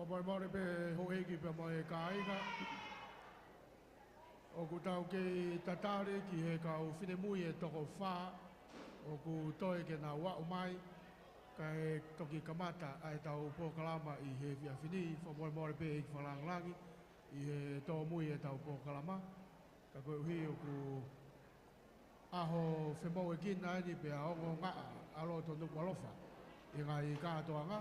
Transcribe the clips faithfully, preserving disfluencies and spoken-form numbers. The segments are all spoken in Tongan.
Fakamolemole pē houʻeiki pea mo e kāinga. ʻOku tau kei tatali ki he kau finemui ʻe toko fā ʻoku toe ke nau aʻu mai, kae toki kamata ʻa ʻetau polokalama ʻi he efiafi ni. Fakamolemole pē ʻEiki Fakalāngilangi ʻi he tōmui ʻetau polokalama. Ka koeʻuhi ʻoku ʻaho femoʻuekina eni pea ongoongoa ʻa loto Nukuʻalofa ʻi he ngaahi kātoanga,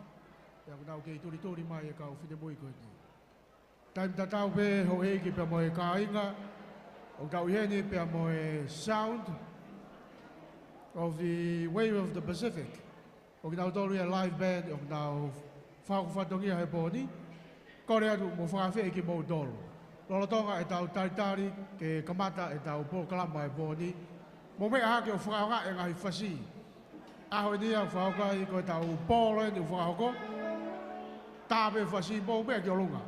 pea ʻoku nau kei tulituli mai e kau finemui ko eni. Taimi tatau pē houʻeiki pea mo e kāinga, ʻoku tau ʻi heni pea mo e Sound of the Wave of the Pacific. Ko kinautolu ia live band ʻoku nau fakahoko fatongia he pō ni. Kole atu mo fakaafeʻi kimoutolu lolotonga ʻetau talitali ke kamata ʻetau polokalama he pō ni. Mou meʻa hake ʻo fakaʻaongaʻi e ngaahi fasi. ʻAho ni ia ʻoku fakahoko ai ko ʻetau polo eni ʻoku fakahoko. Tā pē fasi, mou meʻa ki ʻolunga.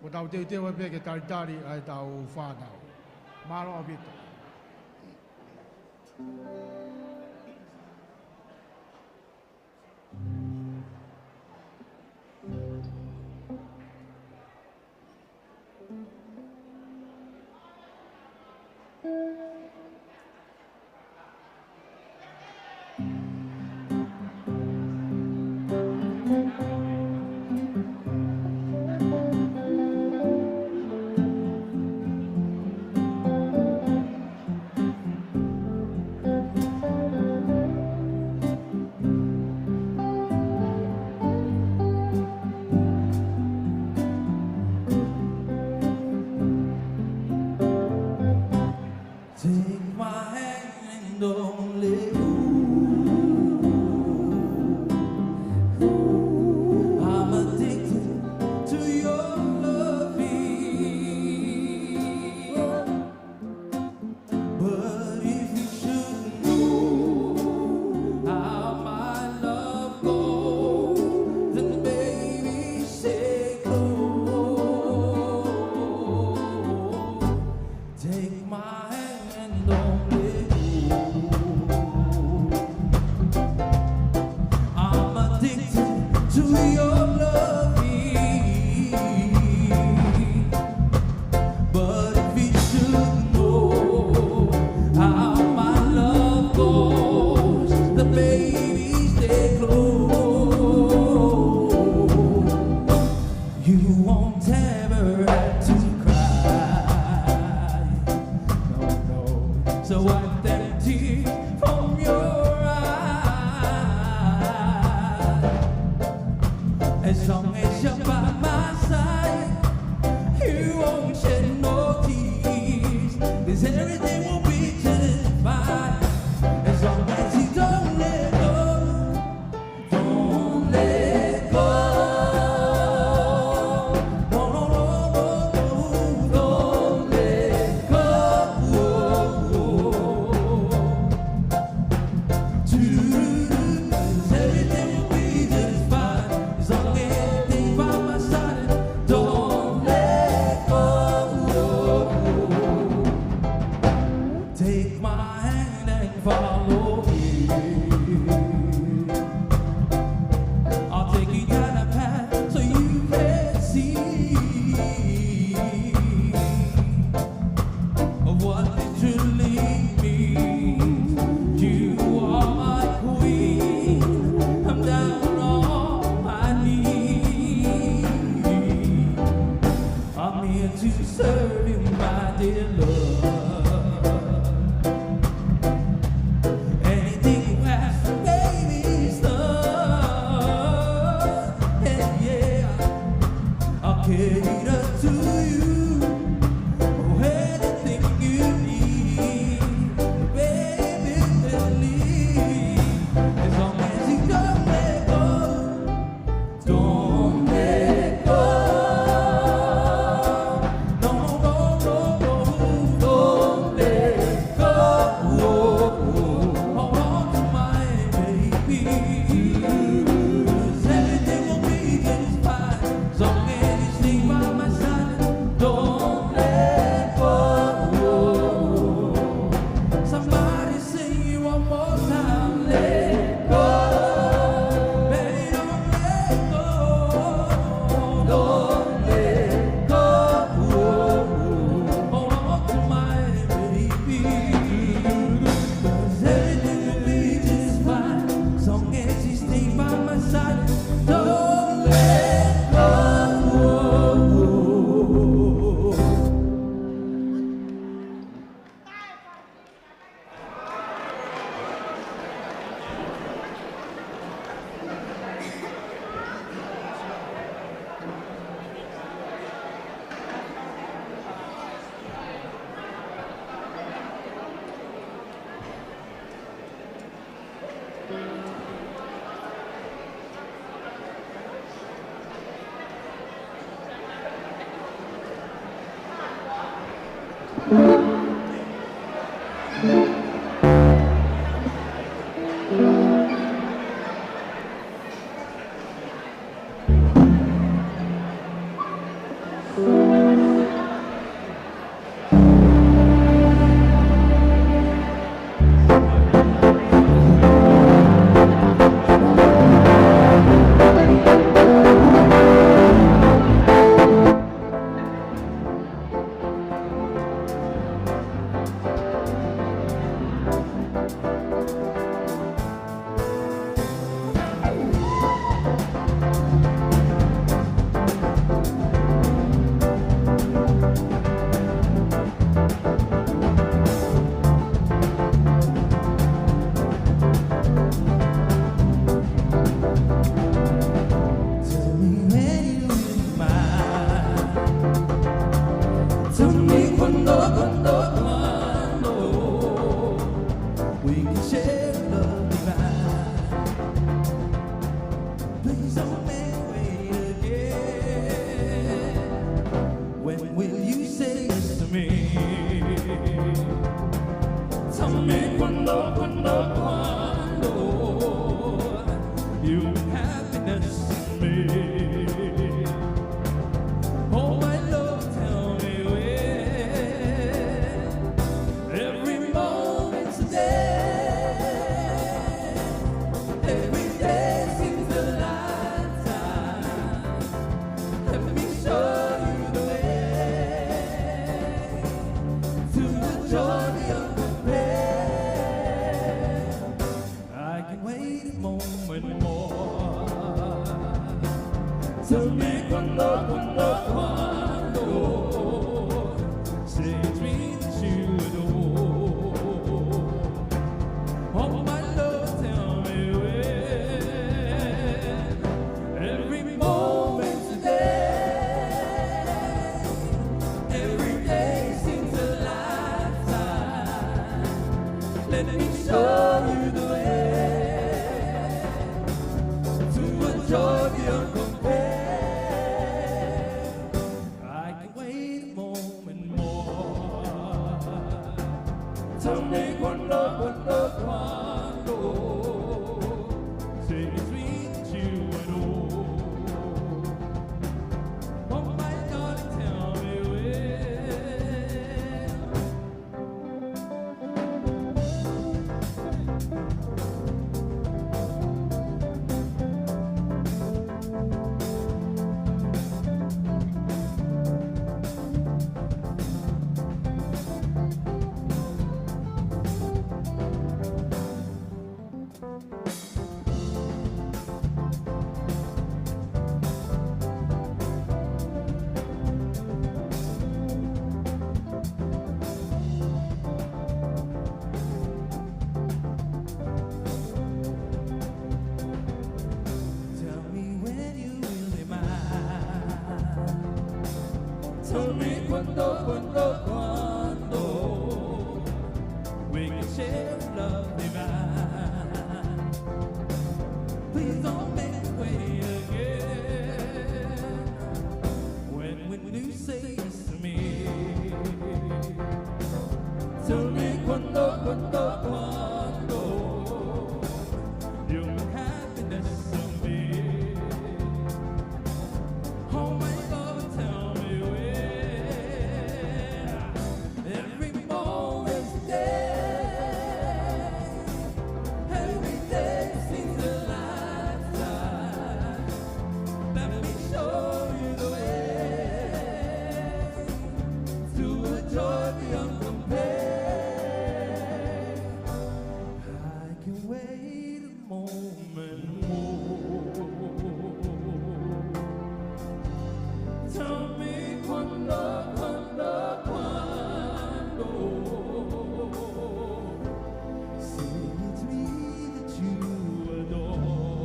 Mo tau teuteu ai pē ke talitali ʻa ʻetau fānau. Mālō ʻaupito. Take my hand and don't let go. I'm addicted to your loving. But if you should know how my love goes, then baby, say close. Take my hand and don't let go. I'm addicted to your loving. But if you should know how my love goes, then baby, stay close. You won't ever have to cry. No, no. So wipe them tears from your eyes. As long as you're by my side, you won't shed no tears. 'Cause everything will be just fine. As long as you don't let go. Don't let go. No, no, no, no, no. Don't let go. Everything will be just fine as long as you stay by my side. Don't let go. Take my hand and follow me. I'll take you down a path so you can see of what it truly means. You are my queen. I'm down on my knees. I'm here to serve you, my dear love. Anything you ask, baby, is done. And yeah, I'll cater to you. Oh, anything you need, baby, believe. As long as you don't let go. Don't let go. No, no, no, no, don't let go. Hold on to my baby. 'Cause everything will be just fine. As long as you stay by my side, don't let go. Somebody sing it one more time, let go. Baby, don't let go. Don't Moment more. Tell me cuándo, cuándo, cuándo. Say it's me that you adore. Oh, my love, tell me when. Every moment today, every day seems a lifetime. Let me show you the way to a joy beyond compare. I can wait a moment more. Tell me cuándo, cuándo, cuándo. Say it's me that you adore. Oh, my darling, tell me when. Tell me when you will be mine. Tell me cuándo, cuándo, cuándo we can share love divine. Please don't make me wait again. When, when you say yes to me, tell me cuándo, cuándo, cuándo you'll be happiness to me. Oh, my love, tell me when. Every moment today, every day seems a lifetime. Let me show you the way to a joy beyond compare. I can wait a moment more. Tell me cuándo, cuándo, cuándo. Say it's me that you adore.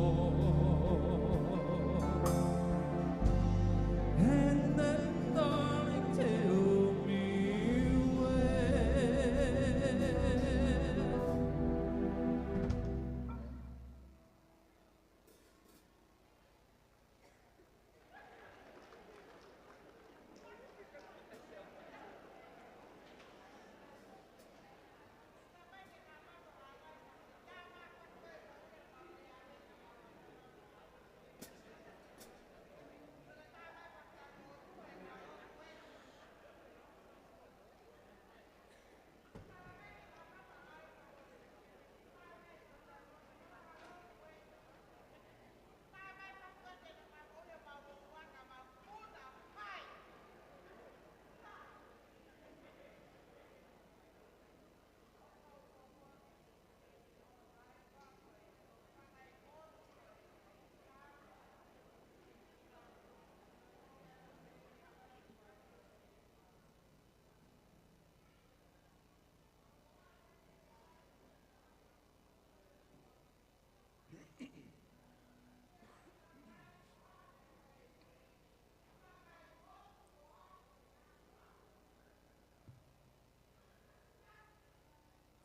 And then, darling, tell me when.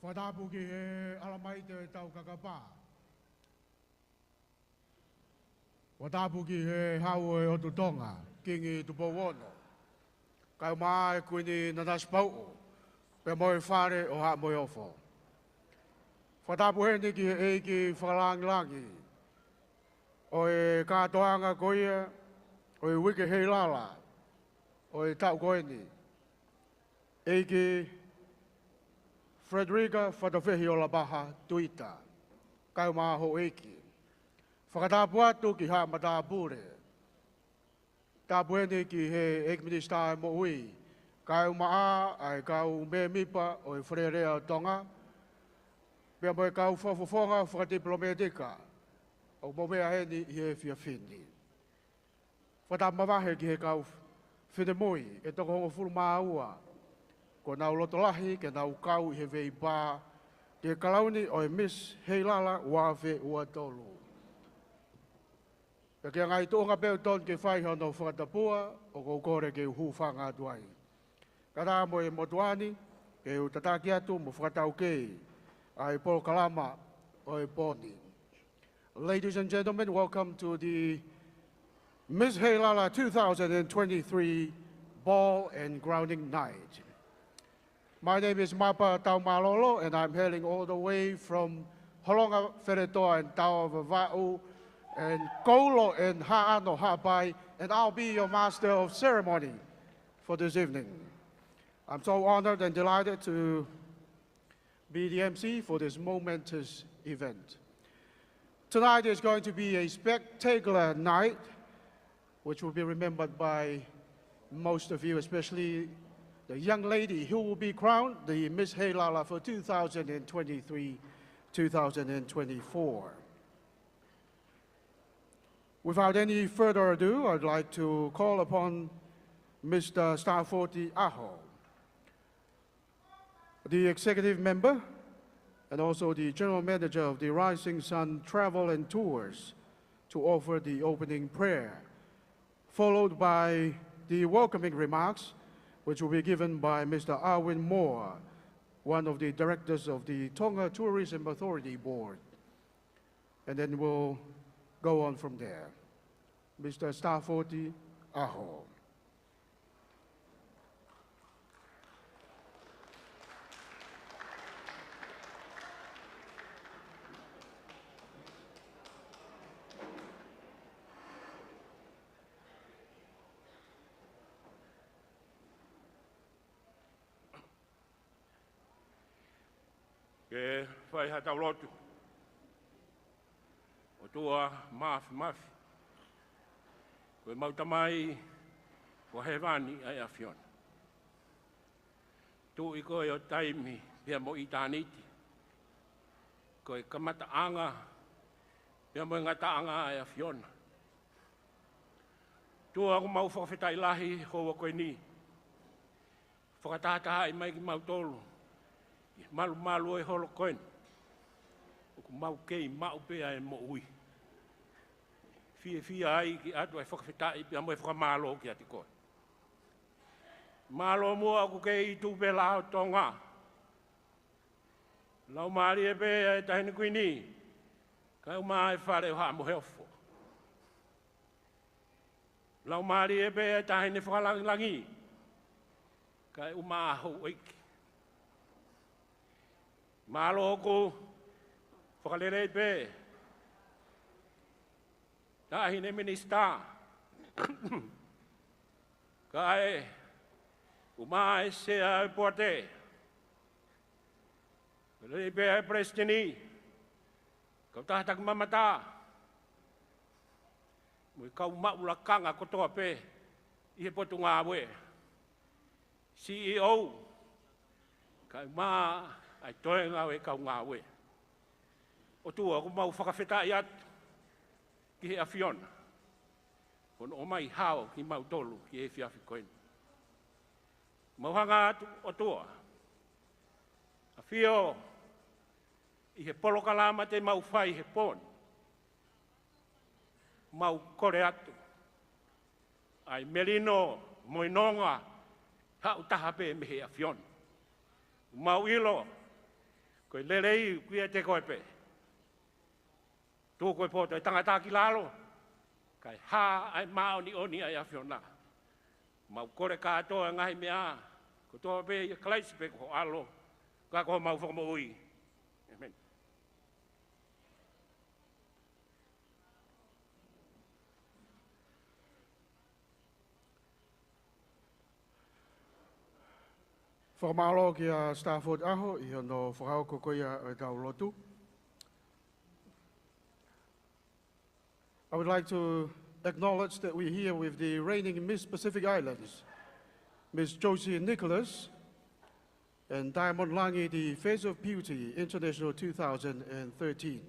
Fakatapu ki he ʻalamaite ʻo e Taukakapa. Fakatapu ki he Hau ʻo e ʻOtu Tonga, Kingi Tupou Ono, kae ʻumaʻā e Kuini Nanasipauʻu, pea mo e Fale ʻo Haʻa Moheofo. Fakatapu heni ki he ʻEiki Fakalangilangi ʻo e kātoanga ko ia ʻo e Uike Heilala ʻo e taʻu ko eni, ʻEiki Frederica Fatafehi ʻo Lapaha Tuita, kae ʻumaʻā houʻeiki. Fakatapu atu ki haʻa matāpule. Tapu heni ki he ʻEiki Minisitā ʻo e Moʻui, kae ʻumaʻā ʻa e kau mēmipa ʻo e Fale Alea ʻo Tonga, pea mo e kau fakafofonga fakatipilōmētika, ʻOku mou meʻa heni ʻi he efiafi ni. Fakatātā mavahe ki he kau finemui ʻe toko hongofulu mā ua, kuo nau loto lahi ke nau kau ʻi he veipā ki he kalauni ʻo e Miss Heilala ua afe ua tolu. Pea ki he ngaahi tuʻunga pē ʻoku totonu ke fai hono fakatapua, ʻoku ou kole ke u hūfanga atu ai. Kae ʻatā mo e motuʻa ni, ke u tataki atu mo fakataukei ʻa e polokalama ʻo e pō ni. Ladies and gentlemen, welcome to the Miss Heilala two thousand and twenty-three Ball and Crowning Night. My name is Mapa Taumalolo, and I'm hailing all the way from Holonga, Wheretoa, and Taoʻa, Vavaʻu, and Koulo, and Haʻano, Haʻapai, and I'll be your master of ceremony for this evening. I'm so honored and delighted to be the M C for this momentous event. Tonight is going to be a spectacular night, which will be remembered by most of you, especially the young lady who will be crowned the Miss Heilala for two thousand and twenty-three, two thousand and twenty-four. Without any further ado, I'd like to call upon Mister Stafford ʻAho, the executive member and also the general manager of the Rising Sun Travel and Tours, to offer the opening prayer, followed by the welcoming remarks, which will be given by Mister Arwin Moore, one of the directors of the Tonga Tourism Authority Board. And then we'll go on from there. Mister Stafford ʻAho. Ke fai haʻatau lotu. ʻOtua Māfimafi, ko ʻemau Tamai ʻoku ʻi hēvani ʻa e ʻAfiona. Tuʻi koe ʻo taimi pea mo ʻitāniti. Ko e kamataʻanga pea mo e ngataʻanga ʻa e ʻAfiona. ʻOtua, ʻoku mau fakafetaʻi lahi he houa ko eni. Fakatahatahaʻi mai kimautolu ʻi he malumalu ʻo e holo ko eni. ʻOku mau kei maʻu pē ʻa e moʻui. Fiefia ai ke ʻoatu ʻa e fakafetaʻi pea mo e fakamālō kiate koe. Mālō muʻa ʻoku kei tuʻu pē lolotonga. Laumālie pē ʻa e Taʻahine Kuini, kae ʻumaʻā e Fale ʻo Haʻa Moheofo. Laumālie pē ʻa e Taʻahine Fakalangilangi, kae ʻumaʻā houʻeiki. Mālō ʻoku fakalelei pē Taʻahine Minisitā, kae ʻumaʻā e Sea ʻo e Poate, lelei pē ʻa e Palesiteni, kautaha takimamata, mo e kau maʻu lakanga kotoa pē ʻi he Potungāue, C E O, kae ʻumaʻā ʻa e toenga ʻo e kau ngāue. ʻOtua, ʻoku mau fakafetaʻi atu ki he ʻAfiona hono ʻomai hao kimautolu ki he efiafi ko eni. Mau hanga atu, ʻOtua, ʻAfio, ʻi he polokalama te mau fai he pō ni. Mau kole atu ʻa e melino mo e nonga, haʻu taha pē mei he ʻAfiona. Mau ʻilo ko e lelei ʻoku ʻiate koe pē. Tuku e poto ʻo e tangata ki lalo, kae hā ʻa e māʻoniʻoni ʻa e ʻAfiona. Mau kole kātoa e ngaahi meʻa kotoa pē ʻia Kalaisi pē ko ho ʻAlo, ka ko homau Fakamoʻui. ʻĒmeni. Fakamālō kia Stafford ʻAho ʻi hono fakahoko ko ia ʻo ʻetau lotu. I would like to acknowledge that we're here with the reigning Miss Pacific Islands, Miss Josie Nicholas, and Diamond Langi, the Face of Beauty International two thousand and thirteen.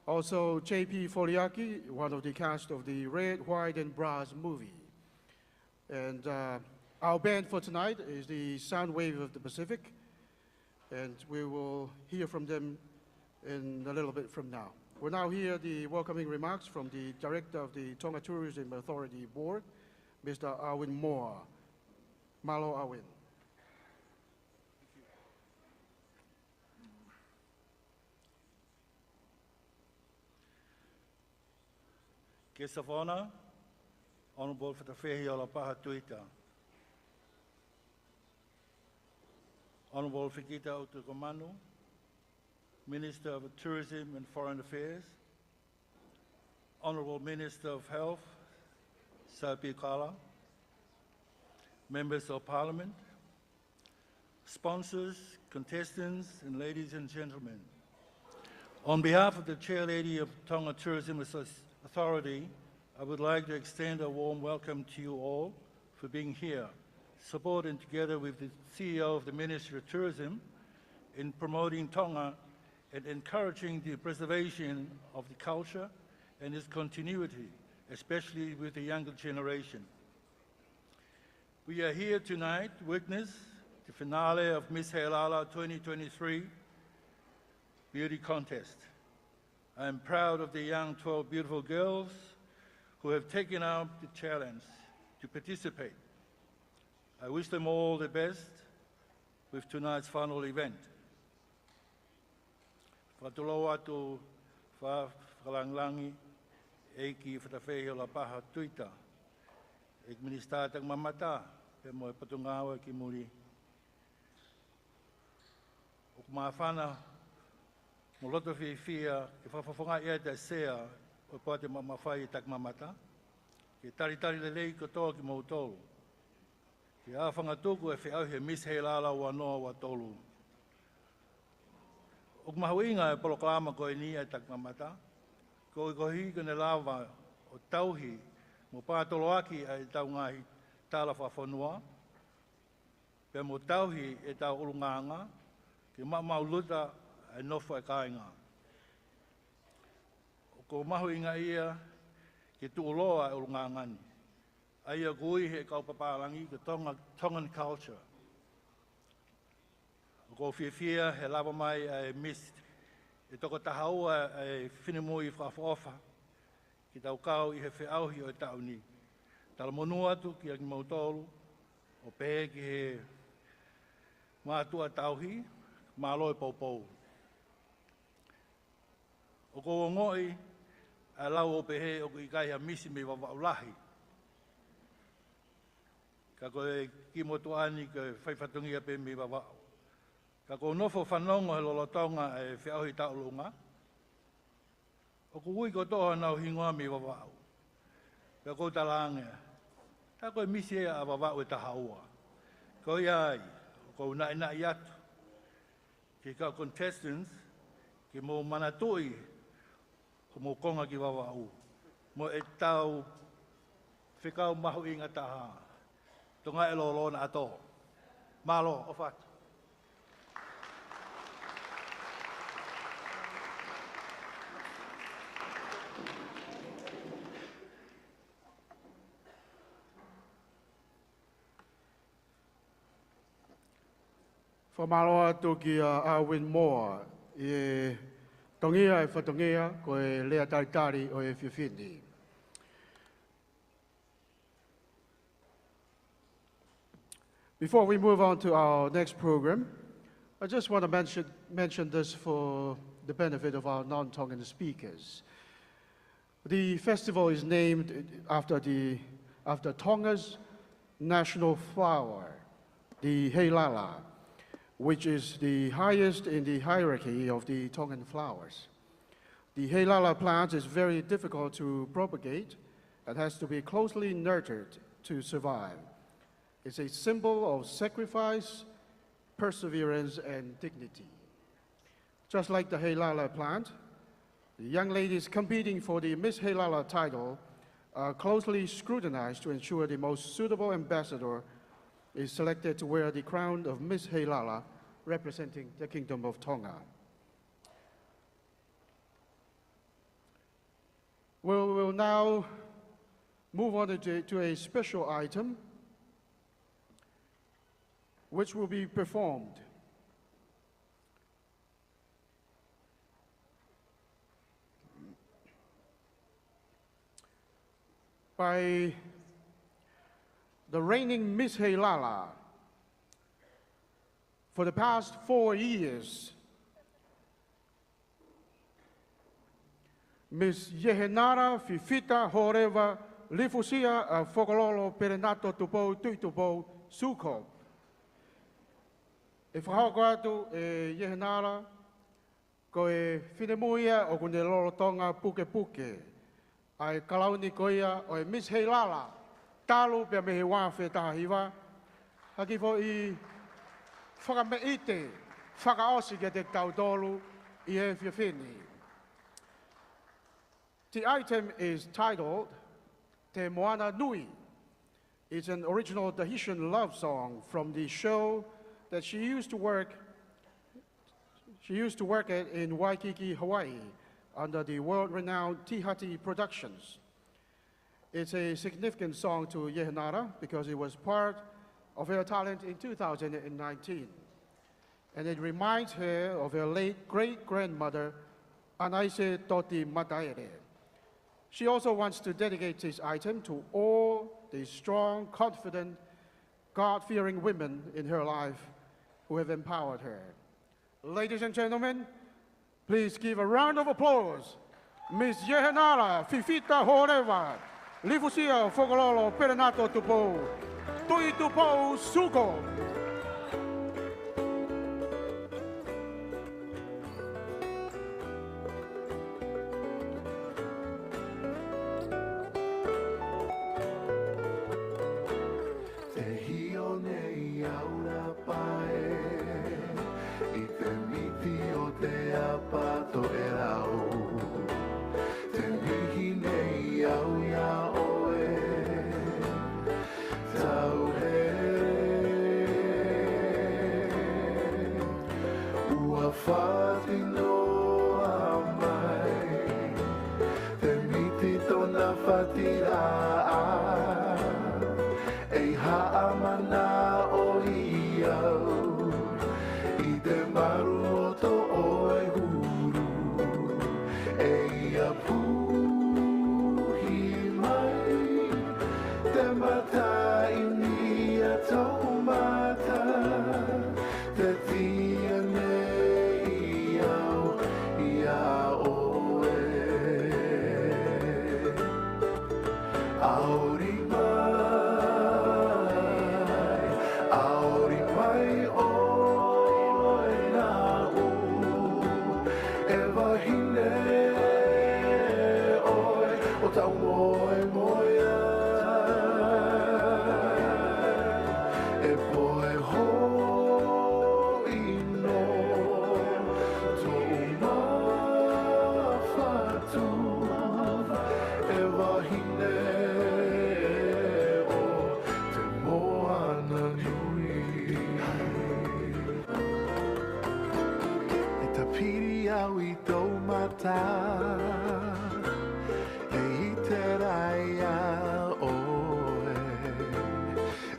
Also, J P Foliaki, one of the cast of the Red, White, and Brass movie. And, uh, our band for tonight is the Sound Wave of the Pacific, and we will hear from them in a little bit from now. We'll now hear the welcoming remarks from the Director of the Tonga Tourism Authority Board, Mister Alwyn Moore. Mālō, Alwyn. Guest of Honour, Honourable Fatafehi Lapaha Tuita. Honourable Fekita ʻUtukumanu, Minister of Tourism and Foreign Affairs. Honourable Minister of Health, Sir Piu Kala. Members of Parliament, sponsors, contestants, and ladies and gentlemen. On behalf of the Chair Lady of Tonga Tourism Associ-, Authority, I would like to extend a warm welcome to you all for being here, supporting together with the C E O of the Ministry of Tourism in promoting Tonga and encouraging the preservation of the culture and its continuity, especially with the younger generation. We are here tonight to witness the finale of Miss Heilala twenty twenty-three Beauty Contest. I am proud of the young twelve beautiful girls who have taken up the challenge to participate. I wish them all the best with tonight's final event. Fakatulou atu, fa-, fakalāngilangi, ʻEiki Fatafehi Lapaha Tuita, ʻEiki Minisitā Takimamata, pea mo e Potungāue ki muli. ʻOku māfana mo loto fiefia ke fakafofongaʻi ʻa e Sea ʻo e Poate Maʻu Mafai ʻa Takimamata, ke talitali lelei kotoa kimoutolu ke aofangatuku e feʻauhi ʻa e Miss Heilala ua noa ua tolu. ʻOku mahuʻinga e polokalama ko eni ʻa e Takimamata, koeʻuhi ko ʻene lava ʻo tauhi mo pātoloaki ʻa ʻetau ngaahi tala fakafonua, pea mo tauhi ʻetau ʻulungaanga ke maʻumaʻuluta e nofo ʻa e kāinga. ʻOku mahuʻinga ia ke tuʻuloa e ʻulungaanga ni, ʻa ia ʻoku ui he kau papālangi ko e Tonga, Tongan culture. ʻOku ou fiefia he lava mai ʻa e Miss ʻe toko taha ua ʻa e finemui fakaʻofoʻofa ke tau kau ʻi he feʻauhi ʻo e taʻu ni. Talamonū atu kiate kimoutolu, ʻo pehē ki he mātuʻa tauhi, mālō e poupou. ʻOku ou ongoʻi ʻa e lau ʻo pehē ʻoku ʻikai ha misi mei Vavaʻu lahi. Ka ko e kiʻi motuʻa ni ko e fai fatongia pē mei Vavaʻu. Ka ʻoku ou nofo fanongo he lolotonga e feʻauhi tauʻolunga, ʻoku ui kotoa honau hingoa mei Vavaʻu. Pea ʻoku ou talaange, tā ko e misi ia ʻa Vavaʻu ʻe taha ua. Ko ia ai, ʻoku ou naʻinaʻi atu ki he kau contestants, ke mou manatuʻi hoʻomou konga ki Vavaʻu mo ʻetau fekau mahuʻinga taha, Tonga ʻe lōlō naʻa tō. Mālō, ʻofa atu. Fakamālō atu kia Alwyn Moore ʻi he tongia e fatongia ko e lea talitali ʻo e efiafi ni. Before we move on to our next program, I just want to mention, mention this for the benefit of our non-Tongan speakers. The festival is named after the, after Tonga's national flower, the heilala, which is the highest in the hierarchy of the Tongan flowers. The heilala plant is very difficult to propagate and has to be closely nurtured to survive. It's a symbol of sacrifice, perseverance, and dignity. Just like the heilala plant, the young ladies competing for the Miss Heilala title are closely scrutinized to ensure the most suitable ambassador is selected to wear the crown of Miss Heilala, representing the Kingdom of Tonga. We will now move on to, to a special item which will be performed by the reigning Miss Heilala for the past four years, Miss Iehenara Fifita Horeva Lifusia ʻa Fokololo Perenato Tupou Tuʻitupou Suko. ʻE fakahoko atu ʻe Iehenara, ko e finemui ia ʻoku ne lolotonga pukepuke ʻa e kalauni ko ia ʻo e Miss Heilala, talu pea mei he ua afe taha hiva, ʻaki foʻi fakameʻite fakaʻosi kiate kitautolu ʻi he efiafi ni. The item is titled Te Moana Nui. It's an original Tahitian love song from the show that she used to work she used to work at in Waikiki, Hawaii, under the world-renowned Tihati Productions. It's a significant song to Iehenara because it was part of her talent in two thousand and nineteen, and it reminds her of her late great-grandmother, Anaise Toti Mataere. She also wants to dedicate this item to all the strong, confident, God-fearing women in her life who have empowered her. Ladies and gentlemen, please give a round of applause, Miss Iehenara Fifita Horeva Lifusia Fokololo Perenato Tupou Tuʻitupou Suko. Te hio nei au na pae ʻi te miti ʻo te apa toʻelau. Te nihi nei au ia ʻoe tauhele. Ua fati noa mai te miti tona fati laʻa. ʻEi haʻamana ʻo iau ʻi te maru ʻo toʻo e hulu. ʻEi apuhi mai te mata ʻi ni a taumata. Te tia nei au ia ʻoe. ʻAori mai, ʻaori mai ʻoe naʻu, ʻe vahine ʻoe ʻo tau moemoe ai. ʻE poe hoʻi no toʻu mafatu, ʻe vahine ʻo te moana nui. ʻE tapiri au ʻi tou mata, ʻe ʻite ai ʻoe.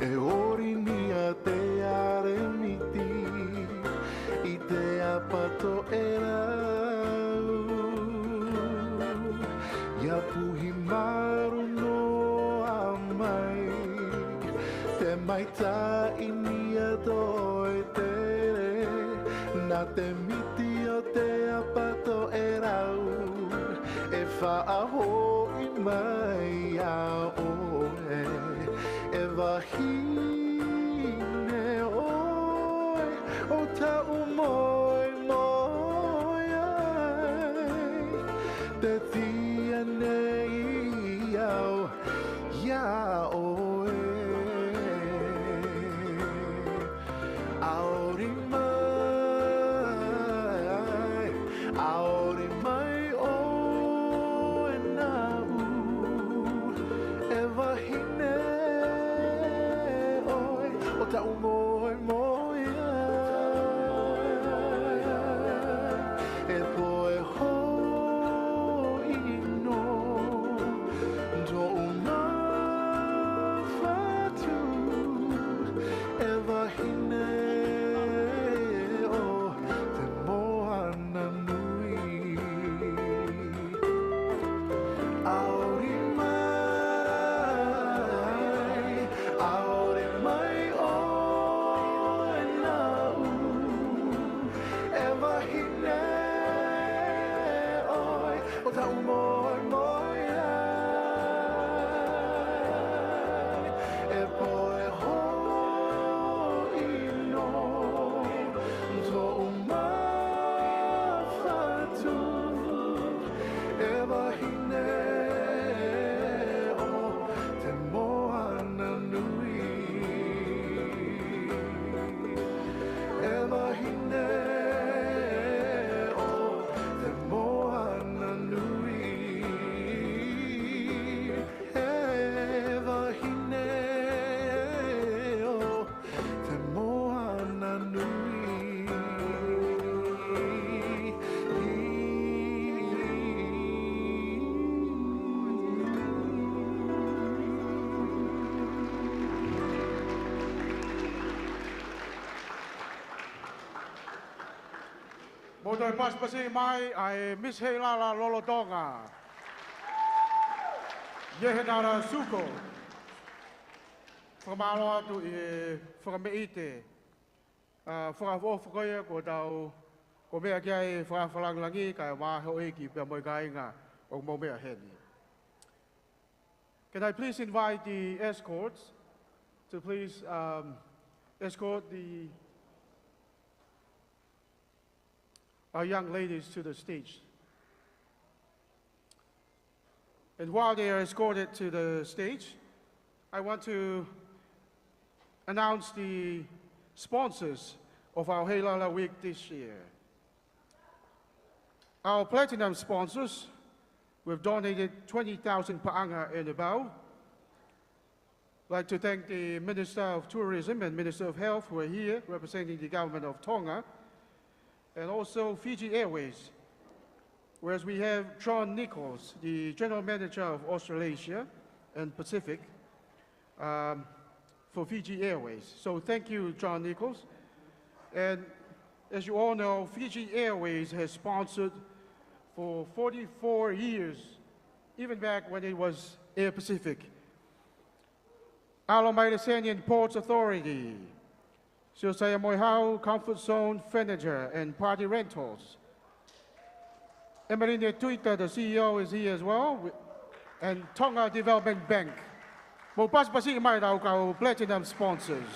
ʻE ori ni a te aremiti ʻi te apa toʻelau. Ia puhi maru noa mai te maitaʻi ni a toe tele. Na te miti ʻo te apa toʻelau, ʻe faʻa hoʻi mai ia ʻoe, ʻe vahine ʻoe ʻo tau moemoe ai. Te tia nei au ia ʻoe. ʻAori mai, ʻaori mai ʻoe naʻu, ʻe vahine ʻoe ʻo tau moemoe ai. ʻE poe hoʻi no Toe pasipasi mai ʻa e Miss Heilala lolotonga, Yehenara Suko. Fakamālō atu ʻi he fakameʻite, ʻa, fakaʻofoʻofa ko ia kuo tau, kuo meʻa ki ai e fakaafe langilangi, kae ʻumaʻā houʻeiki pea mo e kāinga ʻoku mou meʻa heni. Can I please invite the escorts to please, um, escort the, our young ladies to the stage. And while they are escorted to the stage, I want to announce the sponsors of our Heilala Week this year. Our platinum sponsors, who have donated twenty thousand paʻanga and above. I'd like to thank the Minister of Tourism and Minister of Health who are here representing the government of Tonga, and also Fiji Airways, whereas we have John Nichols, the General Manager of Australasia and Pacific, um, for Fiji Airways. So thank you, John Nichols. And as you all know, Fiji Airways has sponsored for forty-four years, even back when it was Air Pacific. ʻAlo Maile Seni and Ports Authority, Siosiua Moehau, Comfort Zone Furniture and Party Rentals. Emeline Tuita, the C E O, is here as well, and Tonga Development Bank. Mou pasipasi mai ʻetau kau platinum sponsors.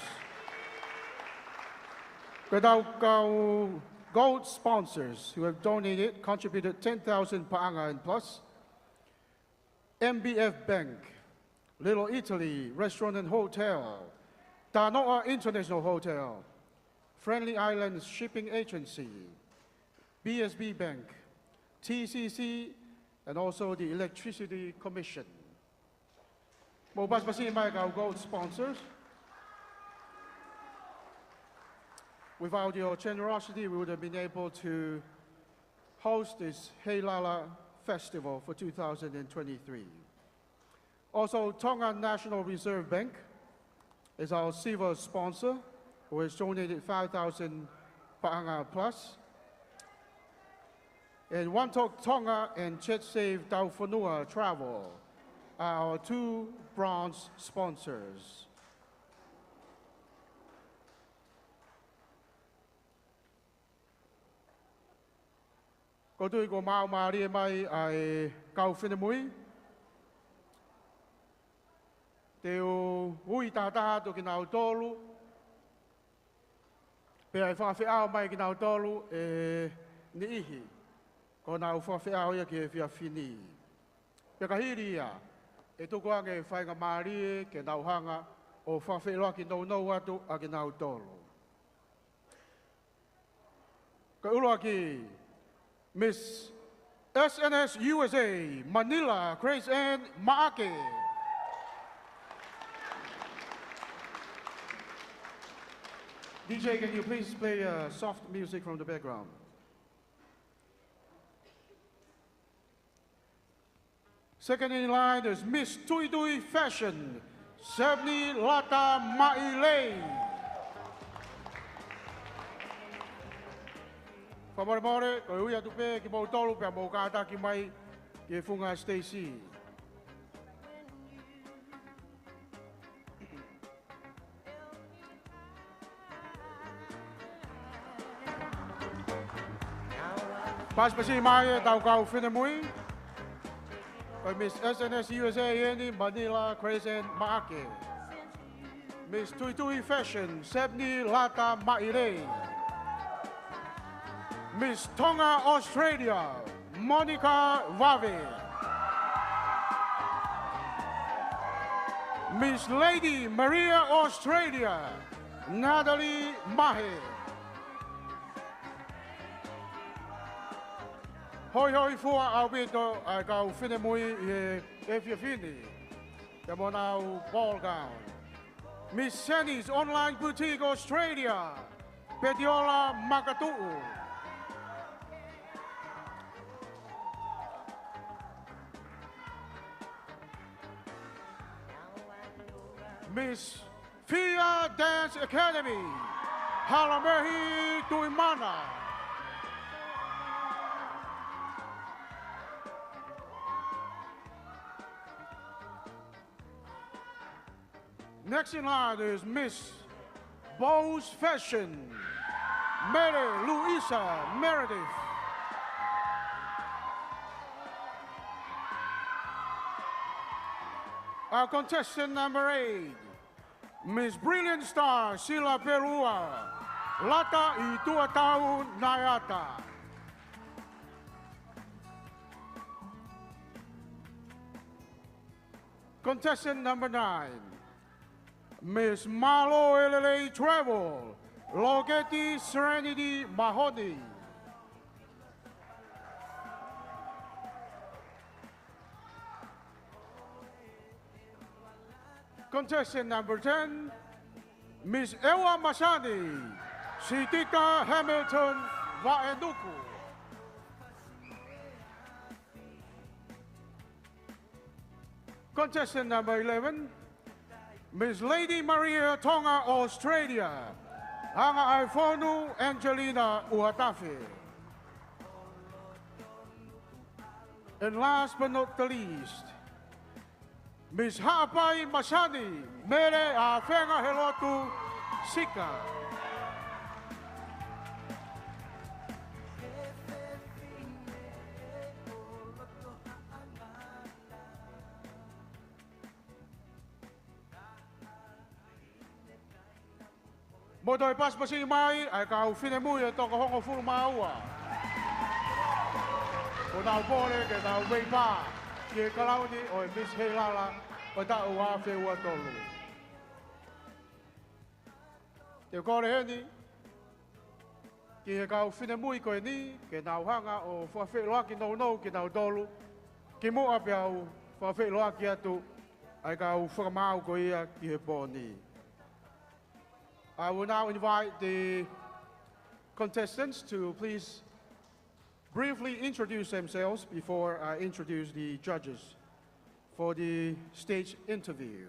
Ko ʻetau kau gold sponsors who have donated, contributed ten thousand paʻanga and plus. M B F Bank, Little Italy Restaurant and Hotel, Tanoa International Hotel, Friendly Islands Shipping Agency, B S B Bank, T C C, and also the Electricity Commission. Mou pasipasi mai kau gold sponsors. Without your generosity, we would have been able to host this Heilala Festival for two thousand and twenty-three. Also, Tonga National Reserve Bank is our silver sponsor, who has donated five thousand paʻanga plus. And One Talk Tonga and Jet Save Taufonua Travel are our two bronze sponsors. Ko e tui kuo maʻu mālie mai ʻa e kau finemui. Te u ui tahataha atu kinautolu, pea ʻe fakafeʻao mai kinautolu ʻe niʻihi, ko ʻenau fakafeʻao ia ki he efiafi ni. Pea ka hili ia, ʻe tuku ange e faingamālie ke nau hanga ʻo fakafeʻiloaki nounou atu ʻa kinautolu. Ko e ʻuluaki, Miss S N S U S A, Manila, Grace Ann Maʻake. D J, can you please play, uh, soft music from the background? Second in line is Miss Tuitui Fashion, Sebni Lata Maʻilei. Fakamolemole, ko e ui atu pē kimoutolu pea mou kātaki mai ki he funga Stacy. Pasipasi mai ʻetau kau finemui. Ko e Miss S N S U S A eni, Manila, Grace Ann Maʻake. Miss Tuitui Fashion, Sebni Lata Maʻilei. Miss Tonga Australia, Monica Vave. Miss Lady Maria Australia, Natalie Mahe. Hoihoifua ʻaupito ʻa e kau finemui ʻi he efiafi ni, pea mo ʻenau ball gown. Miss Senny's Online Boutique Australia, Petiola Makatuʻu. Miss Fia Dance Academy, Halamehi Tuʻimana. Next in line is Miss Bowes Fashion, Mele Luisa Meredith. Our contestant number eight, Miss Brilliant Star Sila Pelua, Lata ʻi Tuʻatau, Naeata. Contestant number nine, Miss Malo Elelei Travel, Loketi Serenity Mahoney. Contestant number ten, Miss Ewa Masani, Sitita Hamilton Vaenuku. Contestant number eleven, Miss Lady Maria Tonga Australia, Anga Aifonu Angelina Uatafe. And last but not the least, Miss Haʻapai Masani, Mele ʻa Fenga Helotu Sika. Mo toe pasipasi mai ʻa e kau finemui ʻe toko hongofulu mā ua. Ko ʻenau pole ke nau veipā ki he kalauni ʻo e Miss Heilala ʻo e taʻu ua afe ua tolu. Te u kole heni ki he kau finemui ko eni ke nau hanga ʻo fakafeʻiloaki nounou kinautolu, kimuʻa pea u fakafeʻiloaki atu ʻa e kau fakamaau ko ia ki he pō ni. I will now invite the contestants to please briefly introduce themselves before I introduce the judges for the stage interview.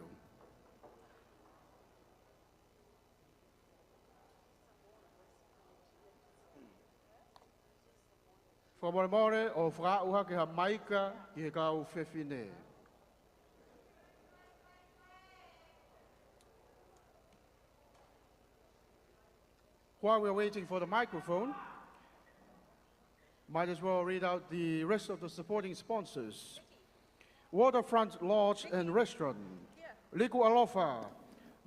Fakamolemole ʻo fakaaʻu hake ha maika ki he kau fefine. While we are waiting for the microphone, might as well read out the rest of the supporting sponsors. Waterfront Lodge and Restaurant, Liku Alofa,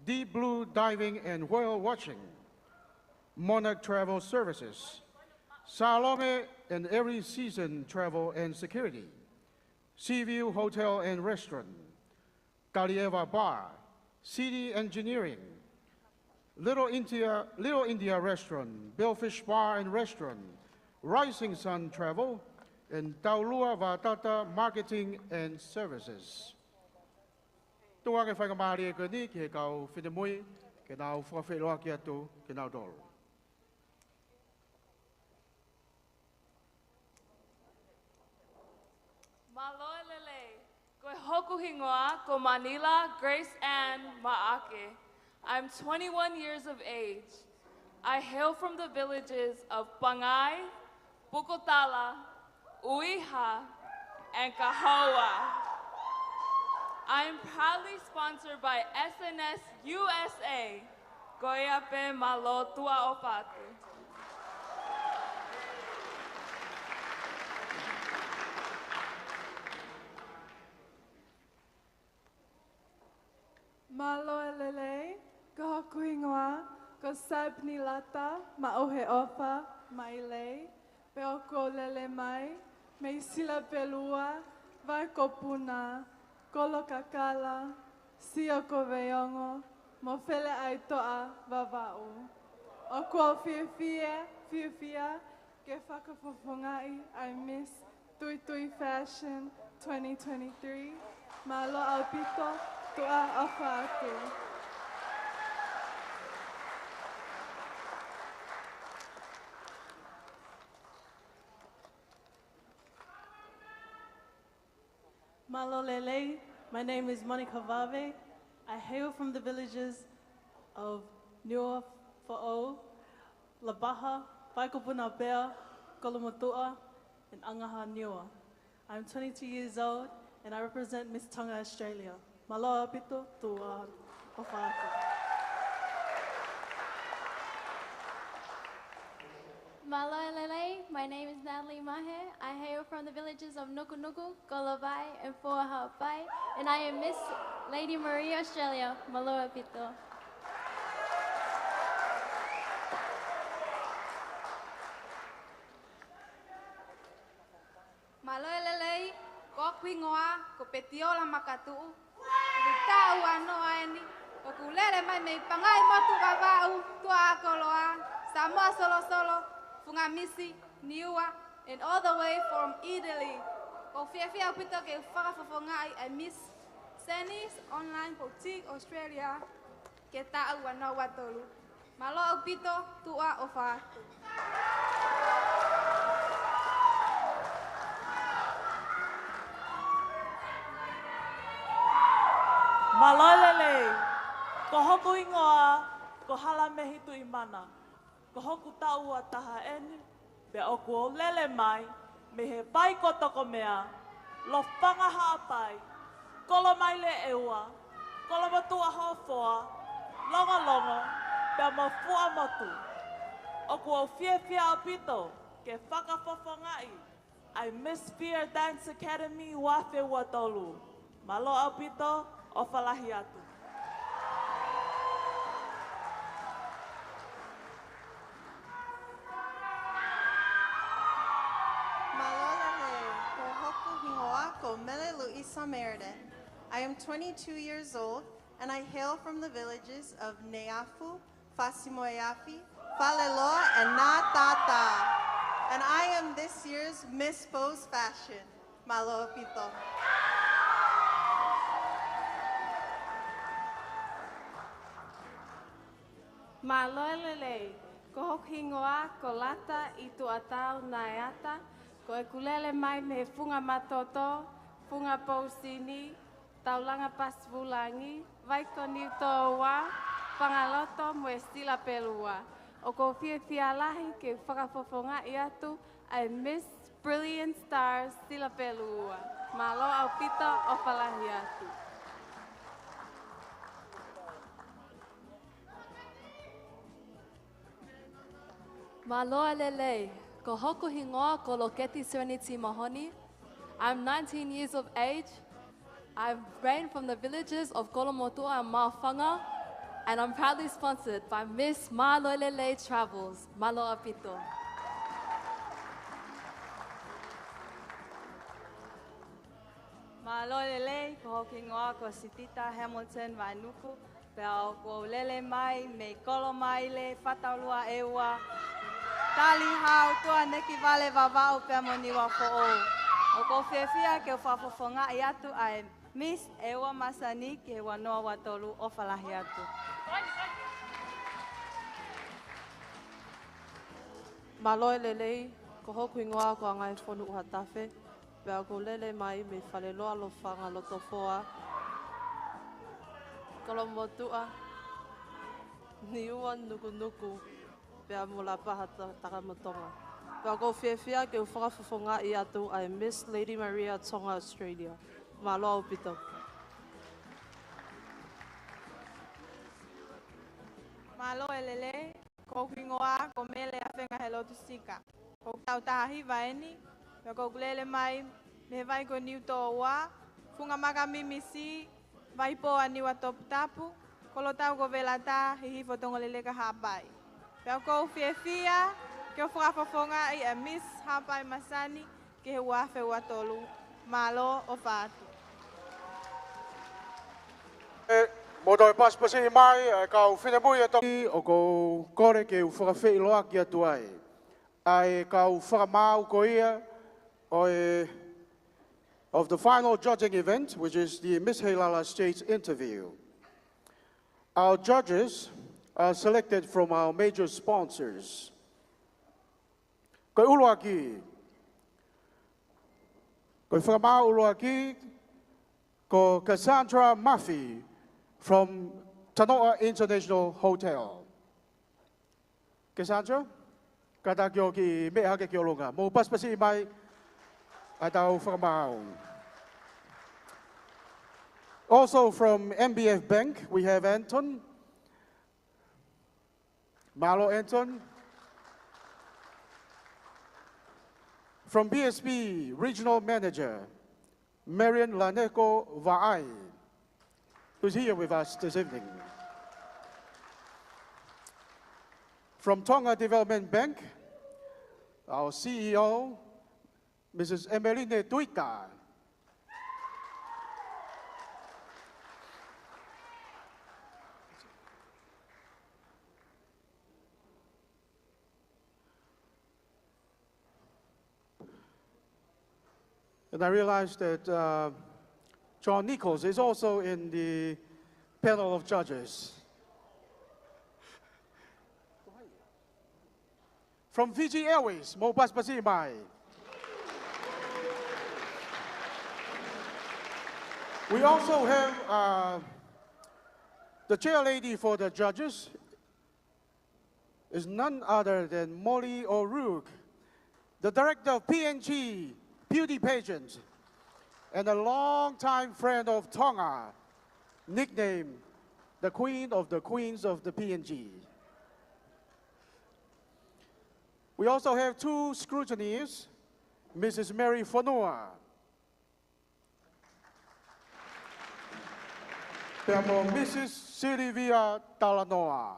Deep Blue Diving and Whale Watching, Monarch Travel Services, Salome and Every Season Travel and Security, Seaview Hotel and Restaurant, Talieva Bar, C D Engineering, Little India, Little India Restaurant, Billfish Bar and Restaurant, Rising Sun Travel, and Taulua Vatata Marketing and Services. Tuku ange faingamālie ko eni ki he kau finemui ke nau fakafeʻiloaki atu kinautolu. Mālō e lelei. Ko hoku hingoa ko Manila Grace Ann Maake. I'm twenty-one years of age. I hail from the villages of Pangai, Pukotala, ʻUiha, and Kahoua. I am proudly sponsored by S N S U S A. Ko ia pē, mālō, tuʻa ʻofa atu. Mālō e lelei, ko hoku hingoa ko Sabni Lata Maʻoheʻofa Mailei, pea ʻoku ou lele mai mei Silapelua, Vaikopuna, Kolokakala, Siʻokoveiongo, mo Feleʻaitoʻa, Vavaʻu. ʻOku ou fiefia, fiefia ke fakafofongaʻi ʻa e Miss Tuitui Fashion twenty twenty-three. Mālō ʻaupito, tuʻa ʻofa atu. Mālō e lelei, my name is Monica Vave. I hail from the villages of Niuafoʻou, Lapaha, Vaikopuna Pea, Kolomotuʻa, and ʻAngaha Niua. I'm twenty-two years old and I represent Miss Tonga Australia. Mālō ʻaupito, tuʻa ʻofa atu. Mālō e lelei, my name is Natalie Mahe. I hail from the villages of Nukunuku, Kolovai, and Four Haʻapai, and I am Miss Lady Marie Australia. Mālō ʻaupito. Mālō e lelei, ko hoku hingoa ko Petiola Makatuʻu. Ko e taʻu ua noa eni, ʻoku ou lele mai mei Pangaimotu, Vavaʻu, Tuʻa ʻAkoloa, Samoa Solosolo, Funga Misi, Niua, and all the way from Italy. ʻOku ou fiefia ʻaupito ke u fakafofongaʻi ʻa e Miss Seni's Online Boutique Australia ki he taʻu ua noa ua tolu. Mālō ʻaupito, tuʻa ʻofa atu. Mālō e lelei, ko hoku hingoa ko Halamehi Tuʻimana. Ko hoku taʻu ua taha eni, pea ʻoku ou lele mai mei he Vai ko Tokomea, Lofanga Haʻapai, Kolomaile ʻEua, Kolomotuʻa Hofoa, Longolongo, pea mo Fuaʻamotu. ʻOku ou fiefia ʻaupito ke fakafofongaʻi ʻa e Miss Fear Dance Academy ua afe ua tolu. Mālō ʻaupito, ʻofa lahi atu. Mālō e lelei, ko hoku hingoa ko Mele Luisa Meredith. I am twenty-two years old and I hail from the villages of Neafu, Fasi-moe-Afi, Faleloa, and Natata. And I am this year's Miss Pose Fashion. Mālō ʻaupito. Mālō e lelei, ko hoku hingoa ko Lata ʻi Tuʻatau Naeata, ko ʻeku lele mai mei he Funga Matoto, Funga Pousini, Taulanga Pasivulangi, Vai ko Niutōua, Pangaloto mo e Silapelua. ʻOku ou fiefia lahi ke u fakafofongaʻi atu ʻa e Miss Brilliant Stars Silapelua. Mālō ʻaupito, ʻofa lahi atu. Mālō e lelei, ko hoku hingoa ko Loketi Serenity Mahoney. I'm nineteen years of age. I reign from the villages of Kolomotuʻa and Maʻufanga, and I'm proudly sponsored by Miss Mālō e Lelei Travels. Mālō ʻaupito. Mālō e lelei, ko hoku hingoa ko Sitita Hamilton Vainuku, pea ʻoku ou lele mai mei Kolomaile, Fataulua ʻEua, Talihau, Tuʻanekivale, Vavaʻu pea mo Niuafoʻou. ʻOku ou fiefia ke u fakafofongaʻi atu ʻa e Miss ʻEua Masani ki he ua noa ua tolu, ʻofa lahi atu. Mālō e lelei, ko hoku hingoa ko Angaifonu ʻUhatafe, pea ʻoku ou lele mai mei Faleloa, Lofanga, Lotofoa, Kolomotuʻa, Niua, Nukunuku, pea mo Lapaha, Ta-, Takamotonga. Pea ʻoku ou fiefia ke u fakafofongaʻi atu ʻa e Miss Lady Maria Tonga Australia. Mālō ʻaupito. Mālō e lelei, ko hoku hingoa ko Mele Afenga Helotu Sika. ʻOku ou taʻu taha hiva eni, pea ʻoku ou lele mai mei he Vai ko Niutōua, Funga Makamimisi, Vaipō ʻa Niuatoputapu, Kolotau ko Velata, Hihifo, Tongoleleka, Haʻapai. Pea ʻoku ou fiefia ke u fakafofongaʻi ʻa e Miss Haʻapai Masani ki he ua afe ua tolu. Mālō, ʻofa atu. ʻE, mo toe pasipasi mai, ʻa e kau finemui ʻe toko. ʻOku ou kole ke u fakafeʻiloaki atu ai ʻa e kau fakamaau ko ia ʻo e, of the final judging event, which is the Miss Heilala Stage Interview. Our judges are selected from our major sponsors. Ko e ʻuluaki, ko e fakamaau ʻuluaki, ko Cassandra Murphy from Tanoa International Hotel. Cassandra, kātaki ʻo kiʻi meʻa hake ki ʻolunga. Mou pasipasi mai ʻa e tau fakamaau. Also from M B F Bank, we have Anton. Mālō, Anton. From B S P, Regional Manager, Marion Laneko Vaai, who's here with us this evening. From Tonga Development Bank, our C E O, Missus Emeline Tuita. And I realize that, uh, John Nichols is also in the panel of judges. From Fiji Airways, mou pasipasi mai. We also have, uh, the chair lady for the judges is none other than Molly O'Rourke, the director of P N G Beauty Pageant, and a longtime friend of Tonga, nicknamed the Queen of the Queens of the P N G. We also have two scrutineers, Missus Mary Fonua, pea mo Missus Sylvia Talanoa.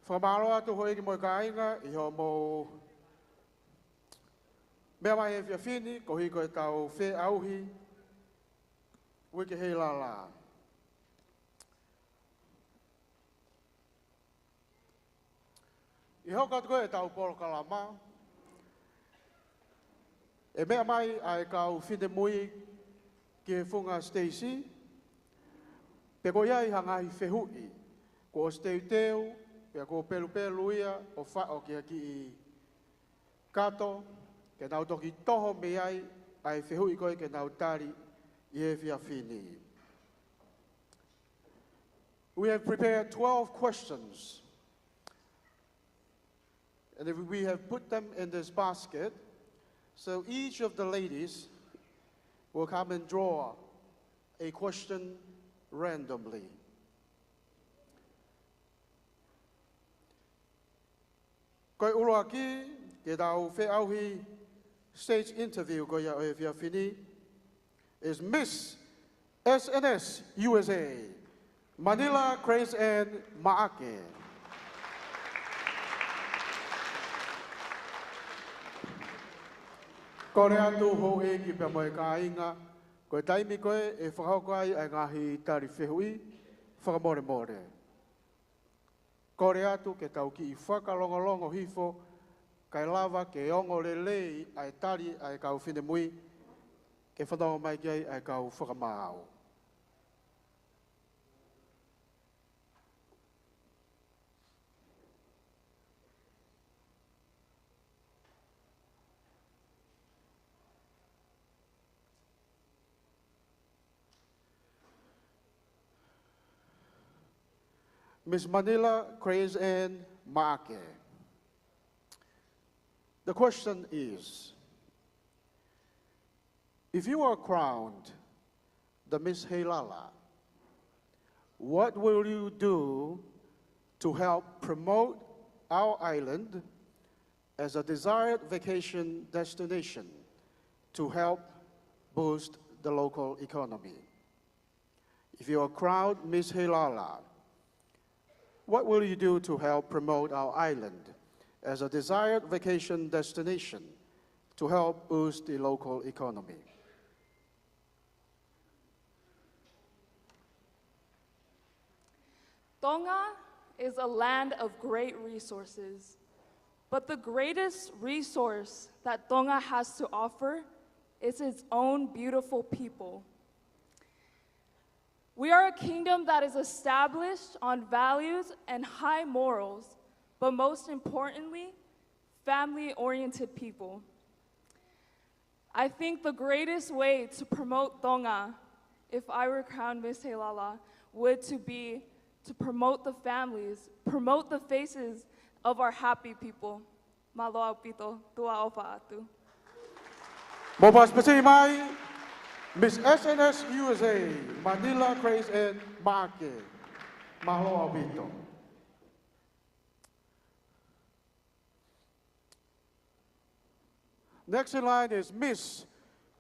Fakamālō atu houʻeiki mo e kāinga ʻi hoʻomou meʻa mai he efiafi ni, koeʻuhi ko ʻetau feʻauhi Uike Heilala. ʻI he hoko atu ko ē ʻetau polokalama, ʻe meʻa mai ʻa e kau finemui ki he funga siteisi, pea ko ia ʻi ha ngaahi fehuʻi kuo ʻosi teuteu, pea kuo pelupelu ia ʻo faʻo ki ha kiʻi kato, ke nau toki toho mei ai ʻa e fehuʻi ko ē ke nau tali ʻi he efiafi ni. We have prepared twelve questions, and if we have put them in this basket, so each of the ladies will come and draw a question randomly. Ko e ʻuluaki ke tau feʻauhi stage interview ko ia ʻo e efiafi ni is Miss S N S U S A, Manila Grace Ann Maake. Kole atu houʻeiki pea mo e kāinga, ko e taimi ko ē ʻe fakahoko ai ʻa e ngaahi tali fehuʻi, fakamolemole, kole atu ke tau kiʻi fakalongolongo hifo, kae lava ke ongo lelei ʻa e tali ʻa e kau finemui, ke fanongo mai ki ai ʻa e kau fakamaau. Miss Manila Grace Ann Maake. The question is, if you are crowned the Miss Heilala, what will you do to help promote our island as a desired vacation destination to help boost the local economy? If you are crowned Miss Heilala, what will you do to help promote our island as a desired vacation destination to help boost the local economy? Tonga is a land of great resources, but the greatest resource that Tonga has to offer is its own beautiful people. We are a kingdom that is established on values and high morals, but most importantly, family-oriented people. I think the greatest way to promote Tonga, if I were crowned Miss Heilala, would to be to promote the families, promote the faces of our happy people. Mālō ʻaupito, tuʻa ʻofa atu. Mou pasipasi mai, Miss S N S U S A, Manila Grace Ann Maake. Mālō ʻaupito. Next in line is Miss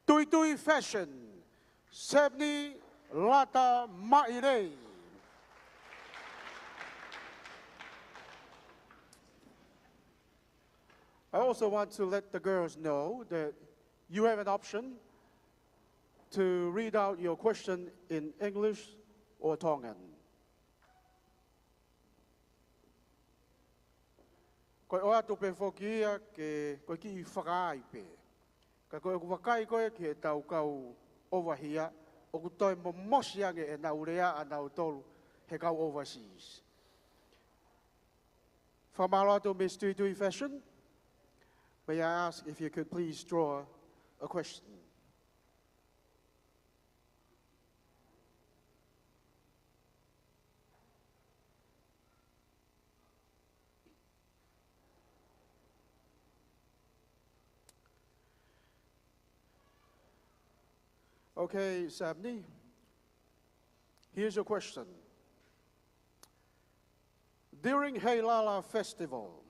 Tuitui Fashion, Sebni Lata Maʻilei. I also want to let the girls know that you have an option to read out your question in English or Tongan. Ko e ʻoatu pē foki ia ke, ko e kiʻi fakaai pē. Ka ko ʻeku vakai ko ē ki heʻetau kau ʻovahia, ʻoku toe momosi ange ʻenau lea ʻanautolu he kau overseas. Fakamālō atu Miss Tuitui Fashion. May I ask if you could please draw a question? Okay, Sebni, here's your question. During Heilala Festival,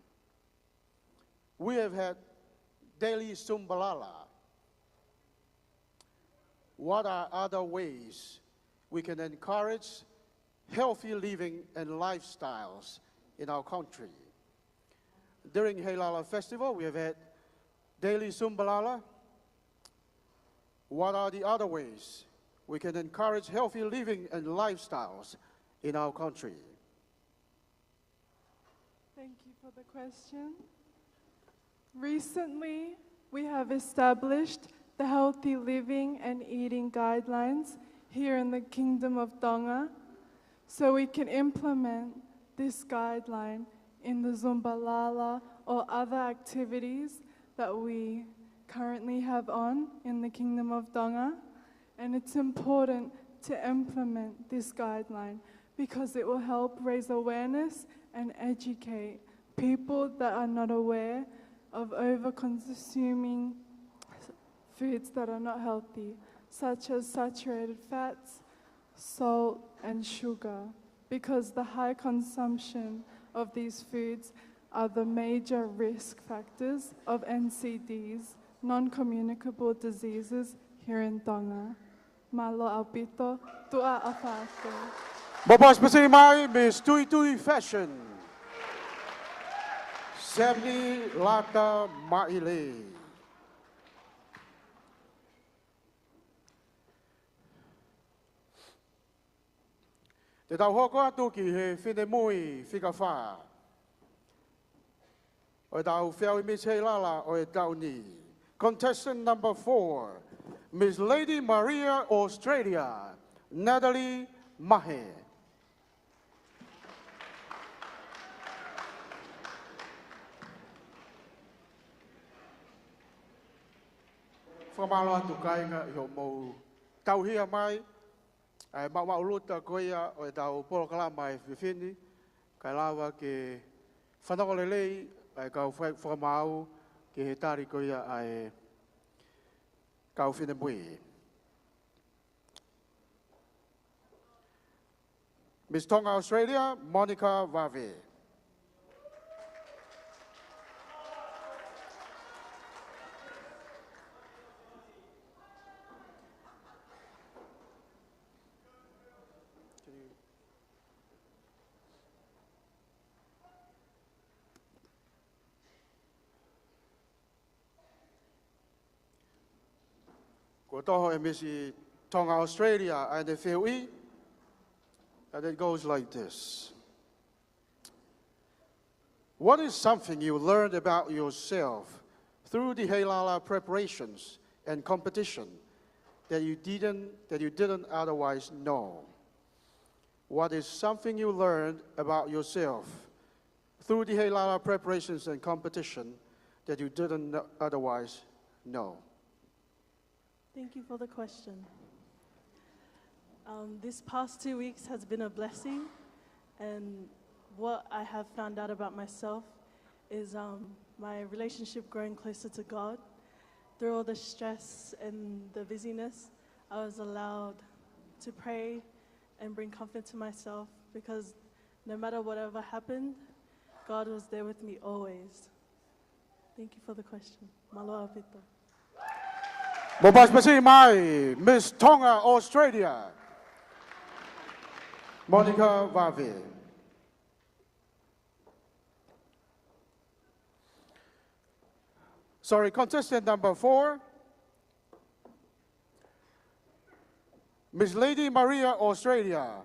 we have had daily Zumbalala. What are other ways we can encourage healthy living and lifestyles in our country? During Heilala Festival, we have had daily Zumbalala. What are the other ways we can encourage healthy living and lifestyles in our country? Thank you for the question. Recently, we have established the healthy living and eating guidelines here in the Kingdom of Tonga, so we can implement this guideline in the Zumbalala or other activities that we currently have on in the Kingdom of Tonga. And it's important to implement this guideline because it will help raise awareness and educate people that are not aware of over-consuming foods that are not healthy, such as saturated fats, salt, and sugar, because the high consumption of these foods are the major risk factors of N C Ds, non-communicable diseases, here in Tonga. Mālō ʻaupito, tuʻa ʻofa atu. Mou pasipasi mai, Miss Tuitui Fashion, Sebni Lata Maʻilei. Te tau hoko atu ki he finemui fika fā ʻo ʻetau feʻauhi Miss Heilala ʻo e taʻu ni. Contestant number four, Miss Lady Maria Australia, Natalie Mahe. Fakamālō atu kāinga ʻi hoʻomou tauhi mai ʻa e maʻumaʻuluta ko ia ʻo ʻetau polokalama he efiafi ni, kae lava ke fanongo lelei ʻa e kau fai fakamaau ki he tali ko ia ʻa e kau finemui. Miss Tonga Australia, Monica Vave. Kuo toho ʻe Miss Tonga Australia ʻa ʻene fehuʻi, and it goes like this. What is something you learned about yourself through the Heilala preparations and competition that you didn't, that you didn't otherwise know? What is something you learned about yourself through the Heilala preparations and competition that you didn't otherwise know? Thank you for the question. Um, this past two weeks has been a blessing. And what I have found out about myself is, um, my relationship growing closer to God. Through all the stress and the busyness, I was allowed to pray and bring comfort to myself, because no matter whatever happened, God was there with me always. Thank you for the question. Mālō ʻaupito. Mou pasipasi mai, Miss Tonga Australia, Monica Vave. Sorry, contestant number four, Miss Lady Maria Australia,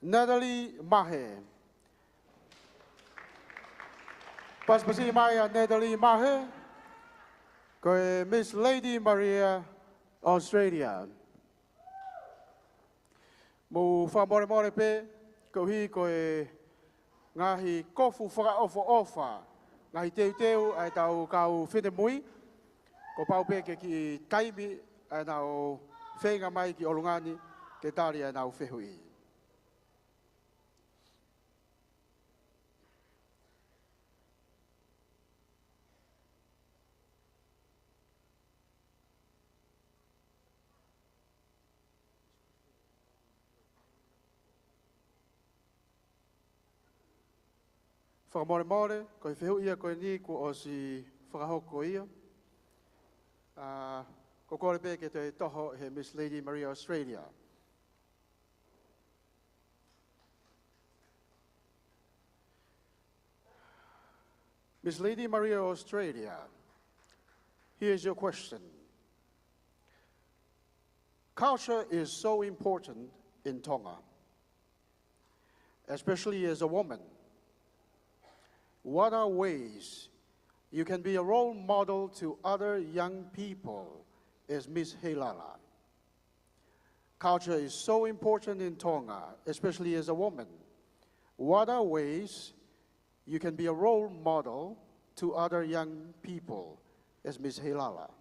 Natalie Mahe. Pasipasi mai ʻa Natalie Mahe, ko e Miss Lady Maria Australia. Mou fakamolemole pē, koeʻuhi ko e ngaahi kofu fakaʻofoʻofa, ngaahi teuteu ʻa ʻetau kau finemui, kuo pau pē ke kiʻi taimi ʻa ʻenau feinga mai ki ʻolunga ni ke tali ʻenau fehuʻi. Fakamolemole, ko e fehuʻi ia ko eni kuo ʻosi fakahoko ia. ʻA, ko e kole pē ke toe toho he Miss Lady Maria Australia. Miss Lady Maria Australia, here's your question. Culture is so important in Tonga, especially as a woman. What are ways you can be a role model to other young people as Miss Heilala? Culture is so important in Tonga, especially as a woman. What are ways you can be a role model to other young people as Miss Heilala?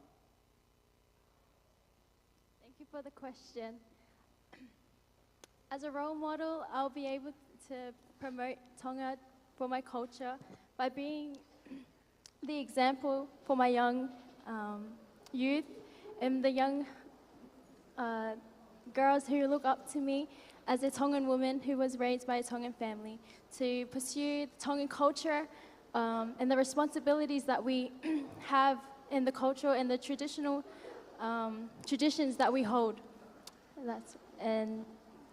Thank you for the question. As a role model, I'll be able to promote Tonga for my culture by being the example for my young, um, youth and the young, uh, girls who look up to me as a Tongan woman who was raised by a Tongan family to pursue the Tongan culture, um, and the responsibilities that we have in the culture and the traditional, um, traditions that we hold. That's, and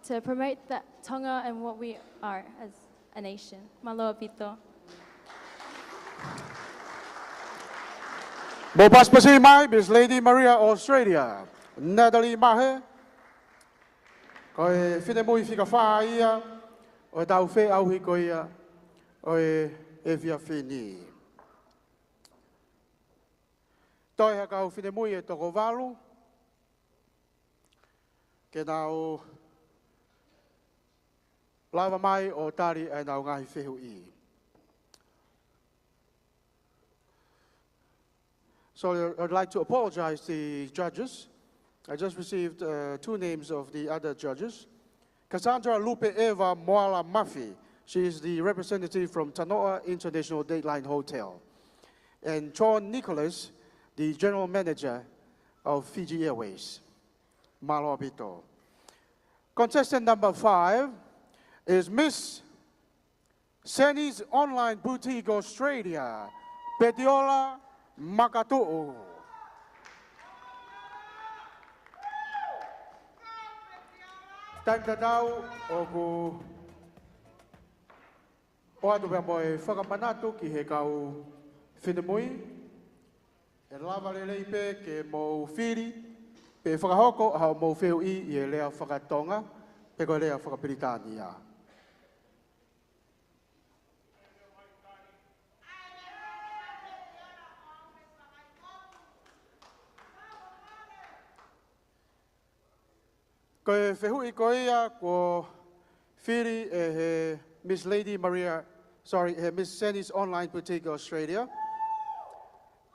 to promote that Tonga and what we are as a nation. Mālō ʻaupito. Mou pasipasi mai, Miss Lady Maria Australia, Natalie Mahe. Ko e finemui fika fā ia ʻo ʻetau feʻauhi ko ia ʻo e efiafi ni. Toe ha kau finemui ʻe toko valu ke nau lava mai ʻo tali ʻenau ngaahi fehuʻi. So I'd like to apologize to the judges. I just received, uh, two names of the other judges. Cassandra Lupe Eva Moala Mafi. She is the representative from Tanoa International Dateline Hotel. And John Nicholas, the general manager of Fiji Airways. Mālō ʻaupito. Contestant number five is Miss Senny's Online Boutique Australia, Petiola Makatuʻu. Taimi tatau ʻoku ʻoatu pē mo e fakamanatu ki he kau finemui. ʻE lava lelei pē ke mou fili pe fakahoko ʻa hoʻomou fehuʻi ʻi he lea faka-Tonga pe ko e lea faka-Pilitānia. Ko e fehuʻi ko ia kuo fili ʻe he Miss Lady Maria, sorry, he Miss Senny's Online Boutique Australia.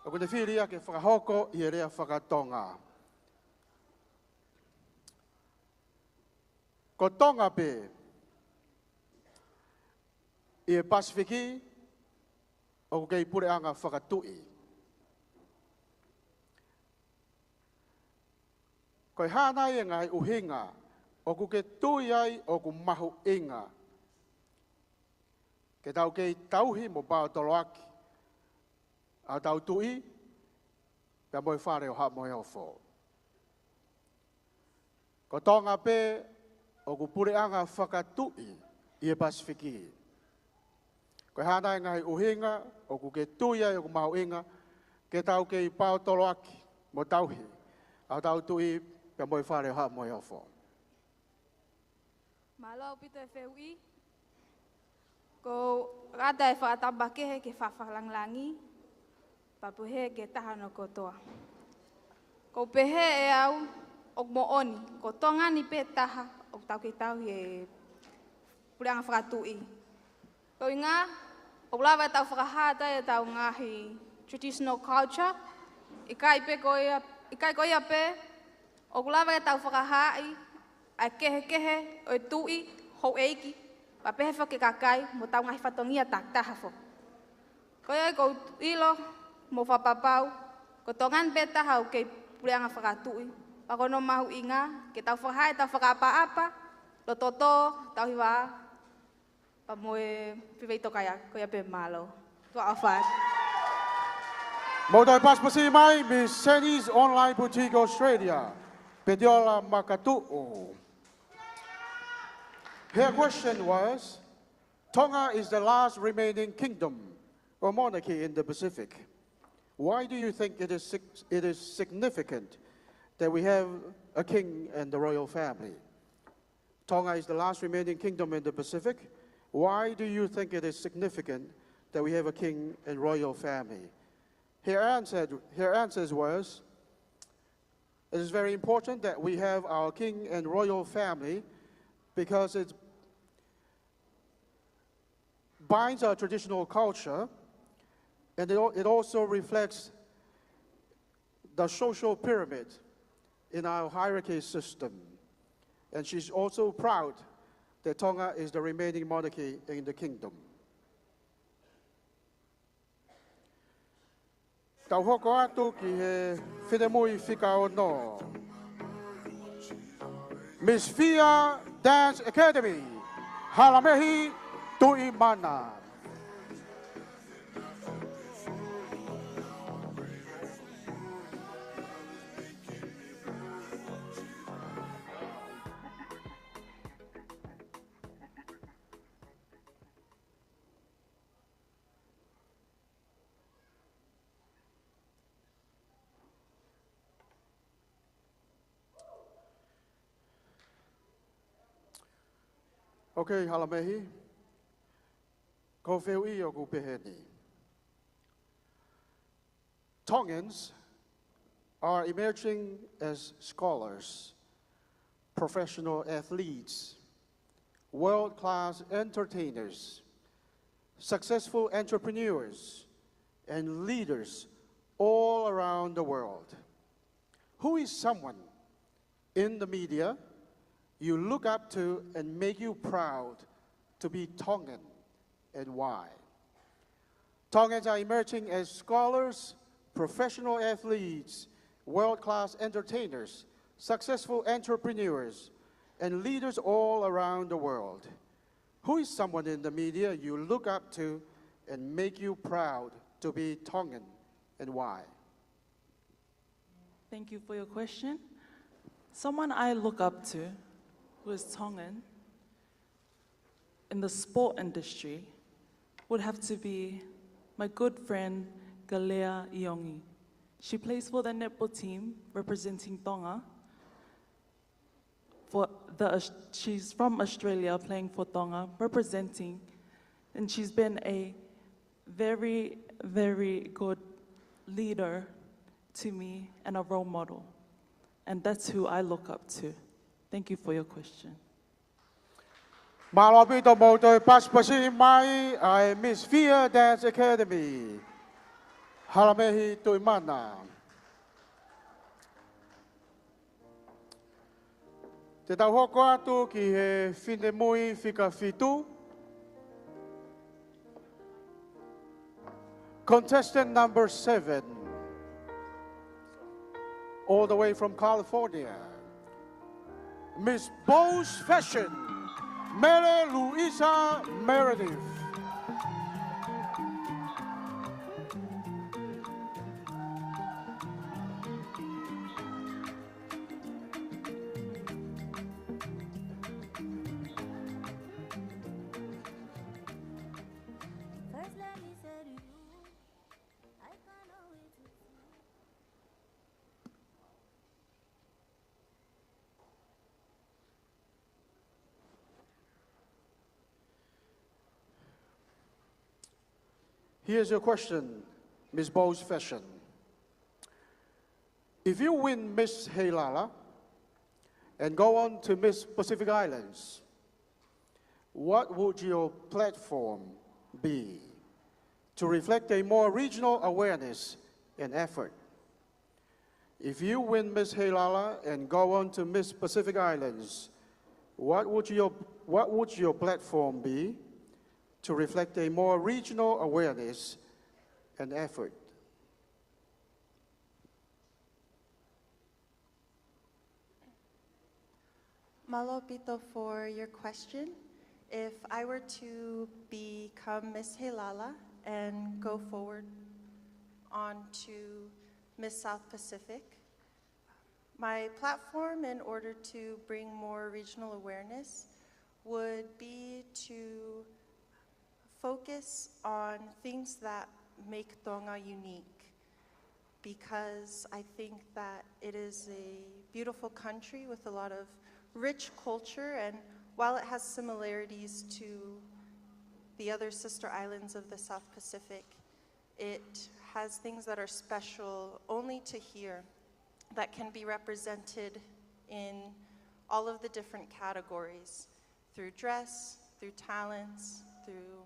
ʻOku ne fili ia ke fakahoko ʻi he lea faka-Tonga. Ko Tonga pē, ʻi he Pasifiki ʻoku kei puleʻanga fakatuʻi. Ko e hā nai e ngaahi ʻuhinga ʻoku ke tui ai ʻoku mahuʻinga ke tau kei tauhi mo paotoloaki ʻa hotau tuʻi pea mo e Fale ʻo Haʻa Moheofo? Ko Tonga pē ʻoku puleʻanga fakatuʻi ʻi he Pasifiki. Ko e hā nai e ngaahi ʻuhinga ʻoku ke tui ai ʻoku mahuʻinga ke tau kei paotoloaki mo tauhi ʻa hotau tuʻi pea mo e Fale ʻo Haʻa Moheofo? Mālō ʻaupito e fehuʻi. ʻOku ou ʻoatu e fakatapu makehe ki he Fakalāngilangi, pea pehē ki he taha hono kotoa. ʻOku ou pehē ʻe au, ʻoku moʻoni, ko Tonga ni pē taha ʻoku tau kei tauhi e puleʻanga fakatuʻi. Ko e ʻuhinga, ʻoku lava ʻetau fakahā ʻetau ngaahi traditional culture, ʻikai pē ko ia, ʻikai ko ia pē, ʻoku lava ʻetau fakahaaʻi ʻa e kehekehe ʻo e tuʻi, houʻeiki, pea pehē foki ki he kakai mo ʻetau ngaahi fatongia takitaha foki. Ko ia ʻoku ou ʻilo mo fakapapau, ko Tonga ni pē taha ʻoku kei puleʻanga fakatuʻi, pea ko hono mahuʻinga ke tau fakahā ʻetau fakaʻapaʻapa, loto tō, tauhi vā, pea mo e fefeitokai. Ko ia pē, mālō. Tuʻa ʻofa atu. Mou toe pasipasi mai, Miss Senni's Online Boutique Australia, Petiola Makatuʻu. Her question was, Tonga is the last remaining kingdom or monarchy in the Pacific. Why do you think it is sig-, it is significant that we have a king and the royal family? Tonga is the last remaining kingdom in the Pacific. Why do you think it is significant that we have a king and royal family? Her answer, her answers was, it is very important that we have our king and royal family because it binds our traditional culture, and it al-, it also reflects the social pyramid in our hierarchy system. And she's also proud that Tonga is the remaining monarchy in the kingdom. Tau hoko atu ki he finemui fika ono. Miss Fia Dance Academy, Halamehi Tuʻimana. Okay, Halamehi. Ko e fehuʻi ʻoku pehē ni. Tongans are emerging as scholars, professional athletes, world-class entertainers, successful entrepreneurs, and leaders all around the world. Who is someone in the media you look up to and make you proud to be Tongan, and why? Tongans are emerging as scholars, professional athletes, world-class entertainers, successful entrepreneurs, and leaders all around the world. Who is someone in the media you look up to and make you proud to be Tongan, and why? Thank you for your question. Someone I look up to who is Tongan in the sport industry would have to be my good friend, Galea Iongi. She plays for the netball team representing Tonga. For the, she's from Australia playing for Tonga, representing, and she's been a very, very good leader to me and a role model. And that's who I look up to. Thank you for your question. Mālō ʻaupito, mou toe pasipasi mai ʻa e Miss Fia Dance Academy, Halamehi Tuʻimana. Te tau hoko atu ki he finemui fika fitu. Contestant number seven, all the way from California, Miss Bose Fashion, Mele Luisa Meredith. Here's your question, Miss Bose Fashion. If you win Miss Heilala and go on to Miss Pacific Islands, what would your platform be to reflect a more regional awareness and effort? If you win Miss Heilala and go on to Miss Pacific Islands, what would your, what would your platform be to reflect a more regional awareness and effort? Mālō ʻaupito for your question. If I were to become Miss Heilala and go forward on to Miss South Pacific, my platform in order to bring more regional awareness would be to focus on things that make Tonga unique, because I think that it is a beautiful country with a lot of rich culture, and while it has similarities to the other sister islands of the South Pacific, it has things that are special only to here that can be represented in all of the different categories, through dress, through talents, through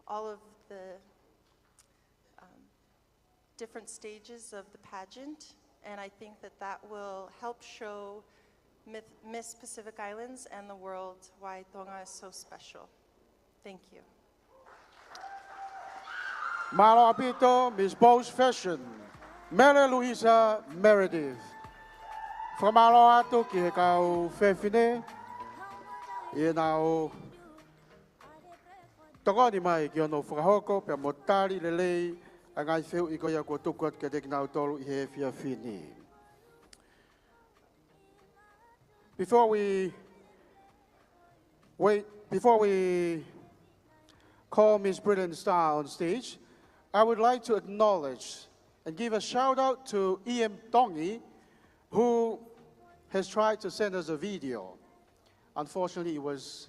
all of the, um, different stages of the pageant. And I think that that will help show Myth-, Miss Pacific Islands and the world why Tonga is so special. Thank you. Mālō ʻaupito, Miss Bose Fashion, Mele Luisa Meredith. Fakamālō atu ki he kau fefine ʻi heʻenau tokoni mai ki hono fakahoko pea mo tali lelei ʻa e ngaahi fehuʻi ko ia kuo tuku atu kiate kinautolu ʻi he efiafi ni. Before we wait, before we call Miss Brilliant Star on stage, I would like to acknowledge and give a shout out to E M Tongi, who has tried to send us a video. Unfortunately, it was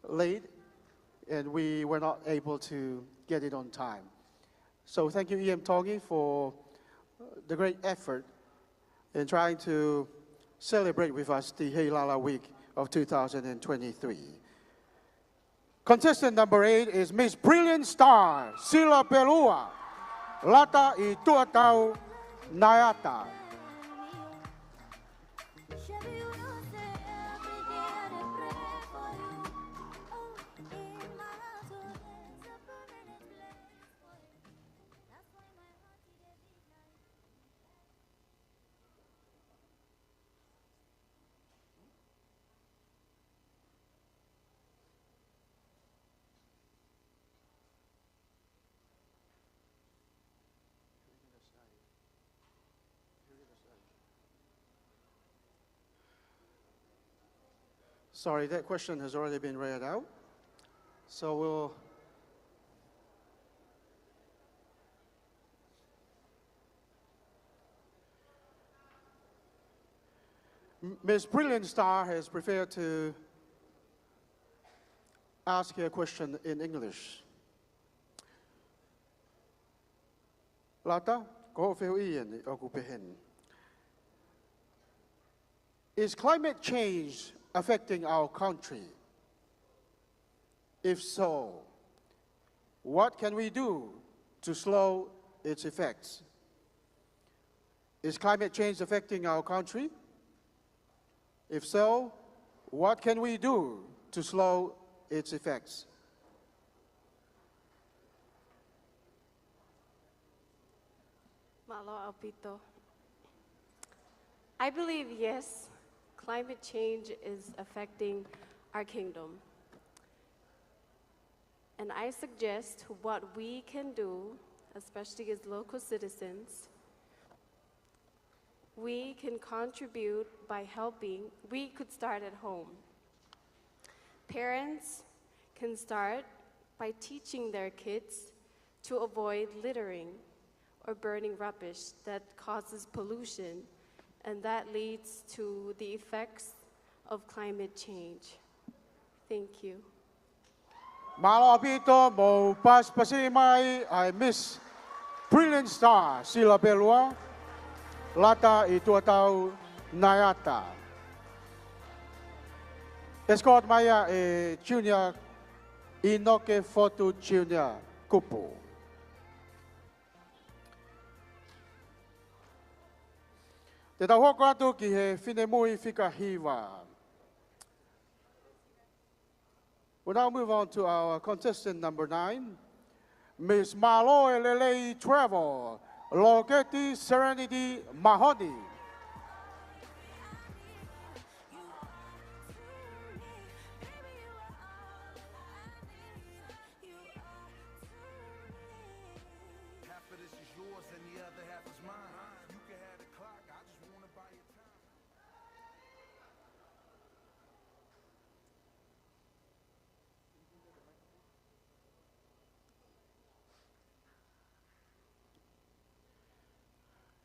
late and we were not able to get it on time. So thank you, E M Tongi, for the great effort in trying to celebrate with us the Heilala Week of two thousand and twenty-three. Contestant number eight is Miss Brilliant Star, Sila Pelua, Lata ʻi Tuʻatau, Naiata. Sorry, that question has already been read out. So we'll M-, Miss Brilliant Star has prepared to ask her question in English. Lata, ko hoʻo fehuʻi eni ʻoku peheni. Is climate change affecting our country? If so, what can we do to slow its effects? Is climate change affecting our country? If so, what can we do to slow its effects? Mālō ʻaupito. I believe, yes, climate change is affecting our kingdom. And I suggest what we can do, especially as local citizens, we can contribute by helping. We could start at home. Parents can start by teaching their kids to avoid littering or burning rubbish that causes pollution, and that leads to the effects of climate change. Thank you. Mālō ʻaupito, mou pasipasi mai ʻa e Miss Brilliant Star, Sila Pelua, lata ʻi Tuatau Naiata. Escort mai ʻa e Junior, ʻInoke Fotu Junior Kupu. Te tau hoko atu ki he finemui fika hiva. We'll now move on to our contestant number nine, Miss Mālō e Lelei Travel, Loketi Serenity Mahoney. Half of this is yours and the other half is mine. You can have the clock, I just wanna buy your time.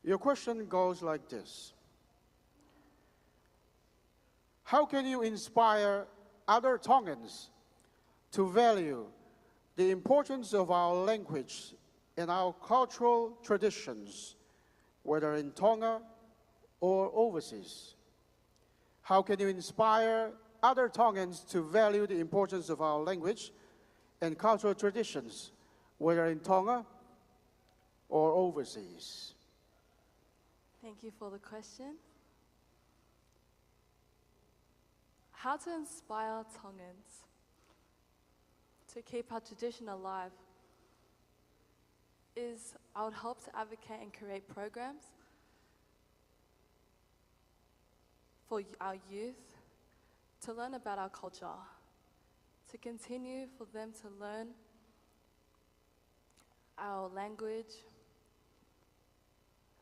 Your question goes like this. How can you inspire other Tongans to value the importance of our language and our cultural traditions, whether in Tonga or overseas? How can you inspire other Tongans to value the importance of our language and cultural traditions, whether in Tonga or overseas? Thank you for the question. How to inspire Tongans to keep our tradition alive is I would help to advocate and create programs for y-, our youth to learn about our culture, to continue for them to learn our language,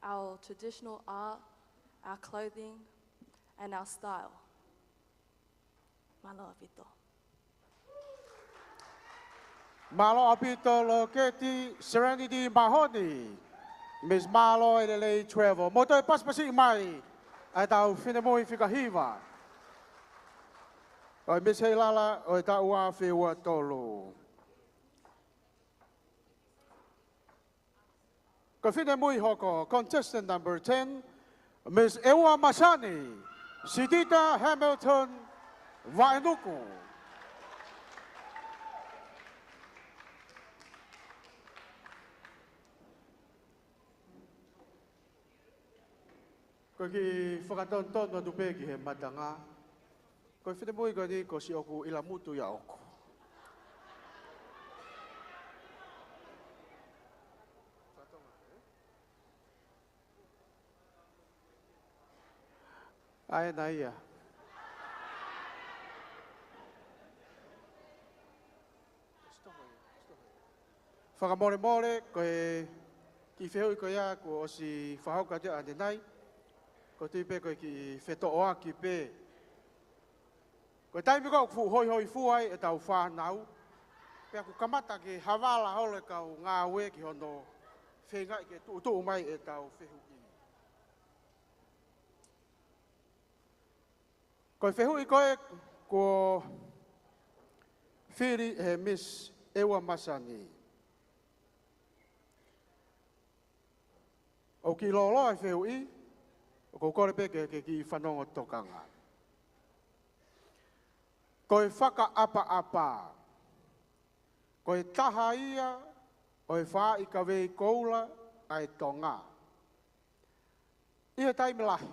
our traditional art, our clothing, and our style. Mālō ʻaupito. Mālō ʻaupito Loketi Serenity Mahoney, Miss Mālō e Lelei Travel. Mou toe pasipasi mai ʻa e tau finemui fika hiva. ʻO e Miss Heilala ʻo e taʻu ua afe ua tolu. Ko e finemui hoko, contestant number ten, Miss ʻEua Masani, Sitita Hamilton, Vaʻenuku. Ko e kiʻi fakatonutonu atu pē ki he matanga. Ko e finemui ko eni ko siʻoku ʻilamutu ia ʻoʻoku. ʻA ena ia. Fakamolemole, ko e kiʻi fehuʻi ko ia kuo ʻosi fakahoko atu ʻanenai. Ko e tui pē ko e kiʻi fetoʻoaki pē. Ko e taimi ko ē ʻoku fuʻu hoihoifua ai ʻetau fānau, pea ʻoku kamata ke havala holo e kau ngāue ki hono feingaʻi ke tuʻutuʻu mai ʻetau fehuʻi. Ko e fehuʻi ko ē kuo fili ʻe he Miss ʻEua Masani. ʻOku kiʻi lōloa e fehuʻi, ʻoku ou kole pē ke, ke kiʻi fanongo tokanga. Ko e fakaʻapaʻapa, ko e taha ia ʻo e faaʻi kavei koula ʻa e Tonga. ʻI he taimi lahi,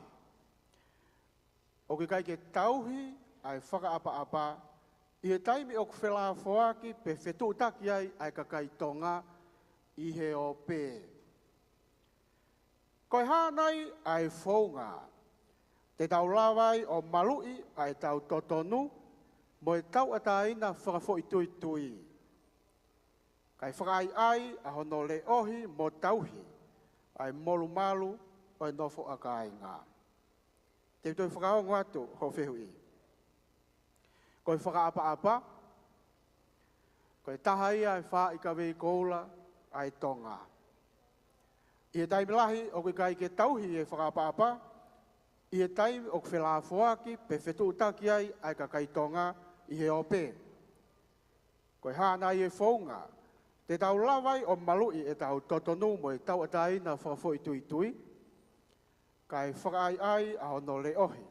ʻoku ʻikai ke tauhi ʻa e fakaʻapaʻapa ʻi he taimi ʻoku felāfoaki pe fetuʻutaki ai ʻa e kakai Tonga ʻi he ope. Ko e hā nai ʻa e founga te tau lava ai ʻo maluʻi ʻa ʻetau totonu mo e tauʻatāina fakafoʻituitui, kae fakaʻaiʻai ʻa hono leʻohi mo tauhi ʻa e molumalu ʻo e nofo ʻa kāinga? Te u toe fakaongo atu hoʻo fehuʻi. Ko e fakaʻapaʻapa, ko e taha ia e faaʻi kavei koula ʻa e Tonga. ʻI he taimi lahi ʻoku ʻikai ke tauhi e fakaʻapaʻapa ʻi he taimi ʻoku felāfoaki pe fetuʻutaki ai ʻa e kakai Tonga ʻi he ope. Ko e hā nai e founga te tau lava ai ʻo maluʻi ʻetau totonu mo e tauʻatāina fakafoʻituitui, kae fakaʻaiʻai ʻa hono leʻohi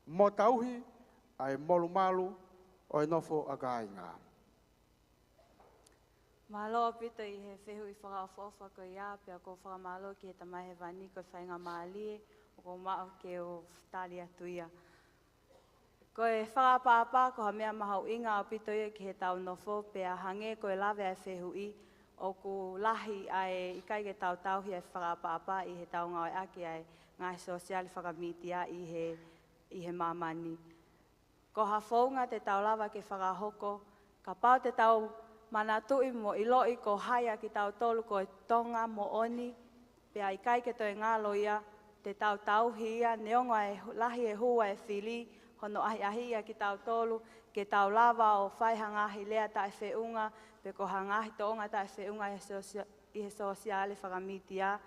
mo tauhi ʻa e molumalu ʻo e nofo ʻa kāinga? Mālō ʻaupito ʻi he fehuʻi fakaʻofoʻofa ko ia, pea ʻoku ou fakamālō ki he Tamai Hēvani ko e faingamālie ʻoku ou maʻu ke u tali atu ia. Ko e fakaʻapaʻapa ko ha meʻa mahuʻinga ʻaupito ia ki heʻetau nofo, pea hangē ko e lave ʻa e fehuʻi, ʻoku lahi ʻa e ʻikai ke tau tauhi ʻa e fakaʻapaʻapa ʻi heʻetau ngāueʻaki ʻa e ngaahi sōsiale fakamītia ʻi he, ʻi he māmani. Ko ha founga te tau lava ke fakahoko, kapau te tau manatuʻi mo ʻiloʻi ko hai ʻa kitautolu ko e Tonga moʻoni, pea ʻikai ke toe ngalo ia, te tau tauhi ia, neongo ʻa e hu-, lahi e hū ʻa e fili, hono ʻahiʻahiʻi ʻa kitautolu, ke tau lava ʻo fai ha ngaahi lea taʻefeʻunga, pe ko ha ngaahi tōʻonga taʻefeʻunga ʻi he sōsia-, ʻi he sōsiale fakamītia.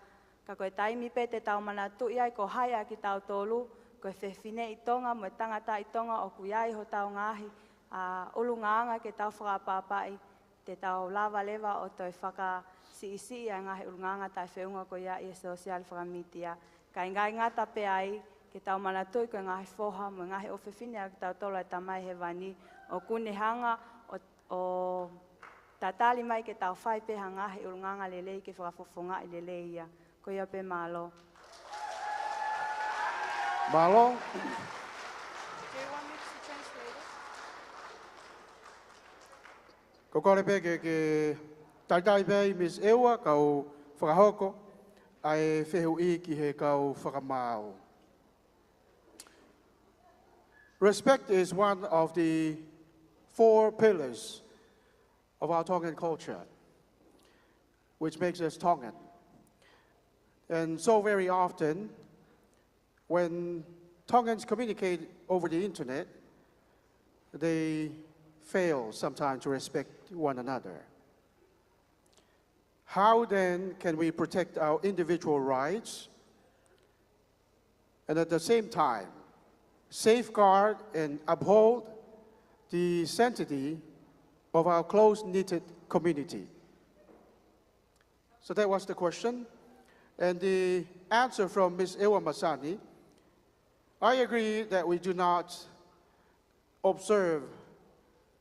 Ka ko e taimi pē te tau manatuʻi ai ko hai ʻa kitautolu, ko e fefineʻi Tonga mo e tangataʻi Tonga ʻoku ʻi ai hotau ngaahi, ʻa, ʻulungaanga ke tau fakaʻapaʻapaʻi, te tau lava leva ʻo toe fakasiʻisiʻi ʻa e ngaahi ʻulungaanga taʻefeʻunga ko ia ʻi he sōsiale fakamītia. Kae ʻikai ngata pē ai, ke tau manatuʻi ko e ngaahi foha mo e ngaahi ʻofefine ʻa kitautolu ʻa e Tamai Hēvani, ʻoku ne hanga ʻo, ʻo tatali mai ke tau fai pē ha ngaahi ʻulungaanga lelei ke fakafofongaʻi lelei ia. Ko ia pē, mālō. Mālō. Do you want me to translate it? Ko e kole pē ke, ke talitali pē ʻe Miss ʻEua kau fakahoko ʻa e fehuʻi ki he kau fakamaau. Respect is one of the four pillars of our Tongan culture, which makes us Tongan. And so very often, when Tongans communicate over the internet, they fail sometimes to respect one another. How then can we protect our individual rights and at the same time safeguard and uphold the sanctity of our close-knitted community? So that was the question. And the answer from Miss ʻEua Masani, I agree that we do not observe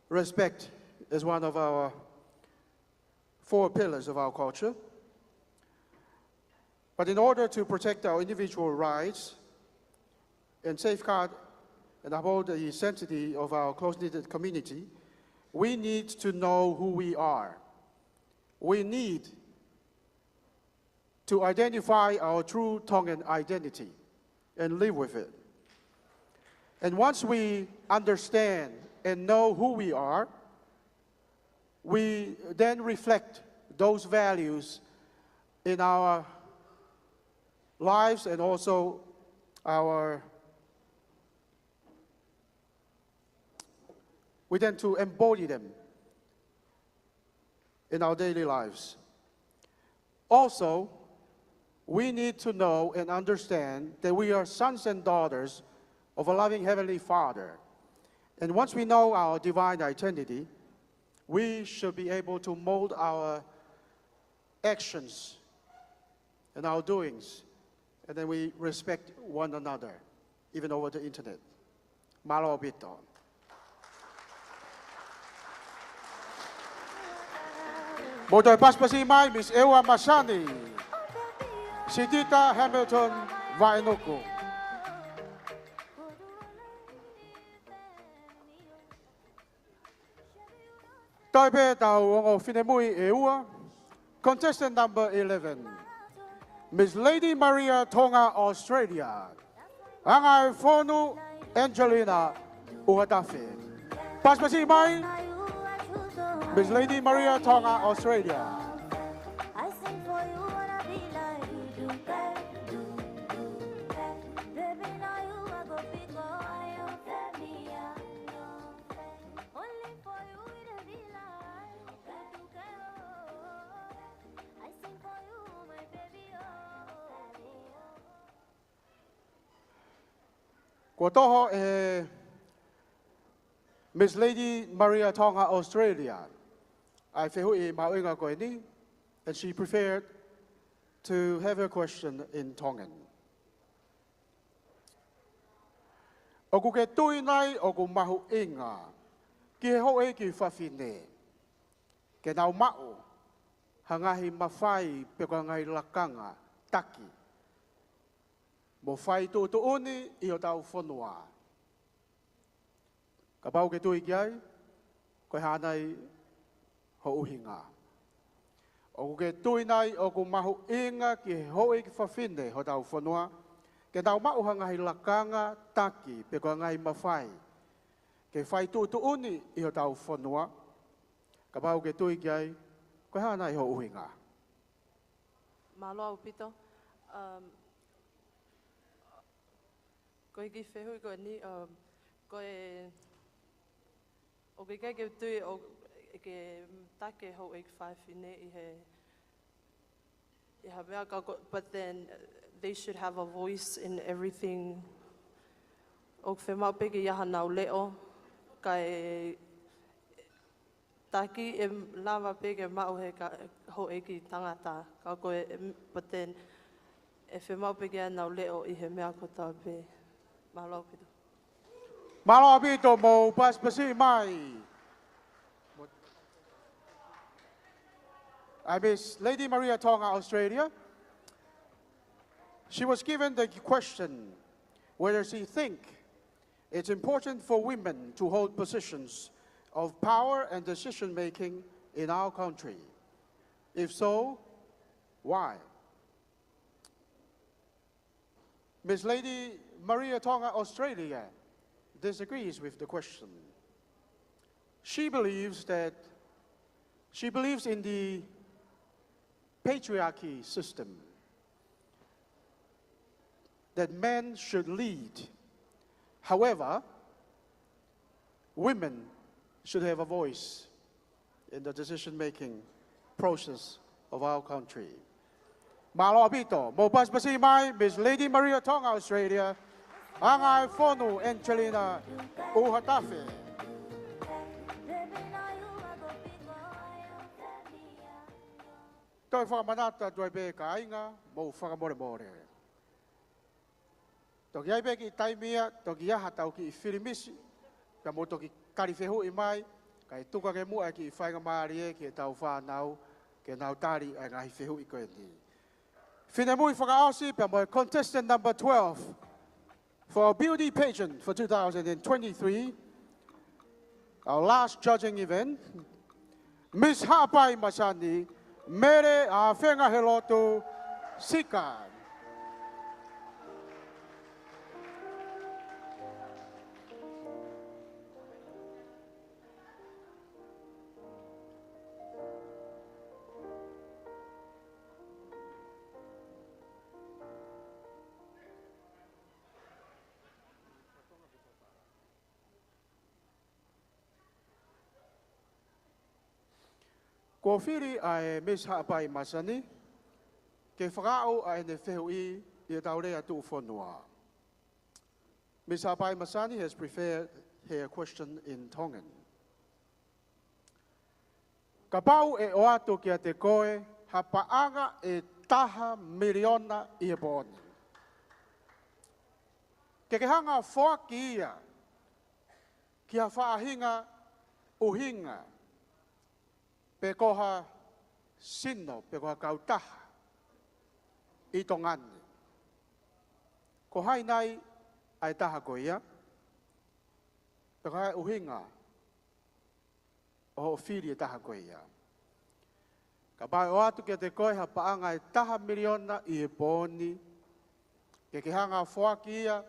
respect as one of our four pillars of our culture. But in order to protect our individual rights and safeguard and uphold the sanctity of our close-knitted community, we need to know who we are. We need to identify our true Tongan identity and live with it. And once we understand and know who we are, we then reflect those values in our lives and also our, we tend to embody them in our daily lives. Also, we need to know and understand that we are sons and daughters of a loving Heavenly Father. And once we know our divine identity, we should be able to mold our actions and our doings, and then we respect one another, even over the internet. Mālō ʻaupito. Mou toe pasipasi mai, Miss ʻEua Masani, Sitita Hamilton Vaenuku. Toe pē ʻetau ongo finemui ʻe ua, contestant number eleven, Miss Lady Maria Tonga Australia, ʻa e Fonu Angelina ʻUhatafe. Pasipasi mai, Miss Lady Maria Tonga Australia. Kuo toho ʻe Miss Lady Maria Tonga Australia ʻa e fehuʻi mahuʻinga ko eni, and she prepared to have her question in Tongan. ʻOku ke tui nai ʻoku mahuʻinga ki he houʻeiki fafine ke nau maʻu ha ngaahi mafai pe ko ha ngaahi lakanga taki mo fai tuʻutuʻuni ʻi hotau fonua? Kapau ʻoku ke tui ki ai, ko e hā nai ho ʻuhinga? ʻOku ke tui nai ʻoku mahuʻinga ki he houʻeiki fafine hotau fonua ke nau maʻu ha ngaahi lakanga taki pe ko ha ngaahi mafai ke fai tuʻutuʻuni ʻi hotau fonua? Kapau ʻoku ke tui ki ai, ko e hā nai ho ʻuhinga? Mālō ʻaupito. Um, ko e kiʻi fehuʻi ko eni, um, ko e, ʻoku ʻikai ke u tui ʻoku ke taki e houʻeiki fafine ʻi he, ʻi ha meʻa ka ko, but then, uh, they should have a voice in everything. ʻOku fiemaʻu pē ke ʻi ai haʻanau leʻo, kae taki ʻe lava pē ke maʻu he ka, houʻeiki tangata, ka ko e, but then, ʻe fiemaʻu pē ke ʻi ai haʻanau leʻo ʻi he meʻa kotoa pē. Mālō ʻaupito. Mālō ʻaupito mo pasipasi mai. ʻA Miss Lady Maria Tonga Australia. She was given the question whether she think it's important for women to hold positions of power and decision making in our country. If so, why? Miss Lady Maria Tonga Australia disagrees with the question. She believes that, she believes in the patriarchy system, that men should lead. However, women should have a voice in the decision-making process of our country. Mālō ʻaupito, mo pasipasi mai, Miss Lady Maria Tonga Australia, ʻa e Fonu Angelina ʻUhatafe. Toe fakamanatu atu ai pē kāinga, mou fakamolemole. Toki ʻi ai pē kiʻi taimi ia, toki ʻi ai haʻatau kiʻi filimisi, ka mou toki tali fehuʻi mai, kae tuku ange muʻa e kiʻi faingamālie ki heʻetau fānau, ke nau tali ʻa e ngaahi fehuʻi ko eni. Finemui fakaʻosi pea mo e contestant number twelve for our beauty pageant for two thousand and twenty-three. Our last judging event, Miss Haʻapai Masani, Mele ʻAfengahelotu Sika. Kuo fili ʻa e Miss Haʻapai Masani ke fakaaʻu ʻa ʻene fehuʻi ʻi heʻetau lea tuʻufonua. Miss Haʻapai Masani has prepared her question in Tongan. Kapau ʻe ʻoatu kiate koe ha paʻanga ʻe taha miliona ʻi he pō ni, ke ke hanga ʻo foaki ia ki ha faʻahinga ʻuhinga, pe ko ha sino, pe ko ha kautaha ʻi Tonga ni, ko hai nai ʻa e taha ko ia, pe ko e hā e ʻuhinga ʻo hoʻo fili e taha ko ia? Kapau ʻe ʻoatu kiate koe ha paʻanga ʻe taha miliona ʻi he pō ni, ke ke hanga ʻo foaki ia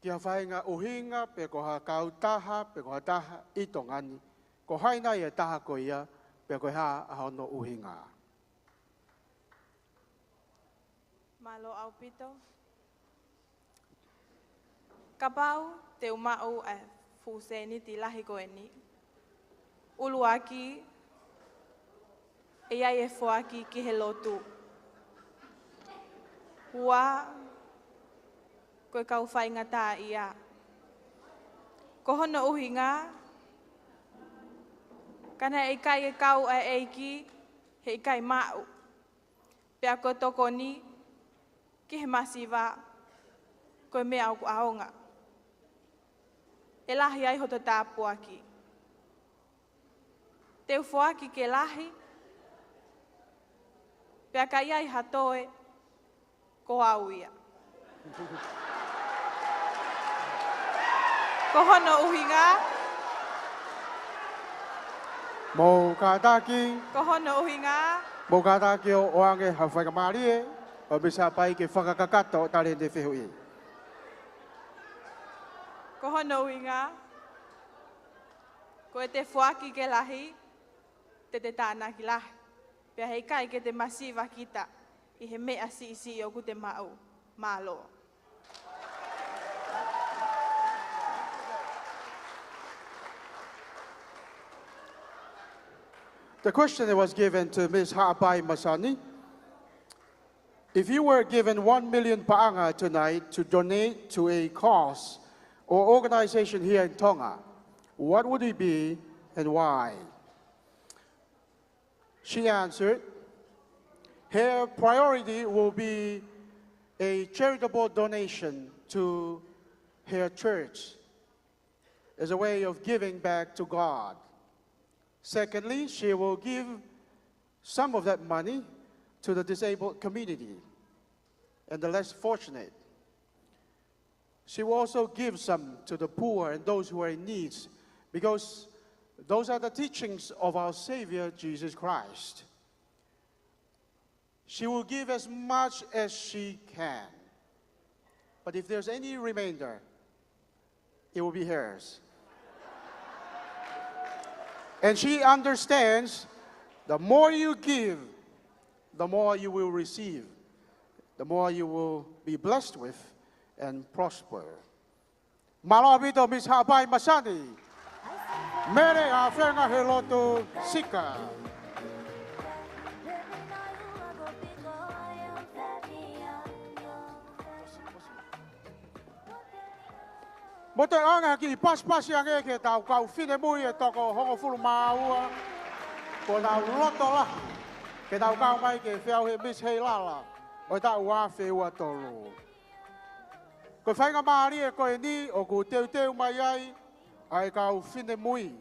ki ha faʻahinga ʻuhinga, pe ko ha kautaha, pe ko ha taha ʻi Tonga ni, ko hai nai e taha ko ia, pe ko e hā ʻa hono ʻuhinga? Mālō ʻaupito. Kapau te u maʻu ʻa e fuʻu sēniti lahi ko eni, ʻuluaki, ʻe ʻi ai e foaki ki he lotu. Ua, ko e kau faingataʻaʻia. Ko hono ʻuhinga, ka naʻe ʻikai ke kau ʻa e ʻEiki, heʻikai maʻu. Pea ko e tokoni ki he masiva, ko e meʻa ʻoku ʻaonga. ʻE lahi ai hoto tāpuaki. Te u foaki ke lahi, pea ka ʻi ai ha toe, ko au ia. Ko hono ʻuhinga. Mou kātaki. Ko hono ʻuhinga. Mou kātaki ʻo ʻoange ha faingamālie ʻo Misi Haʻapai ke fakakakato ʻo tali ʻene fehuʻi. Ko hono ʻuhinga, ko ʻete foaki ke lahi, te te tānaki lahi. Pea heʻikai ke te masiva kita ʻi he meʻa siʻisiʻi ʻoku te maʻu. Mālō. The question that was given to Miss Haʻapai Masani, if you were given one million paʻanga tonight to donate to a cause or organization here in Tonga, what would it be and why? She answered, her priority will be a charitable donation to her church as a way of giving back to God. Secondly, she will give some of that money to the disabled community and the less fortunate. She will also give some to the poor and those who are in needs, because those are the teachings of our Savior, Jesus Christ. She will give as much as she can. But if there's any remainder, it will be hers. And she understands the more you give, the more you will receive, the more you will be blessed with and prosper. Mālō ʻaupito, Miss Haʻapai Masani. Mele ʻa Fenga he lotu sika. Mo te anga ki pasipasi ange ke tau kau finemui ʻe toko hongofulu mā ua. Ko nau loto lahi ke tau kau mai ke feʻauhi Miss Heilala ʻo e taʻu ua afe ua tolu. Ko e faingamālie ko eni ʻoku teuteu mai ai ʻa e kau finemui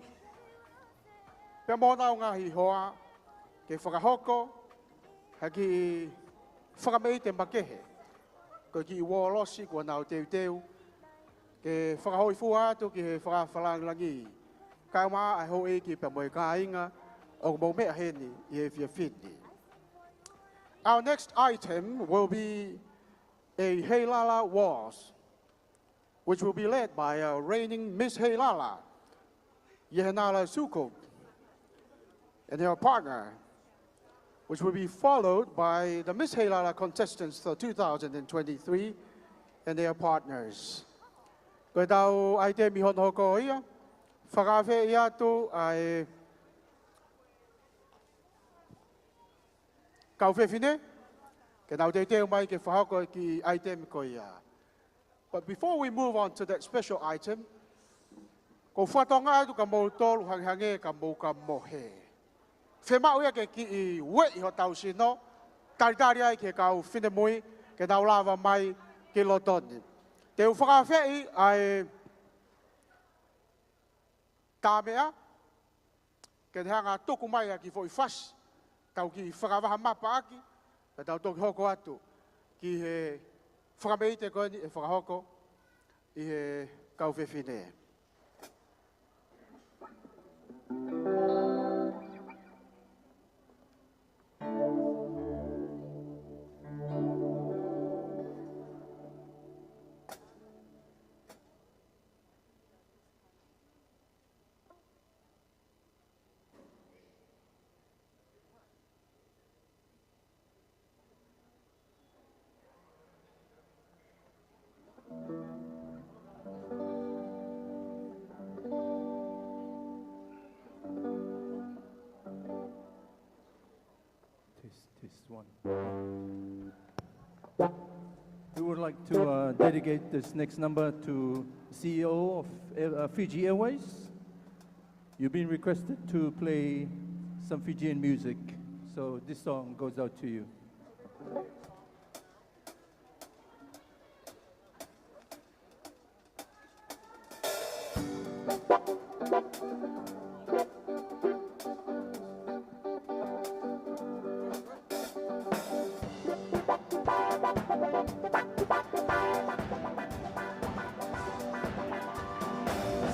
pea mo honau ngaahi hoa ke fakahoko ha kiʻi fakameʻite makehe. Ko e kiʻi uolosi kuo nau teuteu ke fakahōifua atu ki he fakaafe langilangi. Kae ʻumaʻā ʻa e houʻeiki pea mo e kāinga ʻoku mou meʻa heni ʻi he efiafi ni. Our next item will be a Heilala Waltz, which will be led by our reigning Miss Heilala, Yehenala Sukup, and her partner, which will be followed by the Miss Heilala contestants for two thousand and twenty-three and their partners. Ko e tau ʻaitemi hono hoko ia, fakaafeʻi atu ʻa e kau fefine ke nau teuteu mai ke fakahoko e kiʻi ʻaitemi ko ia. But before we move on to that special item, ʻoku ou fakatokangaʻi atu kia moutolu hangehangē ka mou ka mohe. Fiemaʻu ia ke kiʻi ueʻi hotau sino, talitali ai ki he kau finemui ke nau lava mai ki loto ni. Te u fakaafeʻi ʻa e tā meʻa, ke ne hanga ʻo tuku mai ʻa e kiʻi foʻi fasi, tau kiʻi fakavaha mapa ʻaki, pea tau toki hoko atu ki he fakameʻite ko eni ʻe fakahoko ʻe he kau fefine. One. We would like to, uh, dedicate this next number to C E O of, uh, Fiji Airways. You've been requested to play some Fijian music, so this song goes out to you.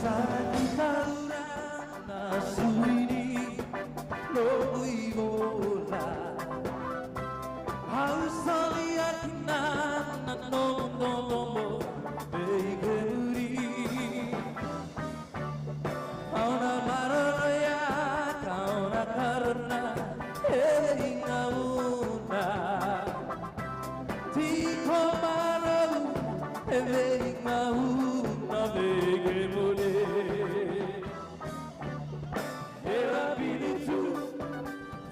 Sānaki Tauranga, Suini, Loʻui Vola. Hausali atu nana no domo ei kemuri. Aona maroro ia, kaona karona, e inga una. Tiko marau, e inga una, me ke mole. Hera pilitu,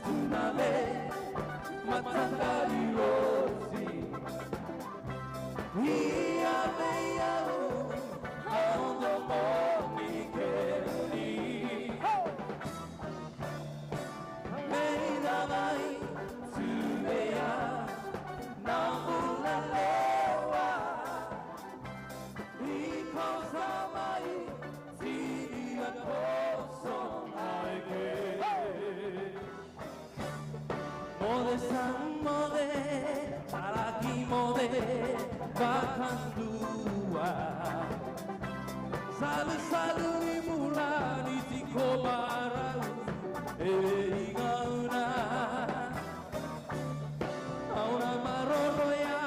tunale, matakali rosi. Ia mei au, aondo moni ke muli. Mei lavai, tu mea, na mula lewa. Iko samai, tini a koso ai ke. Mole sang mole, taraki mole, vakandua. Salu salu ni mula ni tiko marau, e inga una. Aona maroro ia,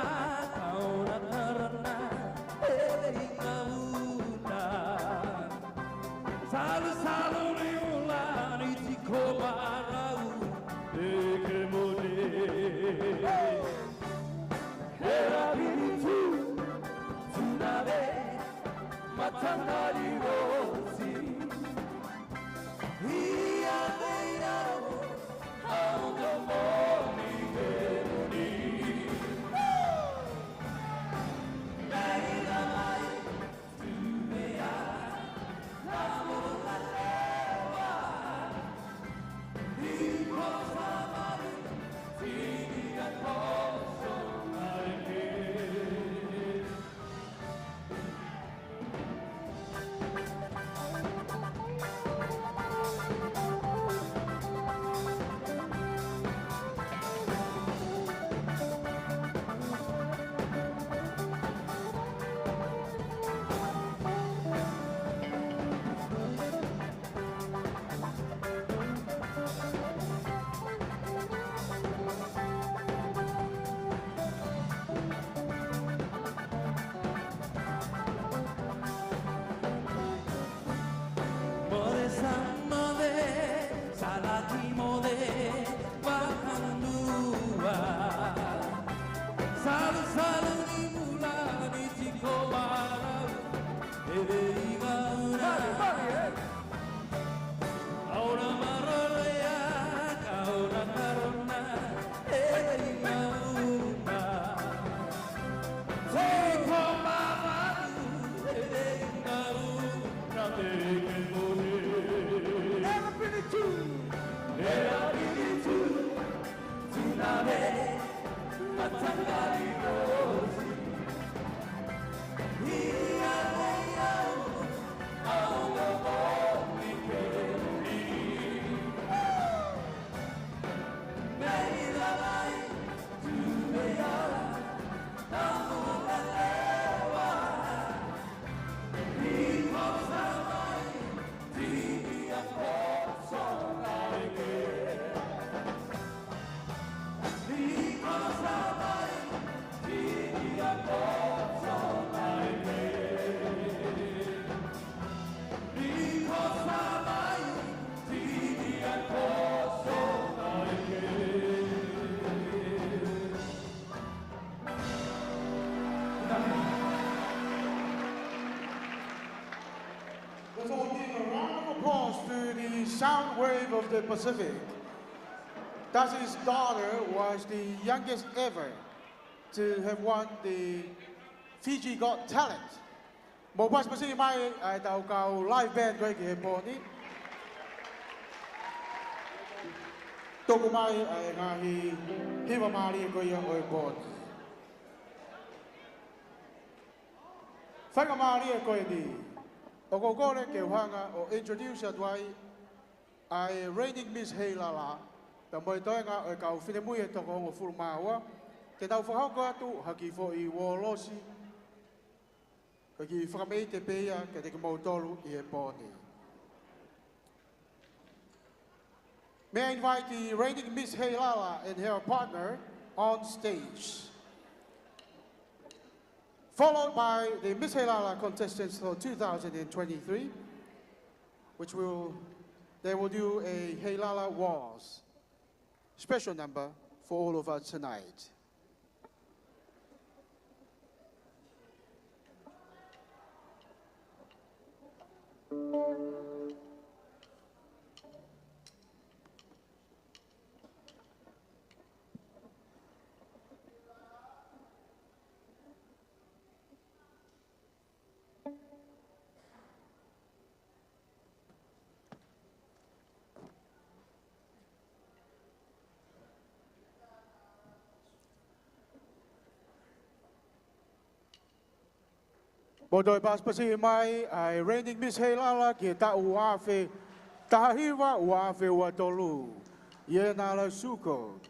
aona karona, e inga una. Salu salu ni mula ni tiko marau, e ke mole. Hera pilitu, tunale, matakali rosi. Ia mei au, aondo moni ke muli. Mei lavai, Mole sang mole, salaki mole, vakandua. Salu salu ni mula ni tiko marau, e inga una. Mari, mari, eh. Aona maroro ia, aona karona, e inga una. Tiko marau, e inga una, me ke mole. Hera pilitu, hera pilitu, tunale, matakali rosi. Ia mei au, aondo moni ke muli. Mei lavai, tu mea, na mula lewa. Iko samai, tini a koso ai ke. Let's all give a round of applause to the Sound Wave of the Pacific. Tasi's daughter was the youngest ever to have won the Fiji Got Talent. Mou pasipasi mai ʻa e tau kau live band ko ē ki he pō ni. Tuku mai ʻa e ngaahi hiva mālie ko ia ʻo e pō ni. Faingamālie ko eni, ʻoku ou kole ke u hanga ʻo introduce atu ai ʻa e reigning Miss Heilala, pea mo e toenga ʻo e kau finemui ʻe toko hongofulu mā ua, ke tau fakahoko atu ha kiʻi foʻi uolosi, ko e kiʻi fakameʻite pē ia kiate kimoutolu ʻi he pō ni. May I invite the reigning Miss Heilala and her partner on stage, followed by the Miss Heilala contestants for two thousand and twenty-three, which will, they will do a Heilala Waltz special number for all of us tonight. Mou toe pasipasi mai ʻa e reigning Miss Heilala ki he taʻu ua afe taha hiva, ua afe ua tolu, Iena Lausuko.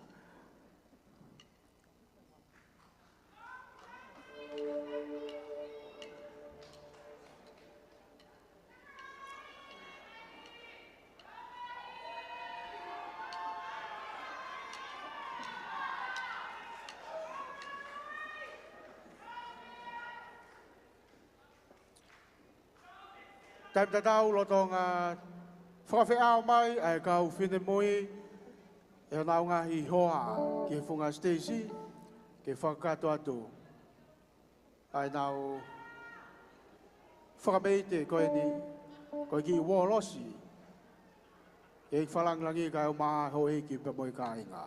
Taimi tatau lolotonga fakafeʻao mai ʻa e kau finemui ʻe honau ngaahi hoa ki he funga siteisi, ke fakakakato atu ʻa ʻenau fakameʻite ko eni, ko e kiʻi uolosi, ʻEiki Fakalāngilangi kae ʻumaʻā e houʻeiki pea mo e kāinga.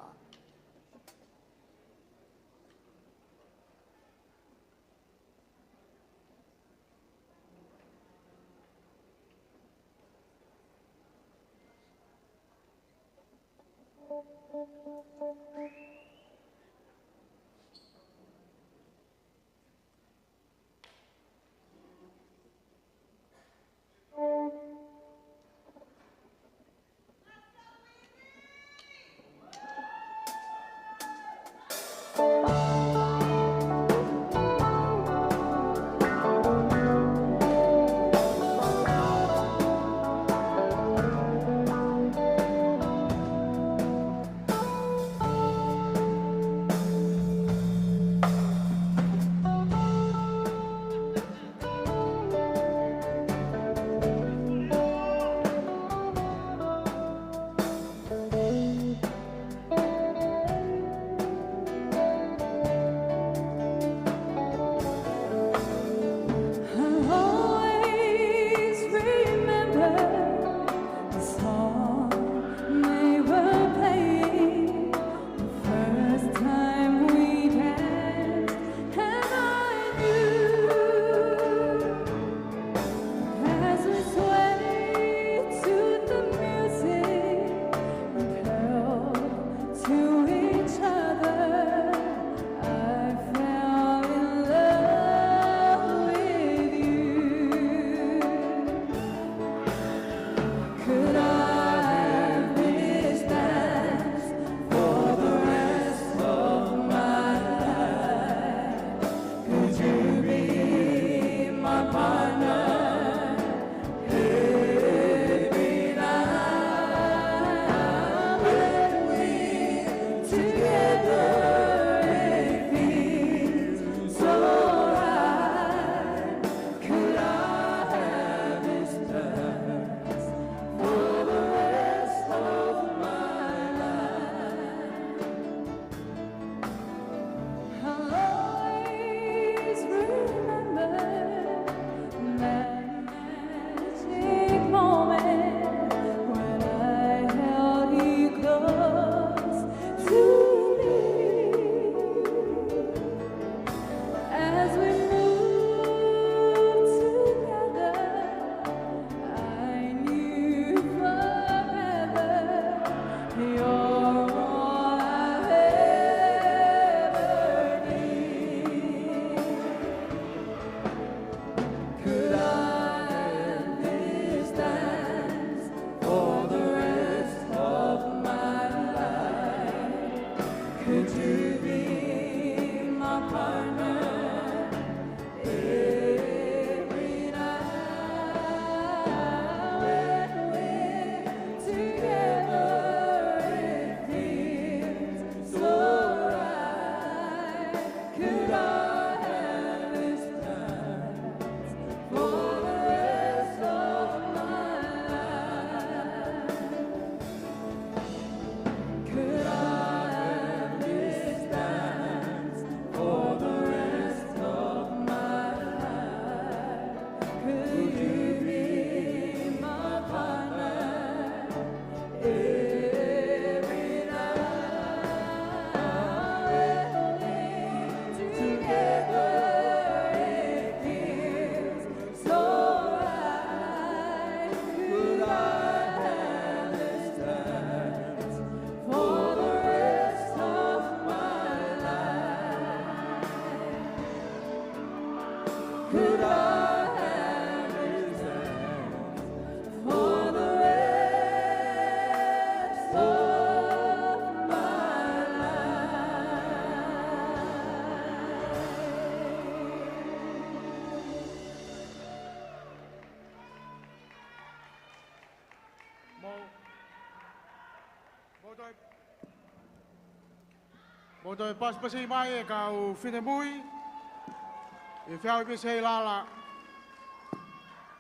Mou toe, mou toe pasipasi mai e kau finemui ʻi he feʻauhi misi ʻi lalo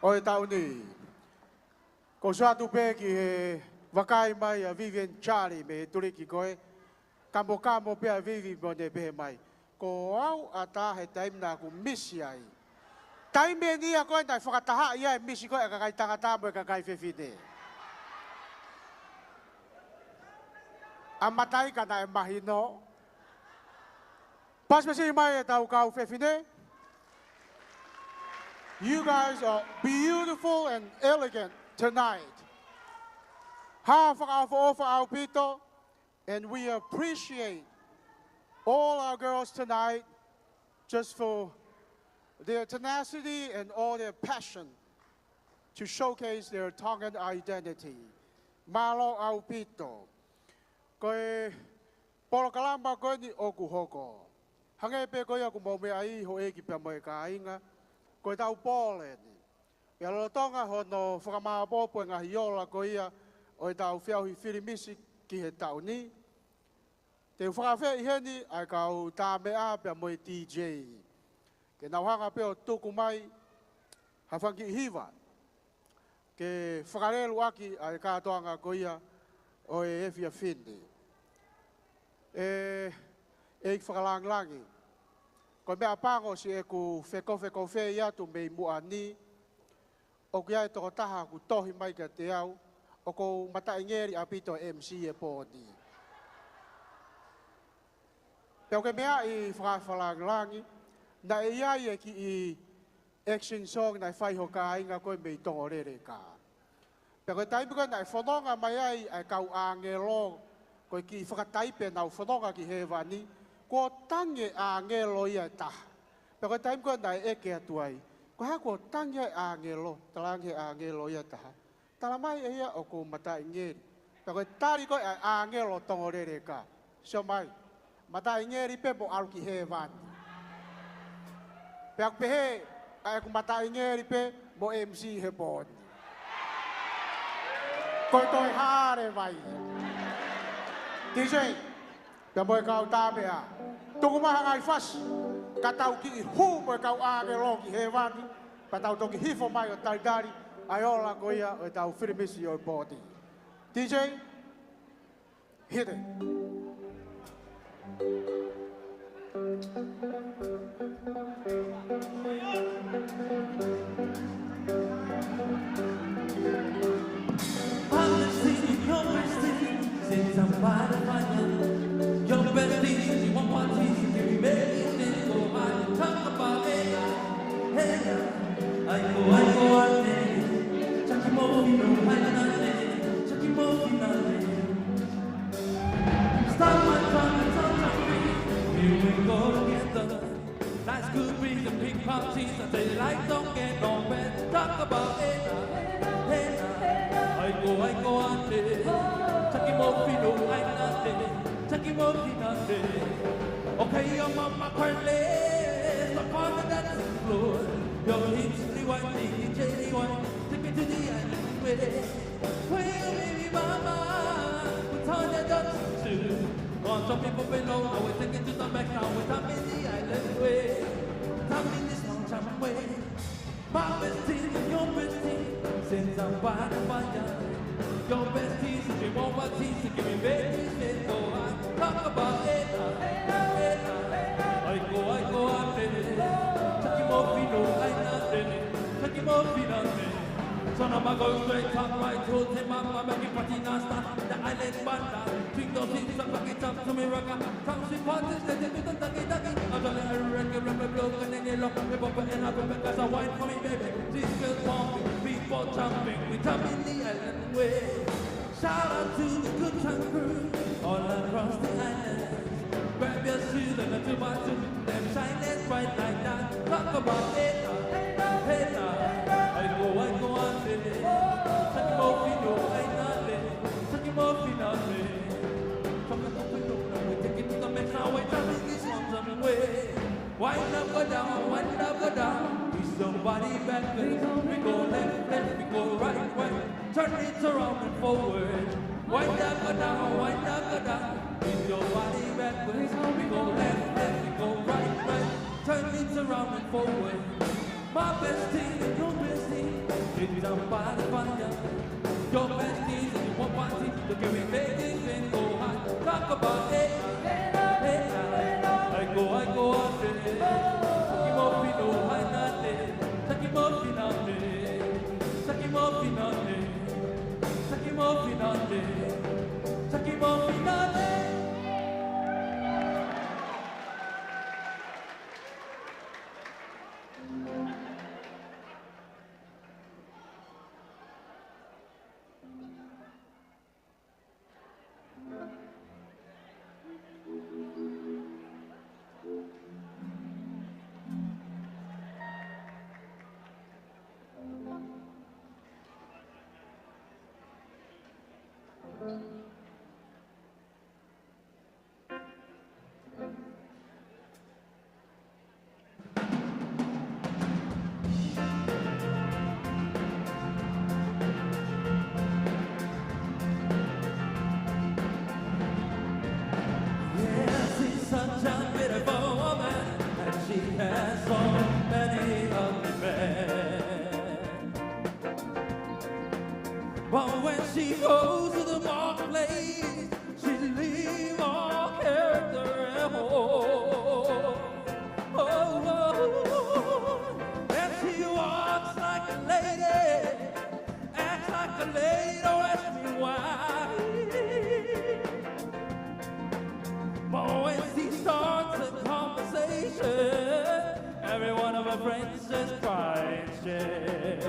ʻo e taʻu ni. Ko e suʻe atu pē ki he vakai mai ʻa Vivian Charlie mei he tuliki ko ē, kamokamo pē ʻa Vivi mo ne pehē mai, ko au ʻatā he taimi naʻa ku misi ai. Taimi eni ia ko ē naʻe fakatahaʻi ai e misi ko ē ʻa e kakai tangata mo e kakai fefine. ʻA matai ka naʻe mahino. Pasipasi mai e tau kau fefine. You guys are beautiful and elegant tonight. Hā fakaʻofoʻofa ʻaupito, and we appreciate all our girls tonight just for their tenacity and all their passion to showcase their Tongan identity. Mālō ʻaupito. Ko e polokalama ko eni ʻoku hoko, hangē pē ko ia ʻoku mou meaʻi, houʻeiki pea mo e kāinga, ko e tau pole eni. ʻI he lolotonga hono fakamāʻopoʻopo e ngaahi ola ko ia ʻo e tau feʻauhi fili misi ki he taʻu ni, te u fakaafeʻi heni ʻa e kau tāmeʻa pea mo e D J ke nau hanga pē ʻo tuku mai ha fanga kiʻi hiva ke fakalelu ʻaki ʻa e kātoanga ko ia ʻo e efiafi ni. ʻE, ʻEiki Fakalangilangi, ko e meʻapango siʻeku fekofekofe atu mei muʻa ni, ʻoku ʻi ai e tokotaha ʻoku tohi mai kiate au ʻoku ou mataʻingeli ʻaupito e M C e pō ni. Pea ʻoku ke meaʻi, Faka-, Fakalangilangi, naʻe ʻi ai e kiʻi action song naʻe fai ʻe ho kāinga ko ē mei Tongoleleka. Pea ko e taimi ko ē naʻe fononga mai ai ʻa e kau ʻāngelo, ko e kiʻi fakataipe naʻa nau fononga ki hēvani, kuo tangi e ʻāngelo ia ʻe taha. Pea ko e taimi ko ē naʻe ʻeke atu ai, ko e hā kuo tangi ai e ʻāngelo, talaange ʻe he ʻāngelo ia ʻe taha, tala mai ʻe ia ʻoku ou mataʻingeli. Pea ko e tali ko ē ʻa e ʻāngelo Tongoleleka, sio mai, mataʻingeli pē mo ʻalu ki hēvani. Pea ʻoku pehē ʻa ʻeku mataʻingeli pē mo M C he pō ni. Ko e toe hā leva ia. D J, pea mo e kau tāmeʻa, tuku mai ha ngaahi fasi, ka tau kiʻi hū mo e kau ʻāngelo ki hēvani, pea tau toki hifo mai ʻo talitali ʻa e ola ko ia ʻo e tau fili misi ʻo e pō ni. D J, hit it. I've been seeing your bestie since I'm by the fire. Your bestie says you want parties, so give me baby, then go high. Talk about it, hey, hey, I go, I go, I go. Chucky Moffitt, no, I got it. Chucky Moffitt, no, I got it. Stop my time, stop my time. Here we go together. Nice cool breeze and big parties, and they like don't get no bed. Talk about it, hey, hey. I go, I go, I go. Chucky Moffitt, no, I got it. Chucky Moffitt, no, I got it. Okay, your mama quietly, stop on the dancing floor. Your hips rewind, D J rewind, take me to the island way. Well, baby mama, put on your dance too. Want some people below, now we take it to the max, now we come in the island way. Come in this long time way. My bestie and your bestie, since I'm by the fire. Your bestie says you want my tea, so give me baby, say go on. Talk about it, uh, it, uh, I go, I go, I go. Chucky Moffitt, no, I got it. Chucky Moffitt, no, I got it. So now I go straight top right, hold him up, I make it party non-stop. The island banda, drink those things, I fuck it up to me, rocker. Come see parties, they do the ducky, ducky. I'm gonna reggae, rebel, blow, and then you look, rebel, and I go back as a wine for me, baby. These girls want me, people jumping, we come in the island way. Shout out to the good time crew all across the island. Grab your shoes and a two by two. Them shine as bright like that. Talk about it, uh, hey, uh, I go, I go, I feel it. Chucky Moffitt, no, I got it. Chucky Moffitt, no, I got it. Chucky Moffitt, no, we take it to the max, now we driving this one some way. Wind up, go down, wind up, go down. We somebody back, we go left, left, we go right, right. Turn it around and forward. Wind up, go down, wind Yes, she's such a beautiful woman, and she has so many ugly men. But when she goes to the marketplace, she leave all character at home. Oh, oh, oh. And she walks like a lady, acts like a lady, don't ask me why. But when she starts a conversation, every one of her friends just cry and shake.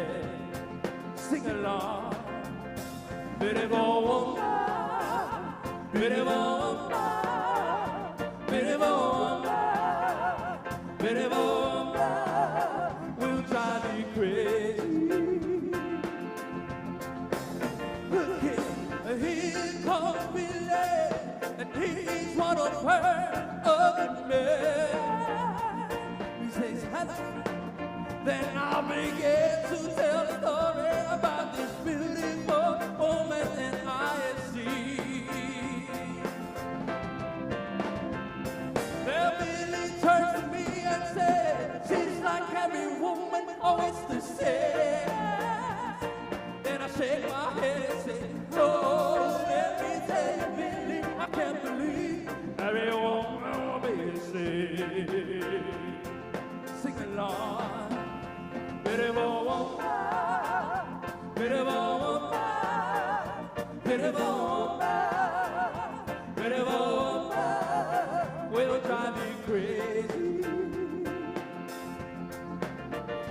Sing along. Bere wonga, bere wonga, bere wonga, bere wonga, will drive me crazy. Look here, here comes Billy, and he's one of her ugly men. He says, "Hello." Then I began to tell a story about this beautiful woman that I had seen. Then Billy turned to me and said, "She's like every woman always the same." Then I shake my head and say, "No, let me tell you, Billy, I can't believe every woman will be the same." Sing along. Bere wonga, bere wonga, bere wonga, bere wonga, will drive me crazy.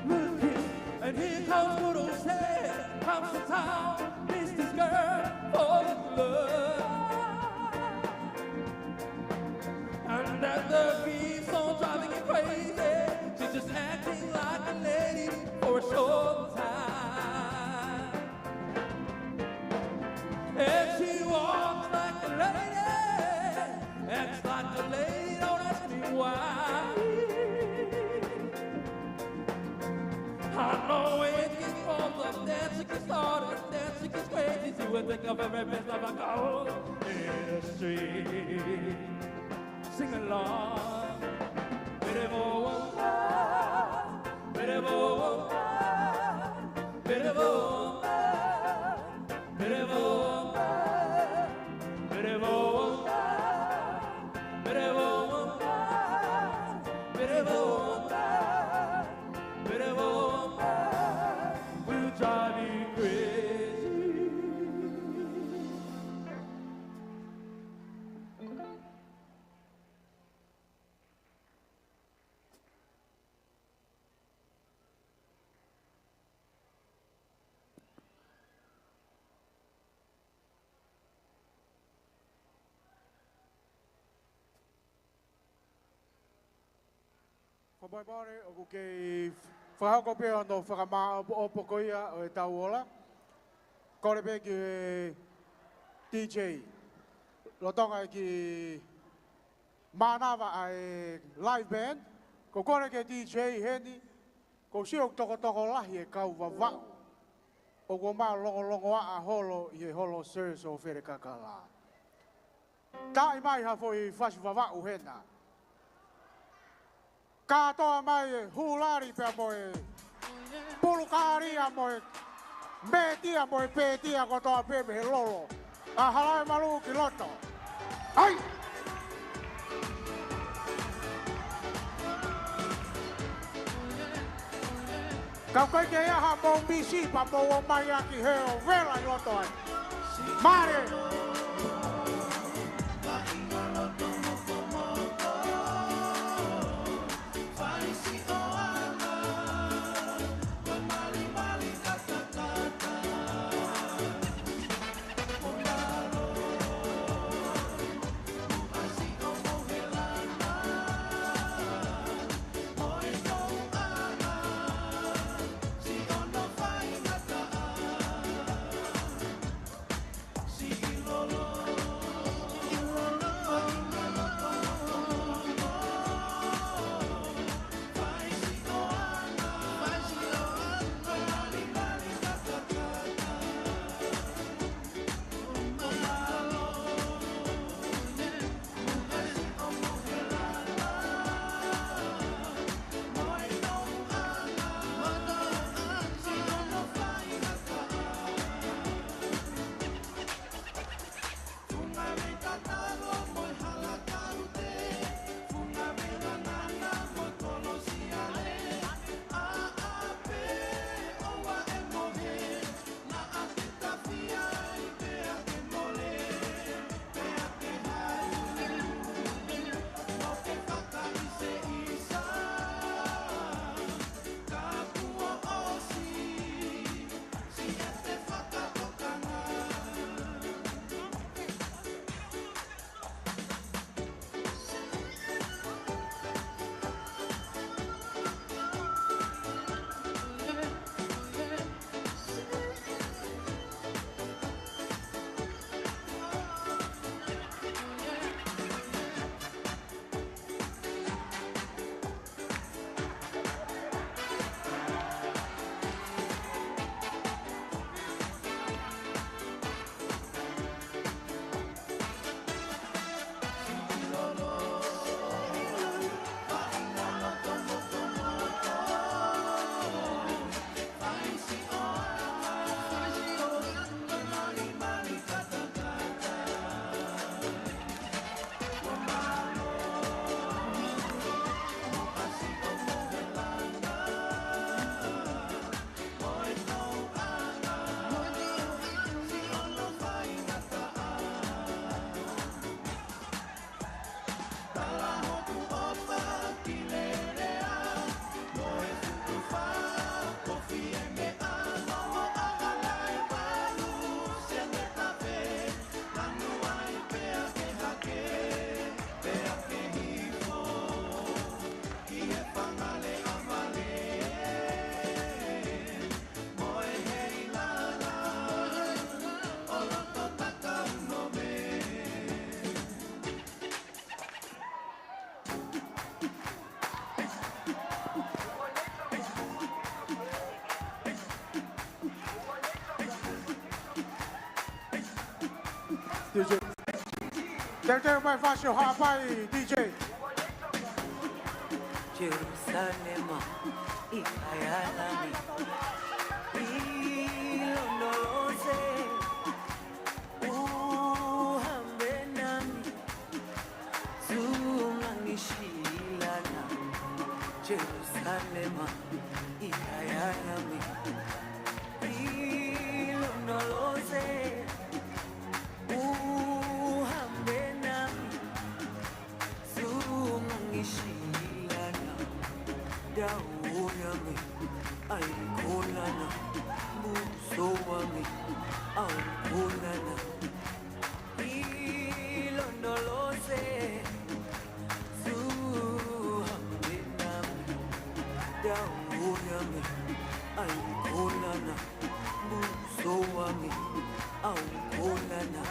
Look here, and here comes good old Sam, comes to town, meets this girl for his love. And that love keeps on driving him crazy. She's just acting like a lady for a short time. And she walks like a lady, acts like a lady, don't ask me why. I know it gets bored of dancing, gets started, dancing gets crazy. She will think of every place like a girl in the street. Sing along. Bere wonga, bere wonga, bere wonga, bere wonga, bere wonga, bere wonga, bere wonga, bere wonga, will drive me crazy. Fakamolemole, ʻoku kei fakahoko pē hono fakamāʻopoʻopo ko ia ʻo ʻetau ola. Kole pē ki he D J. Lolotonga e kiʻi mānava ʻa e live band, ʻoku kole ki he D J heni, ʻoku ou sio ʻoku tokotokolahi e kau Vavaʻu ʻoku ō mai ʻo longolongoaʻa holo ʻi he holo Sir Sofele Kakala. Taaʻi mai ha foʻi fasi Vavaʻu hena. Kātoa mai e hūlali pea mo e pulukālia mo e mētia mo e pētia kotoa pē mei he lolo. ʻA Halaevalu ki loto. ʻAi! Ka ʻoku ʻikai ke ʻi ai haʻamou misi pea mou ō mai ʻaki he ʻo vela ʻi loto ai. Mālie. D J. Teuteu mai fasi ʻo Haʻapai, D J. Jerusalema, ʻi ai ʻa e Lami, ʻi loto lose, ʻuha mo e nami, Suʻunga Niu Sila na, Jerusalema, ʻi ai ʻa e Lami, ʻi loto lose, ʻuha mo e nami, Suʻunga Niu Sila na, Dauʻi ange ʻa e kolo na, Musou ange ʻa e kolo na, ʻi loto lose, Suʻunga mo e nami, Dauʻi ange ʻa e kolo na, Musou ange ʻa e kolo na,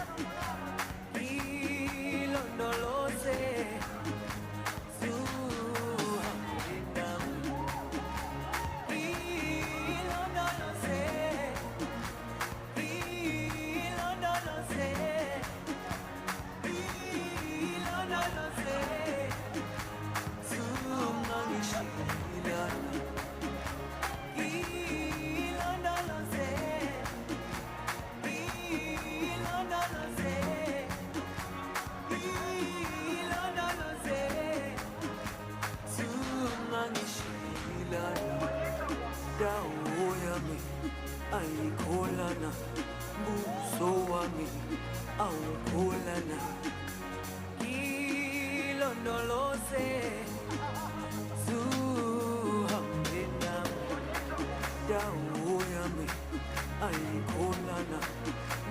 ʻi loto lose, Suʻunga mo e nami, Lonolose, suhambena, dauoyame, ai kolana,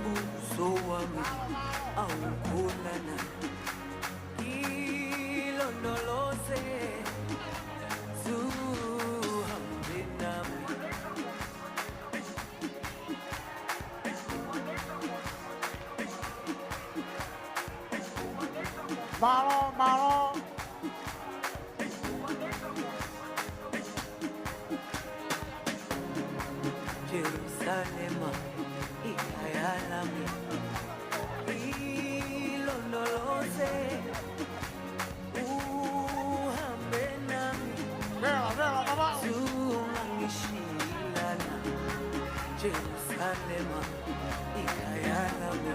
musoame, au kolana. Ilo no lo se, suhambena. Mālō, mālō. Jerusalema, ʻikai alame, ilo no lo se, suhambena. Vela, vela, vela. Suhangishilana, Jerusalema, ʻikai alame,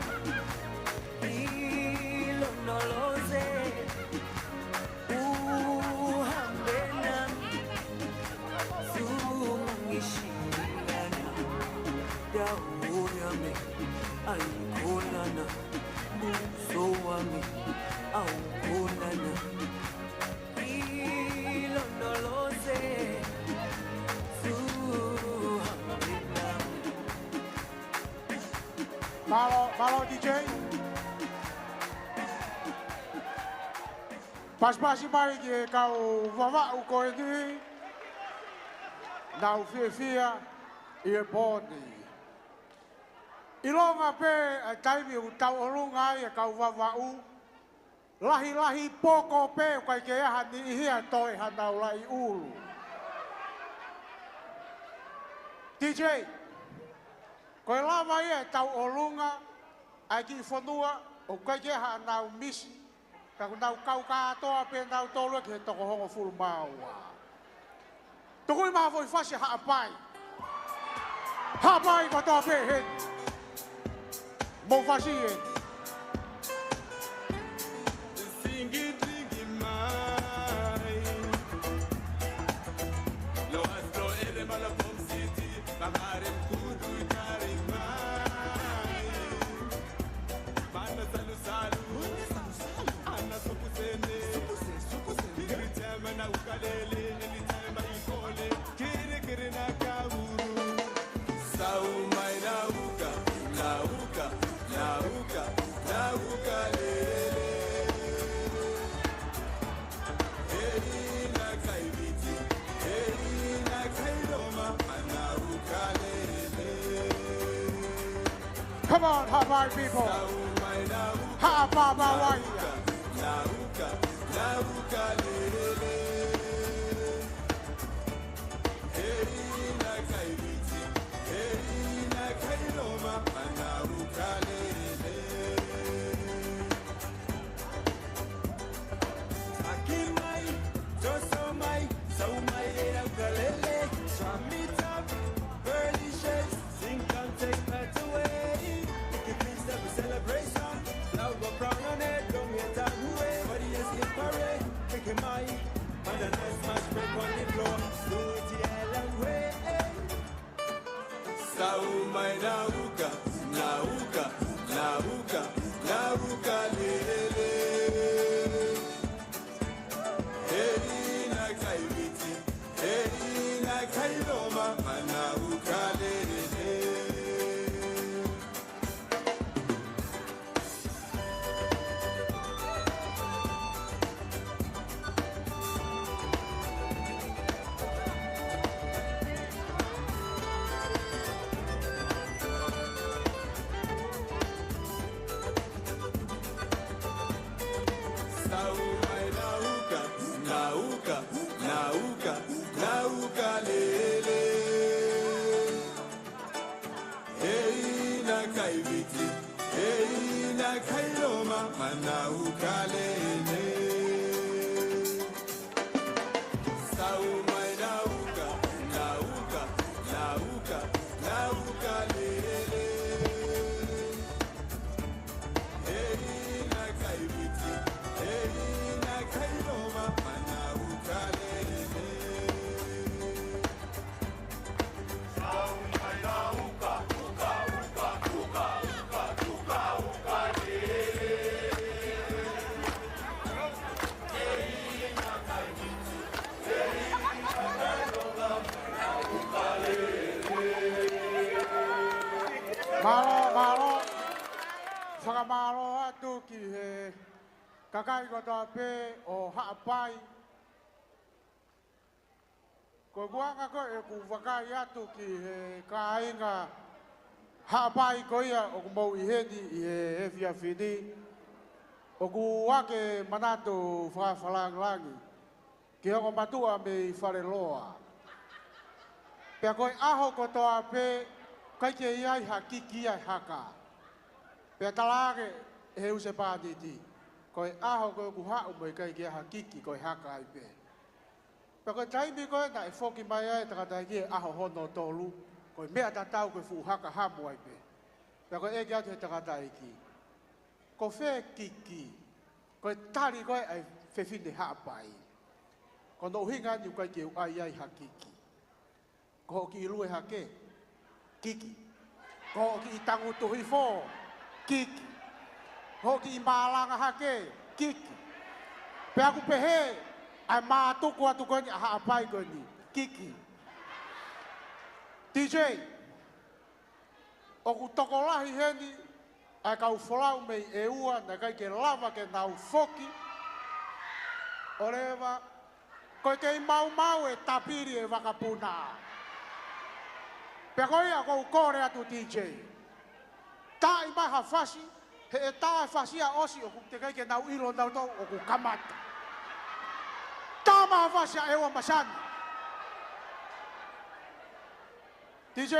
ilo no lo se, suhambena, suhangishilana, dauoyame, ai kolana, musoame, au kolana, ilo no lo se, suhambena. Mālō, mālō D J. Pasipasi mai ki he kau Vavaʻu ko eni. Nau fiefia ʻi he pō ni. ʻIlonga pē ʻa e taimi ʻoku tauʻolunga ai e kau Vavaʻu, lahilahi poko pē ʻoku ʻikai ke ʻi ai ha niʻihi ʻe toe hanau laʻi ʻulu. D J, ko e lava ia e tauʻolunga ʻa e kiʻi fonua ʻoku ʻikai ke ʻi ai haʻanau misi, ka ʻoku nau kau kātoa pē nautolu ki he toko hongofulu mā ua. Tuku mai ha foʻi fasi Haʻapai. Haʻapai kotoa pē heni. Mou fasi ē. Singi, singi mai. Lo astro ele mala pom city, magare kudu i kari mai. Mana salu salu. Ana suku sene. Suku se, suku se. Kiri tama na ukalele, anytime I call it. Kiri, kiri na kauru. Sau mai na uka, na uka, na uka, na ukalele. Hei na kai Viti, hei na kai Loma, ana ukalele. Come on, Haʻapai people. Haʻapāpāwai. Aki mai, toso mai, sau mai e laukalele. Swami Top, Burley Shakes, sing and take that away. Make it peace, have a celebration. Flower crown on it, don't get that way. Body is in parade, kick it mai. Mother nice match, break on the floor. Do it the island way. Sau mai na uka, na uka, na uka, na ukalele. Hei na kai Viti, hei na kai Loma, ana ukalele. Sau mai na uka, na uka, na uka, na ukalele. Hei na kai Viti, hei na kai Loma, ana ukalele. Sau mai na uka, na uka, na uka, na ukalele. Hei na kai Viti, hei na kai Loma, ana ukalele. Ki he kakai kotoa pē ʻo Haʻapai. Ko e ʻuhinga ko ē ʻeku vakai atu ki he kāinga Haʻapai ko ia ʻoku mou ʻi heni ʻi he efiafi ni, ʻoku ou ake manatu fakafakalāngilangi ki he ongo mātuʻa mei Faleloa. Pea ko e ʻaho kotoa pē, ʻikai ke ʻi ai ha kiki ʻa e haka. Pea talaange ʻe he husepāniti, ko e ʻaho ko ē ʻoku haʻu mo e ʻikai ke ʻi ai ha kiki, ko e haka ai pē. Pea ko e taimi ko ē naʻe foki mai ai e tangataʻeiki he ʻaho hono tolu, ko e meʻa tatau ko e fuʻu haka hamu ai pē. Pea ko e ʻeke atu he tangataʻeiki, ko fē kiki? Ko e tali ko ē ʻa e fefine Haʻapai, ko hono ʻuhinga ʻeni ʻoku ʻikai ke u ʻai ai ha kiki. Ko hoʻo kiʻi lue hake, kiki. Ko hoʻo kiʻi tangutu hifo, kiki. Ko hoʻo kiʻi malanga hake, kiki. Pea ʻoku pehē ʻa e mātuku atu ko eni ʻa Haʻapai ko eni, kiki. D J, ʻoku tokolahi heni ʻa e kau folau mei ʻEua naʻe ʻikai ke lava ke nau foki. ʻOleva, ko e kei maumau e tapili e vakapuna. Pea ko ia ʻoku ou kole atu, D J, tā mai ha fasi, he ʻe tā e fasi ia ʻosi ʻoku teʻeki ai ke nau ʻilo nautolu ʻoku kamata. Tā mai ha fasi ʻa ʻEua Masani. D J,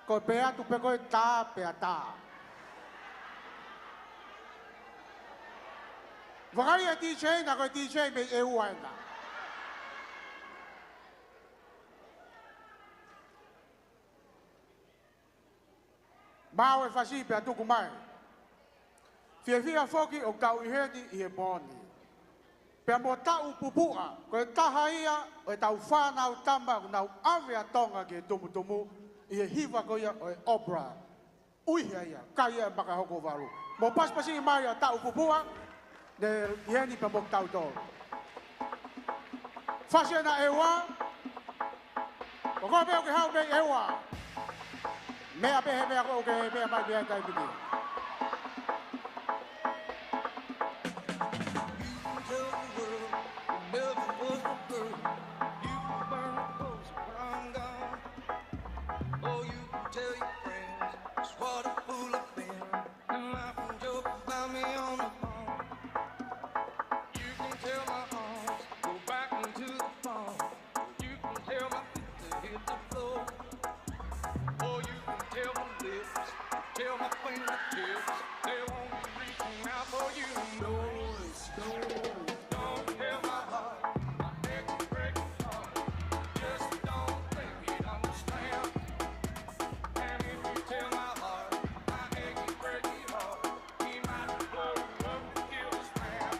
ko e pehē atu pē ko e tā pea tā. Vakai e D J na, ko e D J mei ʻEua ena. Maʻu e fasi pea tuku mai. Fiefia foki ʻoku tau ʻi heni ʻi he pō ni. Pea mo Taʻu Pupuʻa, ko e taha ia ʻo e tau fānau tama ʻoku nau ʻave ʻa Tonga ki he tumutumu ʻi he hiva ko ia ʻo e opera. ʻUiha ia, kai ia e maka hoko valu. Mou pasipasi mai ʻa Taʻu Pupuʻa, ne ʻi heni pea mo kitautolu. Fasi ena ʻEua, ko koe pē ʻoku ke haʻu mei ʻEua. Meʻa pē he meʻa ko ē ʻoku ke meʻa mai pē ai taimi ni. You can tell the world you never was a girl. You can burn the coast where I'm gone. Or you can tell your friends just what a fool I've been. And laugh and joke about me on the phone. You can tell my arms go back into the palm. You can tell my feet to hit the floor. Or you can tell my lips, tell my fingertips, they won't be reaching out for you. No, no. Don't tell my heart, my achy, breaky heart. Just don't think he'd understand. And if you tell my heart, my achy, breaky heart, he might blow you up and kill his man.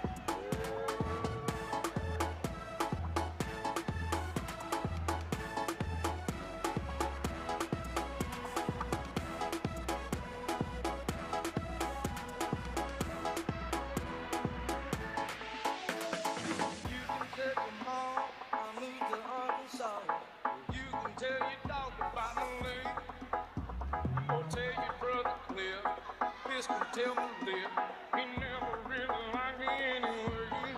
You can take your mom, I moved to Arkansas. You can tell your dog about my leg. Go tell your brother Cliff, this can tell my lip. He never really liked me anyway.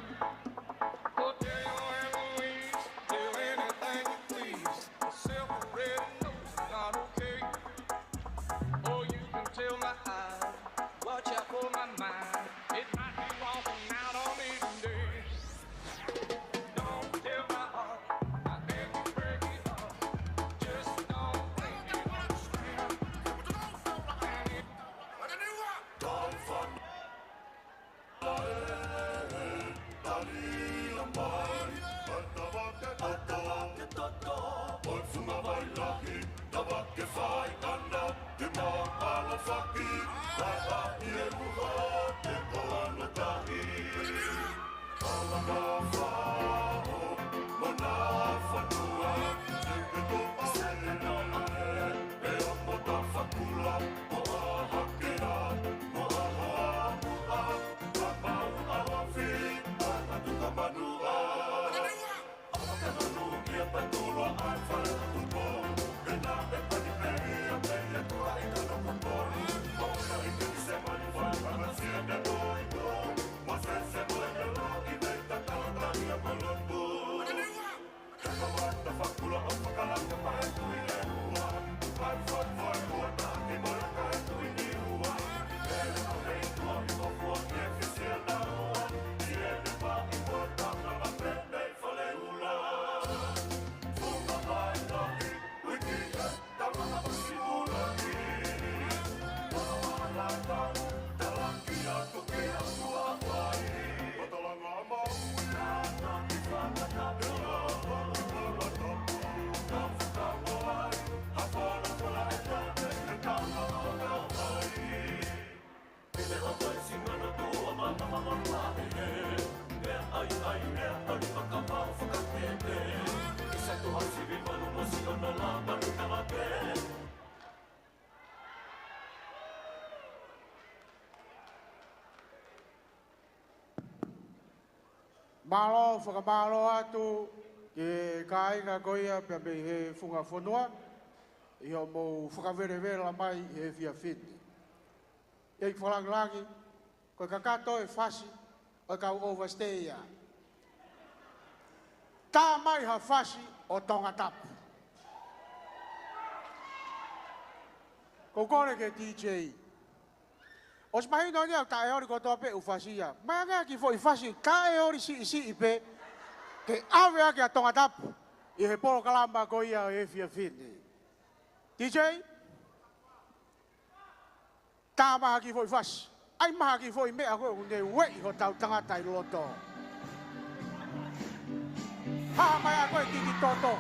Go tell your Aunt Louise, tell anything you please. Myself already knows it's not okay. Or you can tell my eyes, watch out for my mind. It might be walking out on me today. Don't tell my heart, I beg you break it off. Just don't think you understand. And it don't fun. Mālō, fakamālō atu ki he kāinga ko ia pea mei he funga fonua ʻi hoʻomou fakavelevela mai he efiafi ni. ʻEiki Fakalāngilangi, ko e kakato e fasi ʻo e kau overstay ia. Tā mai ha fasi ʻo Tongatapu. Ko u kole ki he D J. ʻOsi mahino eni ʻoku taʻeoli kotoa pē ʻū fasi ia. Mai ange ha kiʻi foʻi fasi taʻeoli siʻisiʻi pē ke ʻave ʻaki ʻa Tongatapu ʻi he polokalama ko ia he efiafi ni. D J, tā mai ha kiʻi foʻi fasi. ʻAi mai ha kiʻi foʻi meʻa ko ē ʻoku ne ueʻi hotau tangata ʻi loto. Hā mai ʻa koe kiki toto.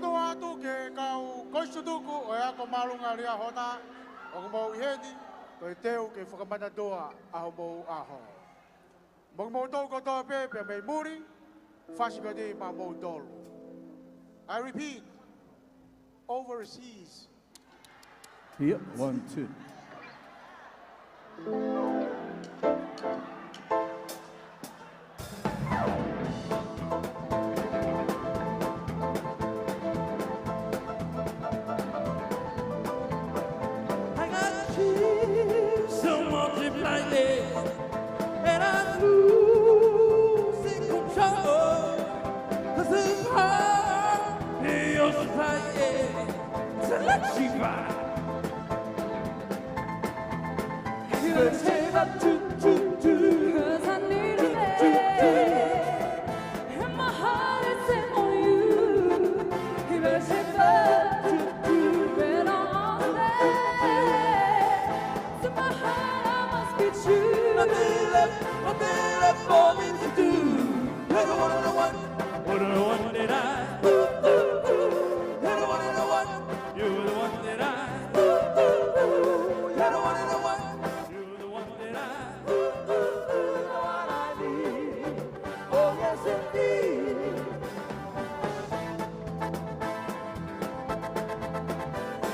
Tō atu ki he kau kolisi tutuku ʻo e Ako Māʻolunga Liahona, ʻoku mou ʻi heni, ko e teu ke fakamanatu ʻa hoʻomou ʻaho. Mo kimoutolu kotoa pē, pea mei muli, fasi ko eni maʻamoutolu. I repeat, overseas. Yep, one, two. I got you so multiply it, and I'm losing control. 'Cause the power in your society, it's electrifying. You better save up, do, do, do. 'Cause I need a man. And my heart is set on you. You better save up, do, do. Better on that. So my heart, I must be true. Nothing left, nothing left for me to do. You're the one and the one. You're the one that I, ooh, ooh, ooh. You're the one and the one. You're the one that I, ooh, ooh, ooh. You're the one and the one. You're the one that I, ooh, ooh, ooh, the one I need. Oh, yes, indeed.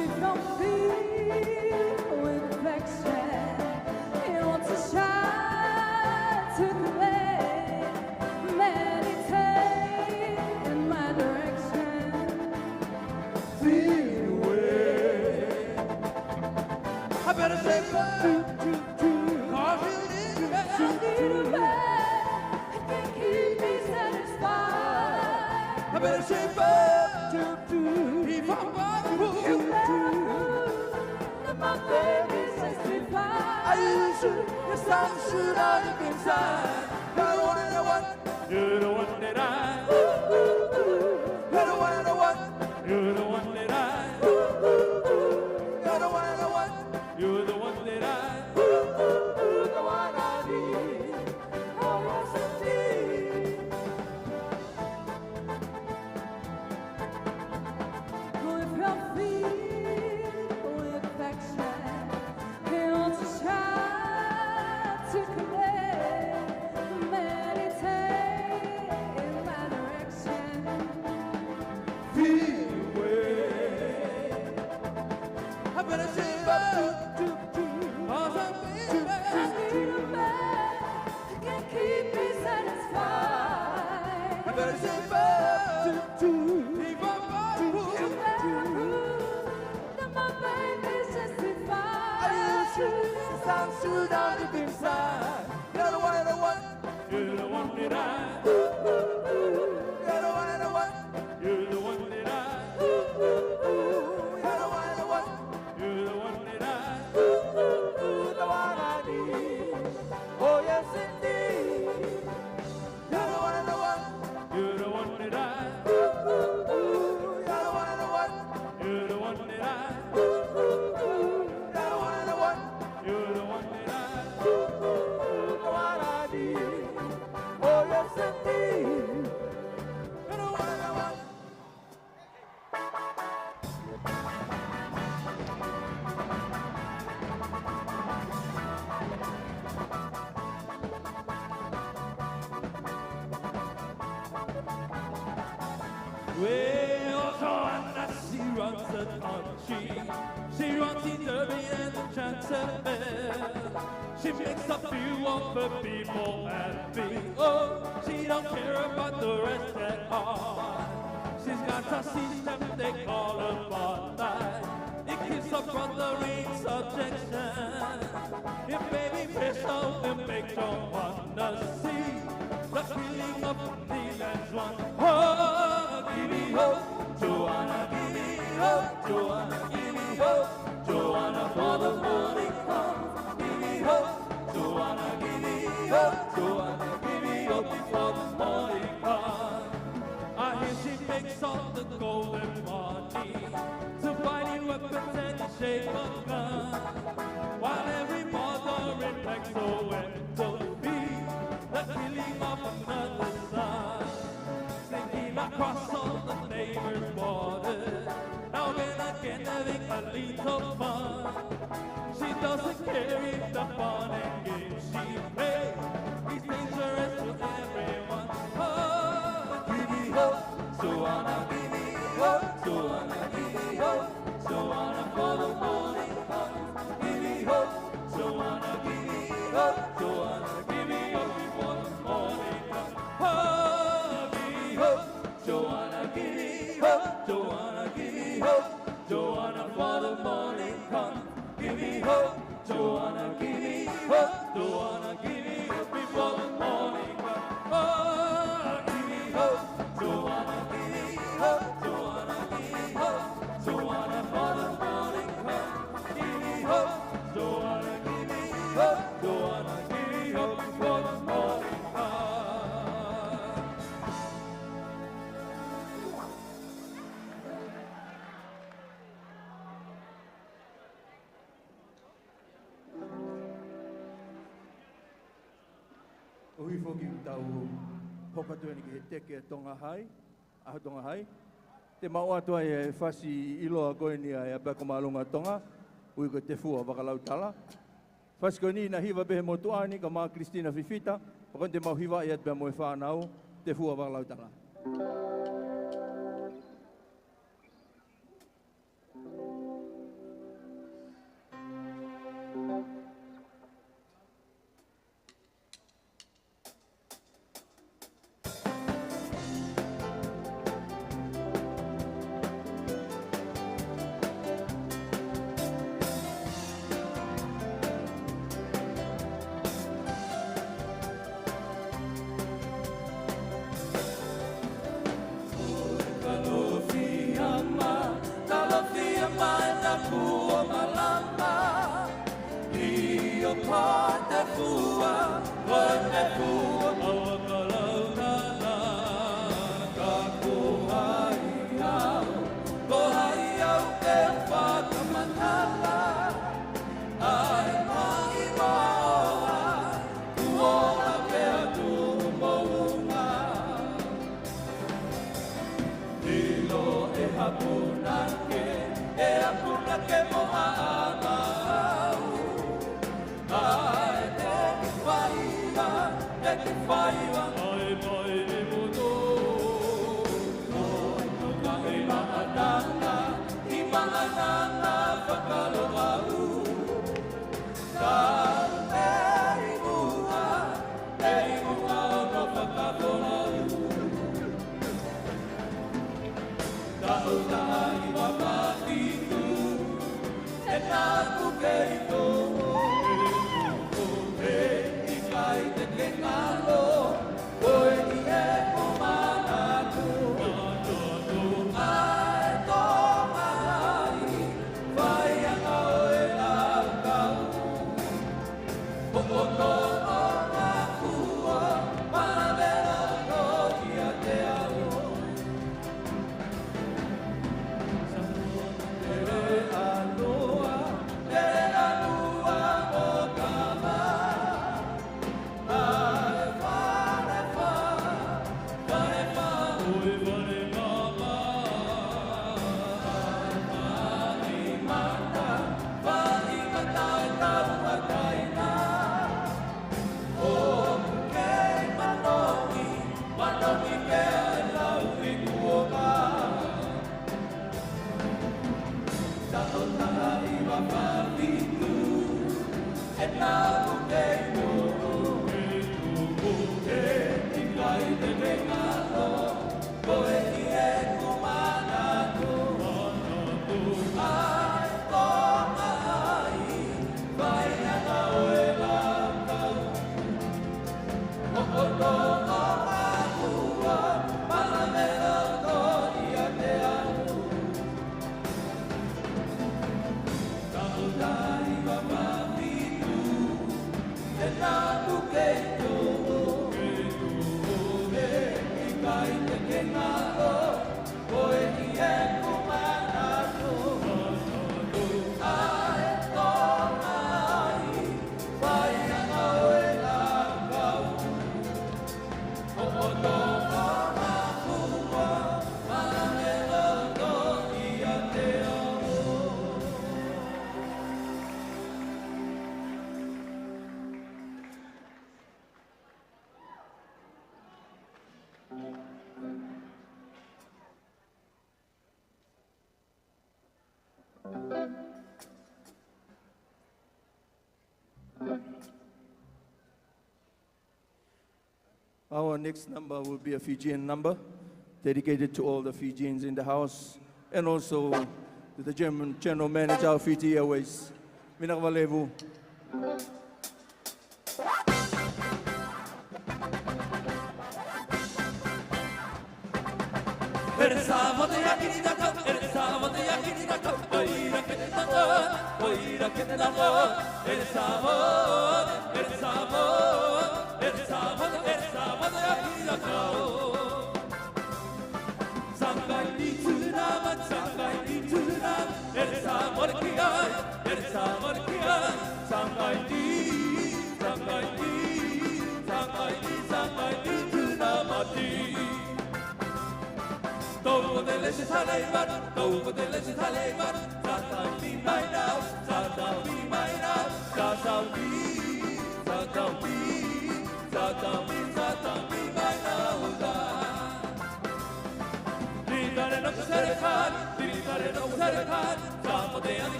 If I'm filled with affection, it wants to shine to the man, meditate in my direction. Feel the way. I better say, "Boo, boo, boo." 'Cause you need me. I need a man who can keep me satisfied. I better say, "Boo, boo, boo." If I'm bad, boo, boo, boo. Then my baby satisfied. I usually, yes, I'm sure I look inside. You're the one and the one. You're the one that I, ooh, ooh, ooh. You're the one and the one. You're the one that I, ooh, ooh, ooh. You're the one and the one. You're the one that I, ooh, ooh, ooh, the one I need. Oh, yes, indeed. With your feet, with affection, built a shelter to command, meditate in my direction. Feel the way. I better say, "Boo, boo, boo." 'Cause I'm feeling, I need a man who can keep me satisfied. I better say, "Boo, boo, boo." If I'm bad, boo, boo, boo. Then my baby's justified. I usually, yes, I'm sure I look inside. You're the one and the one. You're the one that I, ooh, ooh, ooh. You're the one and the one. You're the one that I, ooh, ooh, ooh. You're the one and the one. You're the one that I, ooh, ooh, ooh, the one I need. Oh, yes, indeed. You're the one and the one. You're the one that I, ooh, ooh, ooh. You're the one and the one. You're the one that I, ooh, ooh, ooh. You're the one and the one. You're the one that I, ooh, ooh, ooh, the one I need. Oh, yes, indeed. You're the one and the one. Well, Joanna, she runs the country. She runs in Durban and Chatsworth. She makes a few of her people happy. Oh, she don't care about the rest at all. She's got a system they call a bond. It keeps a brother in subjection. It may be special and make you wanna see the killing of the last one. Oh, give me hope, Joanna, give me hope, Joanna, give me hope, Joanna, for the morning comes. Give me hope, Joanna, give me hope, Joanna, give me hope before the morning comes. I hear she makes all the golden money to buy new weapons and shape of gun, while every mother in Mexico went to feed the killing of another son. Singing across all the neighbors' borders. hope, Joanna, give me hope, Joanna, for the morning comes. Give me hope, Joanna, give me hope, Joanna, give me hope before the morning comes. Oh, give me hope, Joanna, give me hope, Joanna, give me hope, Joanna, for the morning comes. Give me hope, Joanna, give me hope, Joanna, give me hope before the morning comes. Oh, give me hope, Joanna, give me hope, Joanna, give me hope, Joanna, for the morning comes. Give me hope, Joanna, give me hope, Joanna, give me hope before the morning comes. ʻOku hifo ki he tau hoko atu eni ki he teke Tonga Hai, ʻAho Tonga Hai. Te mau ʻoatu ai e fasi ʻiloa ko eni ʻa e ʻApiako Māʻolunga Tonga, ui ko e Te Fua Vakalautala. Fasi ko eni naʻe hiva pē he motuʻa ni, kae ʻumaʻā Christina Fifita, pea ko eni te mau hivaʻi atu pea mo e fānau, Te Fua Vakalautala. Kalofia mai, kalofia mai ʻa e Tapu ʻo Malama. ʻIo, ko e Te Fua, ko e Te Fua ʻo Vakalautala. Ka ko hai au, ko hai au ke fakamatala? ʻAi mai ʻa e ʻOtua, kuo ʻola pē atu moʻunga. ʻIlo e hapuna ke, e hapuna ke mo haʻamau. ʻAi, te ke faiva, te ke faiva, ʻai mai e moto. Ko e tuka ʻi Maʻananga, ʻi Maʻananga Fakaloʻau. Tau pē ʻi muʻa, pē ʻi muʻa ʻo Fakaloʻau. Tau taha ʻi Papatitu, e taku kei tō. Ko e ʻikai te ke ngalo, ko e ʻi he ko manatu. ʻAi, tō mai, fai ʻa e laukau. Popoto ʻo Makua, Malavelo ʻo Kiatea. Sa tere ʻa Noa, tere ʻa Noa, Our next number will be a Fijian number dedicated to all the Fijians in the house and also to the German general manager of Fiji Airways. Minakavalevu.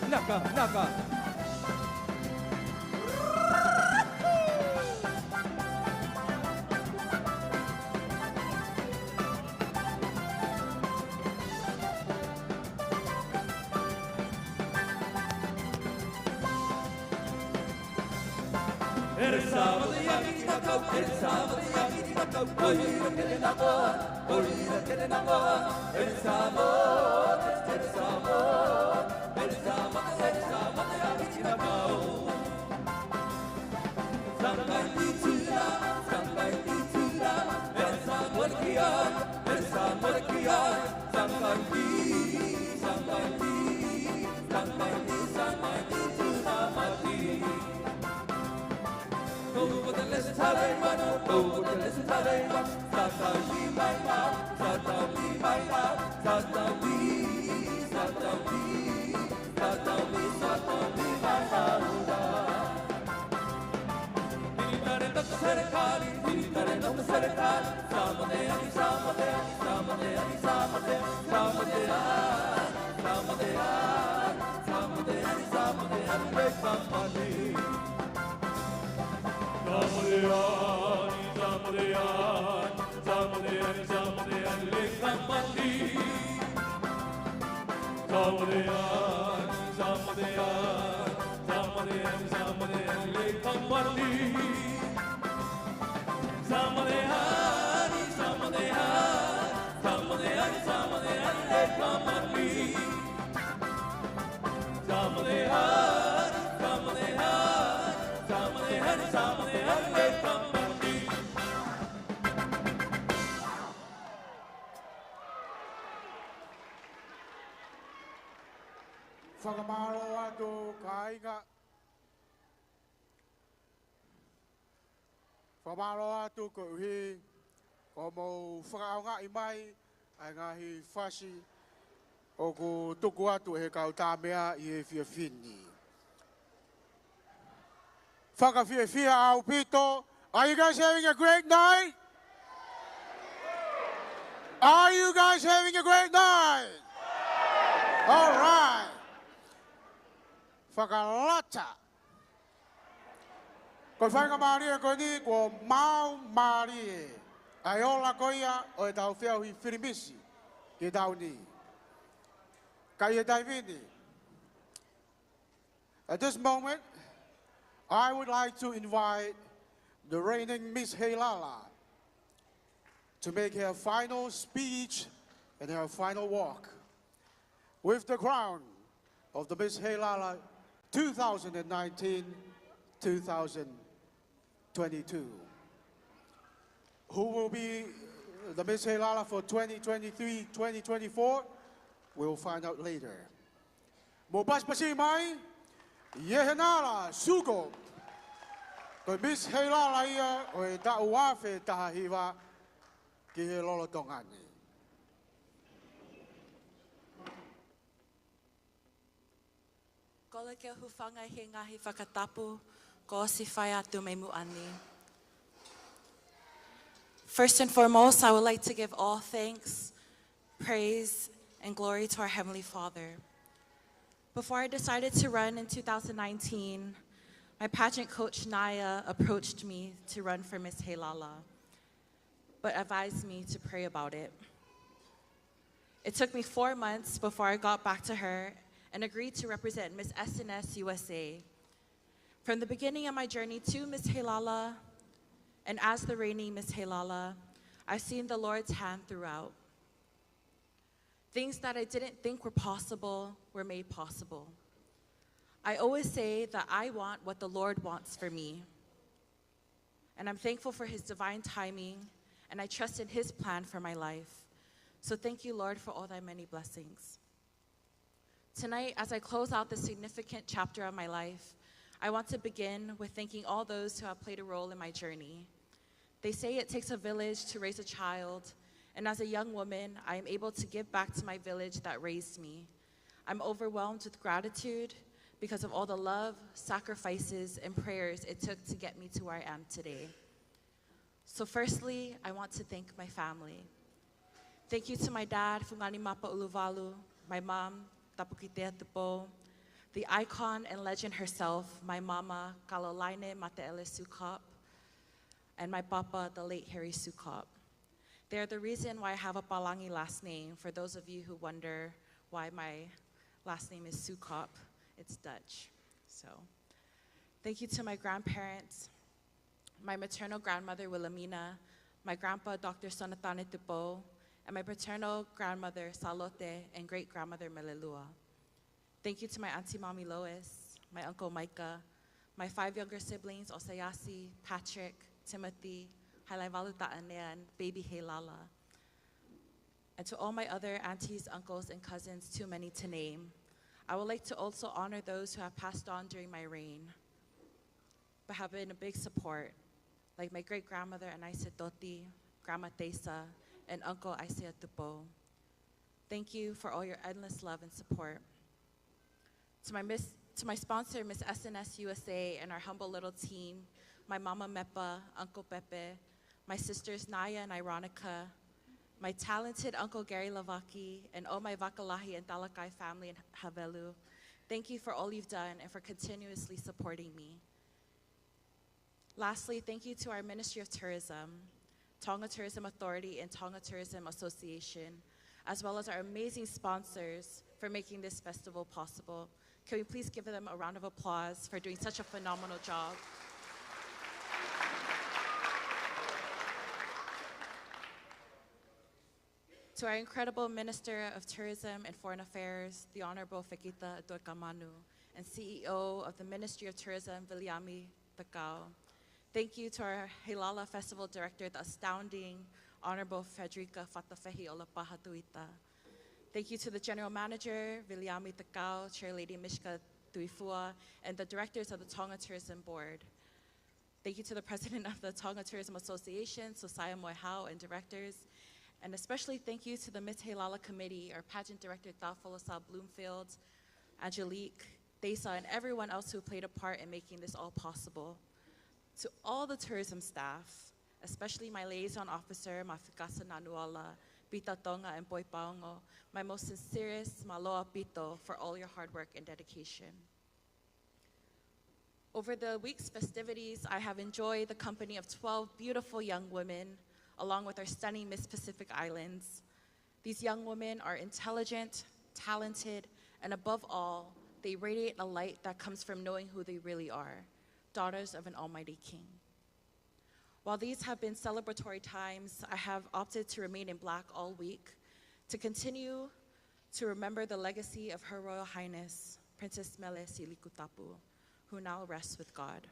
Naka, naka. Fakamālō atu kāinga. Fakamālō atu koeʻuhi ko hoʻomou fakaʻaongaʻi mai ʻa e ngaahi fasi ʻoku tuku atu ʻe he kau tāmeʻa ʻi he efiafi ni. Fakafiefia ʻaupito. Are you guys having a great night? Are you guys having a great night? All right. Fakalata. Ko e faingamālie ko eni kuo maau mālie ʻa e ola ko ia ʻo ʻetau feohi filimisi ki he taʻu ni. Ka ʻi he taimi ni, at this moment, I would like to invite the reigning Miss Heilala to make her final speech and her final walk with the crown of the Miss Heilala two thousand nineteen, two thousand twenty-two. Who will be the Miss Heilala for twenty twenty-three, twenty twenty-four? We'll find out later. Mou pasipasi mai, Yehenala Suko. Ko e Miss Heilala ia ʻo e taʻu ua afe taha hiva ki he lolotonga ni. Kole ke u hūfanga he ngaahi fakatapu kuo ʻosi fai atu mei muʻa ni. First and foremost, I would like to give all thanks, praise, and glory to our Heavenly Father. Before I decided to run in two thousand nineteen, my pageant coach, Naya, approached me to run for Miss Heilala, but advised me to pray about it. It took me four months before I got back to her and agreed to represent Miss S N S U S A. From the beginning of my journey to Miss Heilala and as the reigning Miss Heilala, I've seen the Lord's hand throughout. Things that I didn't think were possible were made possible. I always say that I want what the Lord wants for me. And I'm thankful for his divine timing, and I trust in his plan for my life. So thank you, Lord, for all thy many blessings. Tonight, as I close out this significant chapter of my life, I want to begin with thanking all those who have played a role in my journey. They say it takes a village to raise a child, and as a young woman, I am able to give back to my village that raised me. I'm overwhelmed with gratitude because of all the love, sacrifices, and prayers it took to get me to where I am today. So firstly, I want to thank my family. Thank you to my dad, Fungani Mapa ʻUluvalu, my mom, Tapukitea Tupou, the icon and legend herself, my mama, Kalolaine Mateʻele Soukup, and my papa, the late Harry Soukup. They're the reason why I have a Palangi last name, for those of you who wonder why my last name is Soukup. It's Dutch. So, thank you to my grandparents, my maternal grandmother, Wilhelmina, my grandpa, Doctor Sonatane Tupou, and my paternal grandmother, Salote, and great-grandmother, Melelua. Thank you to my Auntie Mommy Lois, my Uncle Micah, my five younger siblings, Osayasi, Patrick, Timothy, Hailaivalu Taʻanea, and baby Heilala. And to all my other aunties, uncles, and cousins, too many to name. I would like to also honor those who have passed on during my reign, but have been a big support, like my great-grandmother, Anaise Toti, Grandma Tesa, and Uncle Isaiah Tupou. Thank you for all your endless love and support. To my miss, to my sponsor, Miss S N S U S A, and our humble little team, my mama Mepa, Uncle Pepe, my sisters Naya and Ironica, my talented Uncle Gary Lavaki, and all my Vakalahi and Talakai family in Havelu. Thank you for all you've done and for continuously supporting me. Lastly, thank you to our Ministry of Tourism, Tonga Tourism Authority, and Tonga Tourism Association, as well as our amazing sponsors for making this festival possible. Can we please give them a round of applause for doing such a phenomenal job? To our incredible Minister of Tourism and Foreign Affairs, the Honorable Fekita ʻEtoikamanu, and C E O of the Ministry of Tourism, Viliami Takao. Thank you to our Heilala Festival Director, the astounding Honorable Frederica Fatafehi ʻOlapaha Tuita. Thank you to the General Manager, Viliami Takao, Chair Lady Mishka Tuifua, and the directors of the Tonga Tourism Board. Thank you to the president of the Tonga Tourism Association, Sosaya Moehau, and directors. And especially thank you to the Miss Heilala Committee, our pageant director, Taufolosa Bloomfield, Angelique, Tesa, and everyone else who played a part in making this all possible. To all the tourism staff, especially my liaison officer, Mafikasa Nanuala, Pita Tonga, and Boy Paongo, my most sincerest mālō ʻaupito for all your hard work and dedication. Over the week's festivities, I have enjoyed the company of twelve beautiful young women, along with our stunning Miss Pacific Islands. These young women are intelligent, talented, and above all, they radiate a light that comes from knowing who they really are, daughters of an almighty king. While these have been celebratory times, I have opted to remain in black all week to continue to remember the legacy of Her Royal Highness, Princess Mele Silikutapu, who now rests with God.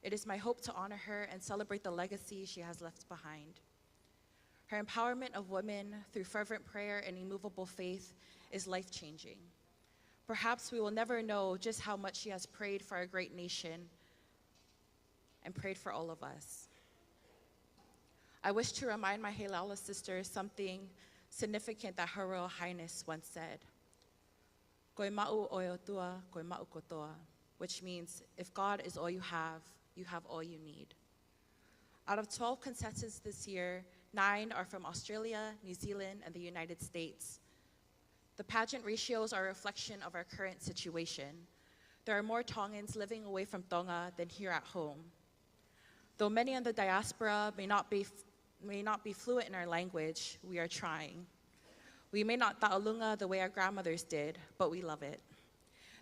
It is my hope to honor her and celebrate the legacy she has left behind. Her empowerment of women through fervent prayer and immovable faith is life-changing. Perhaps we will never know just how much she has prayed for our great nation and prayed for all of us. I wish to remind my Heilala sisters something significant that Her Royal Highness once said. Ko e maʻu ʻo e ʻOtua, ko e maʻu kotoa, which means if God is all you have, you have all you need. Out of twelve contestants this year, nine are from Australia, New Zealand, and the United States. The pageant ratios are a reflection of our current situation. There are more Tongans living away from Tonga than here at home. Though many in the diaspora may not be, may not be fluent in our language, we are trying. We may not taʻolunga the way our grandmothers did, but we love it.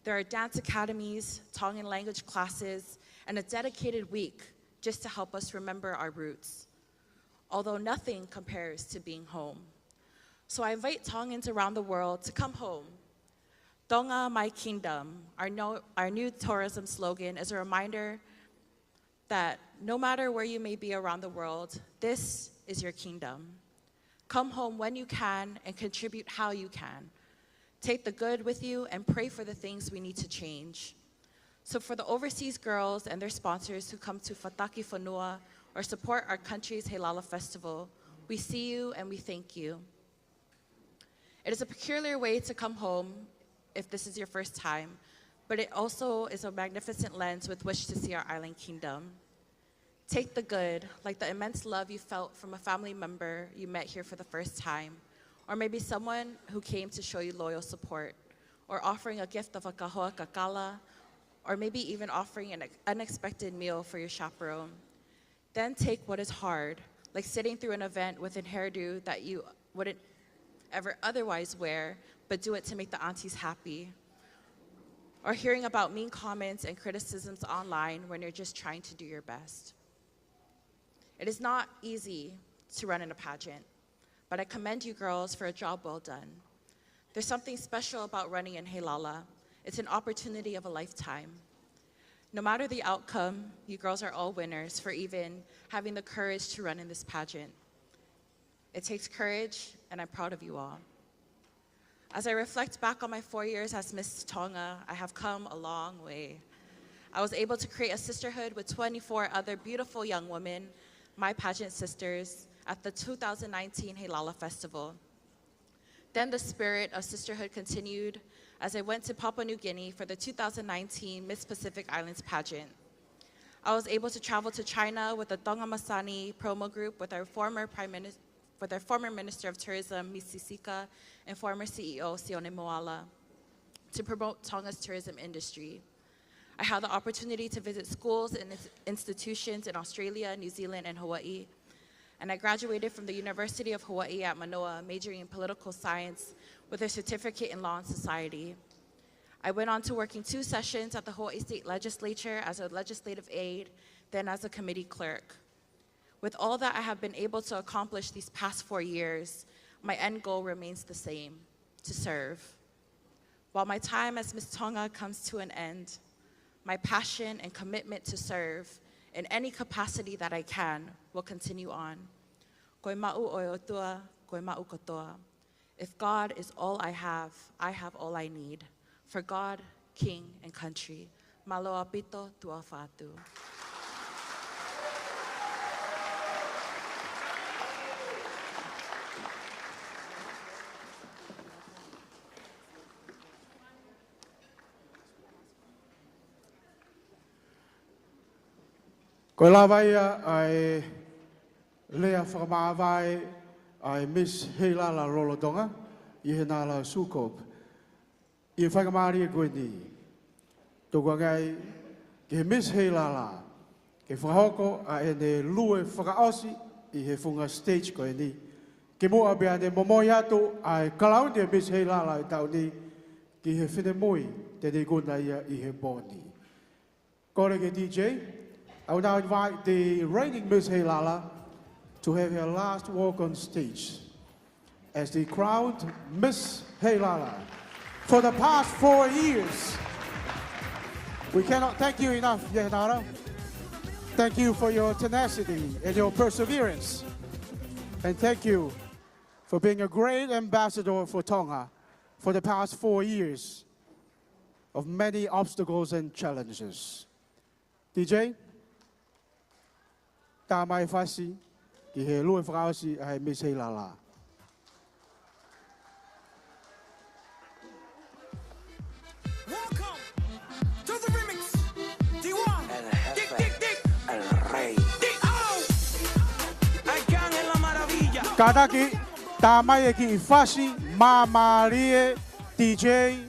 There are dance academies, Tongan language classes, and a dedicated week just to help us remember our roots. Although nothing compares to being home. So I invite Tongans around the world to come home. Tonga, my kingdom, our, no, our new tourism slogan is a reminder that no matter where you may be around the world, this is your kingdom. Come home when you can and contribute how you can. Take the good with you and pray for the things we need to change. So for the overseas girls and their sponsors who come to Fataki Fonua or support our country's Heilala Festival, we see you and we thank you. It is a peculiar way to come home if this is your first time, but it also is a magnificent lens with which to see our island kingdom. Take the good, like the immense love you felt from a family member you met here for the first time, or maybe someone who came to show you loyal support, or offering a gift of a kahoa kakala, or maybe even offering an unexpected meal for your chaperone. Then take what is hard, like sitting through an event with an hairdo that you wouldn't ever otherwise wear, but do it to make the aunties happy. Or hearing about mean comments and criticisms online when you're just trying to do your best. It is not easy to run in a pageant, but I commend you girls for a job well done. There's something special about running in Heilala. It's an opportunity of a lifetime. No matter the outcome, you girls are all winners for even having the courage to run in this pageant. It takes courage, and I'm proud of you all. As I reflect back on my four years as Miss Tonga, I have come a long way. I was able to create a sisterhood with twenty-four other beautiful young women, my pageant sisters, at the two thousand nineteen Heilala Festival. Then the spirit of sisterhood continued as I went to Papua New Guinea for the two thousand nineteen Miss Pacific Islands pageant. I was able to travel to China with the Tonga Masani promo group with our former Prime Minister, with our former Minister of Tourism, Miss Sisika, and former C E O, Sione Moala, to promote Tonga's tourism industry. I had the opportunity to visit schools and ins-, institutions in Australia, New Zealand, and Hawaii. And I graduated from the University of Hawaii at Manoa, majoring in political science with a certificate in law and society. I went on to work in two sessions at the Hawaii State Legislature as a legislative aide, then as a committee clerk. With all that I have been able to accomplish these past four years, my end goal remains the same, to serve. While my time as Miss Tonga comes to an end, my passion and commitment to serve in any capacity that I can will continue on. Ko e maʻu ʻo e ʻOtua, ko e maʻu kotoa. If God is all I have, I have all I need. For God, King, and country. Mālō ʻaupito, tuʻa ʻofa atu. Ko e lava ia ʻa e lea fakamāvae ʻa e Miss Heilala lolotonga, ʻi he Nala Sukop. ʻI he faingamālie ko eni, tukuange ai ki he Miss Heilala ke fakahoko ʻa ʻene lue fakaʻosi ʻi he funga stage ko eni, kimuʻa pea ne momoi atu ʻa e kalauni ʻo e Miss Heilala ʻo e taʻu ni ki he finemui te ne ikuna ia ʻi he pō ni. Kole ki he D J, I will now invite the reigning Miss Heilala to have her last walk on stage as the crowned Miss Heilala for the past four years. We cannot thank you enough, Yehenara. Thank you for your tenacity and your perseverance. And thank you for being a great ambassador for Tonga for the past four years. of many obstacles and challenges. D J, tā mai e fasi ki he lue fakaʻosi ʻa e Miss Heilala. Welcome to the remix. D one. Dik, dik, dik. El Rey. D O. Arcángel La Maravilla. Kātaki, tā mai e kiʻi fasi māmālie, D J.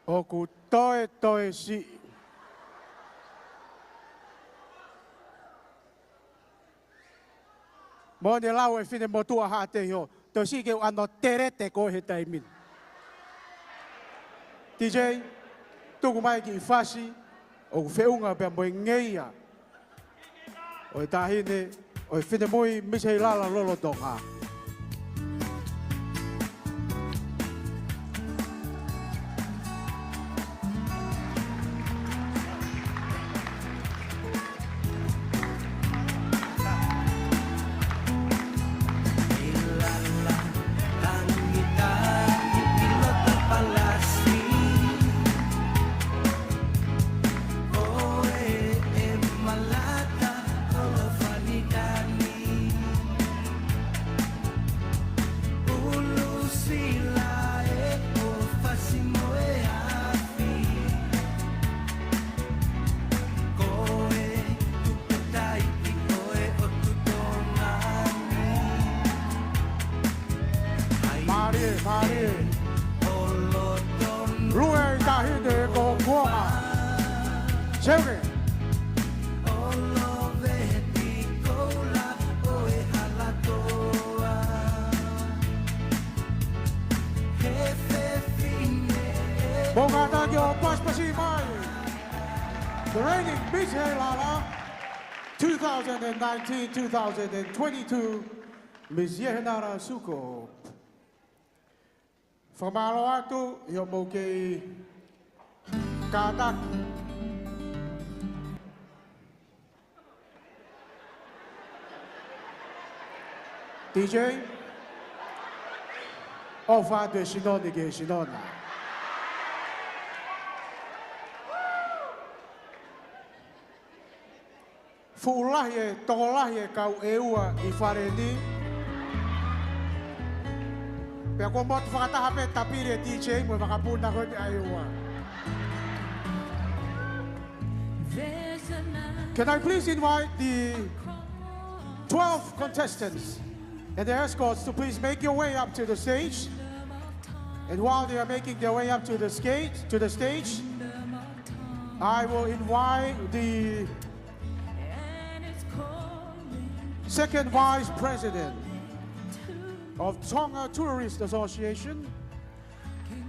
ʻOku toe toe siʻi. Mo ne lau e finemotuʻa Haʻateiho, toe siʻi ke u ʻano telete koe he taimi ni. D J, tuku mai kiʻi fasi ʻoku feʻunga pea mo e ngeia ʻo e taʻahine ʻo e finemui Miss Heilala lolotonga. Mālie, mālie. Lue ʻa e taʻahine ko Kuonga. Seuke. Mou kātaki ʻo pasipasi mai. The reigning Miss Heilala two thousand and nineteen, two thousand and twenty-two, Miss Yehenara Suko. Fakamālō atu ʻi hoʻomou kei kātaki. D J, ʻofa atu e sino ni ki he sino na. Fuʻu lahi e tokolahi e kau ʻEua ʻi fale ni. Pea kuo motu fakataha pē tapili e D J mo e vakapuna ko eni ʻa ʻEua. Can I please invite the twelve contestants and their escorts to please make your way up to the stage. And while they are making their way up to the stage, to the stage, I will invite the Second Vice President of Tonga Tourist Association,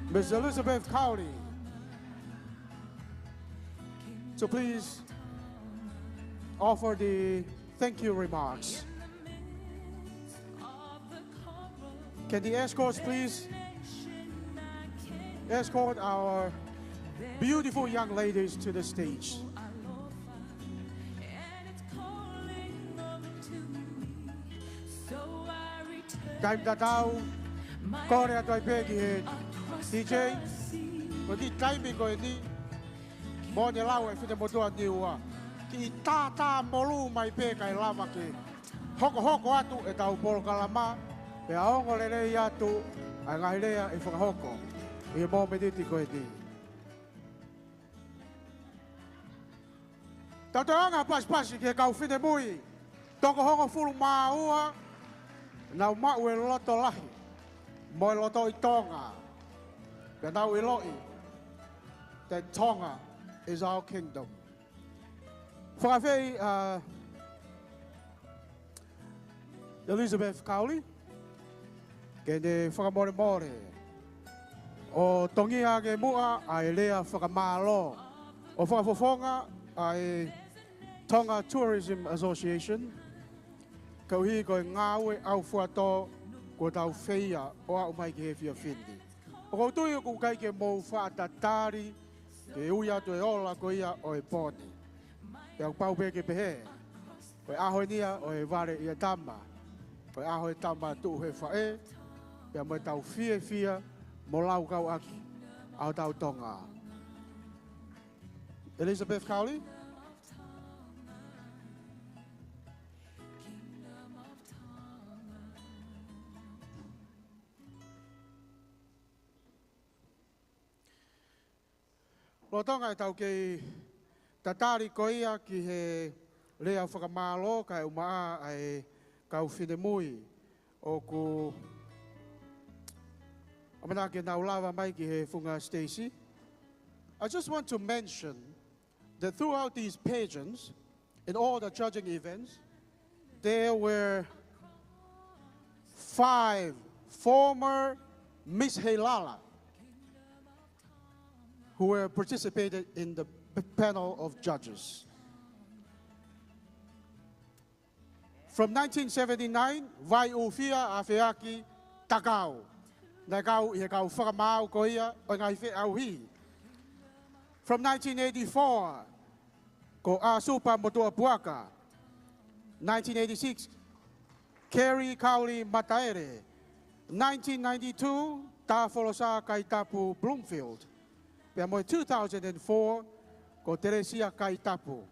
Miss Elizabeth Cowley, to please offer the thank you remarks. Can the escorts please escort our beautiful young ladies to the stage? Taimi tatau, kole atu ai pē ki he D J, ko e kiʻi taimi ko eni, mo ne lau e finemotuʻa Niua, kiʻi tātā molū mai pē kae lava ke hokohoko atu ʻetau polokalama, pea ongo lelei atu ʻa e ngaahi lea ʻe fakahoko ʻi he mōmeniti ko eni. Tau toe ʻoange ha pasipasi ki he kau finemui toko hongofulu mā ua, nau maʻu e loto lahi mo e loto ʻi Tonga, pea nau ʻiloʻi that Tonga is our kingdom. Fakaafeʻi ʻa Elizabeth Cowley ke ne fakamolemole ʻo tongia ange muʻa ʻa e lea fakamālō ʻo fakafofonga ʻa e Tonga Tourism Association, koeʻuhi ko e ngāue ʻaufuatō kuo tau feia ʻo aʻu mai ki he efiafi ni. ʻOku ou tui ʻoku ʻikai ke mou faʻa tatali ke ui atu e ola ko ia ʻo e pō ni. Pea ʻoku pau pē ke pehē, ko e ʻaho eni ia ʻo e vale ʻia tama, ko e ʻaho e tama tuʻu he faʻē, Pea mo ʻetau fiefia mo laukau ʻaki ʻa hotau Tonga. Elizabeth Cowley. Lolotonga ʻetau kei tatali ko ia ki he lea fakamālō kae ʻumaʻā ʻa e kau finemui ʻoku ʻamanaki ke nau lava mai ki he funga siteisi. I just want to mention that throughout these pageants, in all the judging events, there were five former Miss Heilala who were participated in the p-, panel of judges. From nineteen seventy-nine, Vaiʻufia, Afeaki, Takau. Naʻe kau ʻi he kau fakamaau ko ia ʻo e ngaahi feʻauhi. From nineteen eighty-four, ko ʻAsupa Motuʻapuaka. Nineteen eighty-six, Kerry Cowley Mataele. Nineteen ninety-two, Tafolosā Kaitapu Bloomfield. Pea mo e two thousand and four, ko Telesia Kaitapu.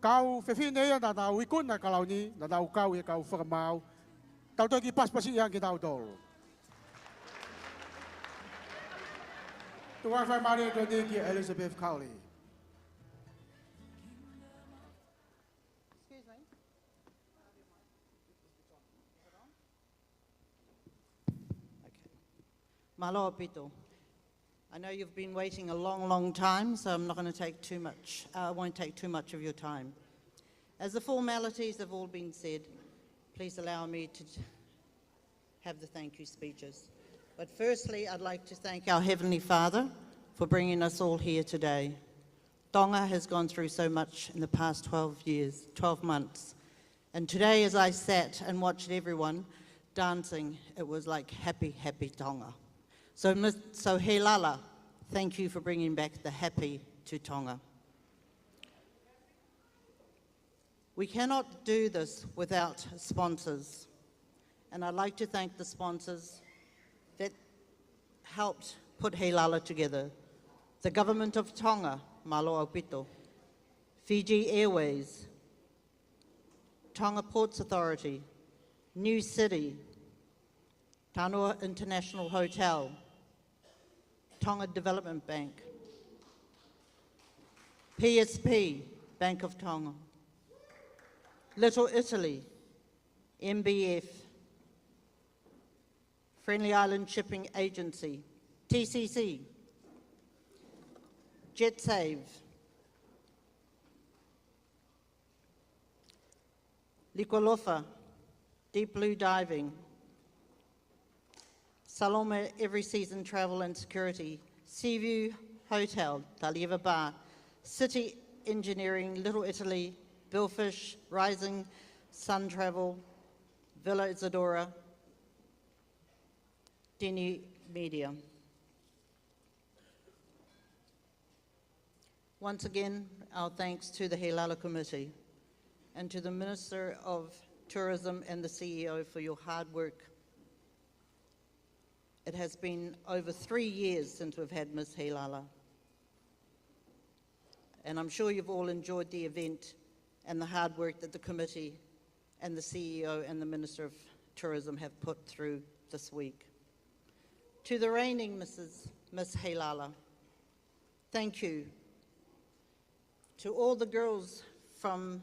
Kau fefine ia naʻa nau ikuna e kalauni, naʻa nau kau ʻi he kau fakamaau. Tau toki pasipasi ia kinautolu. Tuku ā e faingamālie ko eni kia Elizabeth Cowley. Excuse me. Okay. Mālō ʻaupito. I know you've been waiting a long, long time, so I'm not gonna take too much, uh, I won't take too much of your time. As the formalities have all been said, please allow me to have the thank you speeches. But firstly, I'd like to thank our Heavenly Father for bringing us all here today. Tonga has gone through so much in the past twelve years, twelve months. And today, as I sat and watched everyone dancing, it was like happy, happy Tonga. So, Miss, so Heilala, thank you for bringing back the happy to Tonga. We cannot do this without sponsors. And I'd like to thank the sponsors that helped put Heilala together. The Government of Tonga, mālō ʻaupito. Fiji Airways, Tonga Ports Authority, New City, Tanoa International Hotel, Tonga Development Bank, P S P, Bank of Tonga, Little Italy, M B F, Friendly Island Shipping Agency, T C C, JetSave, Liqualofa, Deep Blue Diving, Salome Every Season Travel and Security, Seaview Hotel, Talieva Bar, City Engineering, Little Italy, Billfish, Rising Sun Travel, Villa Isidora, Dini Media. Once again, our thanks to the Heilala Committee and to the Minister of Tourism and the C E O for your hard work. It has been over three years since we've had Miss Heilala. And I'm sure you've all enjoyed the event and the hard work that the committee and the C E O and the Minister of Tourism have put through this week. To the reigning Missus Miss Heilala, thank you. To all the girls from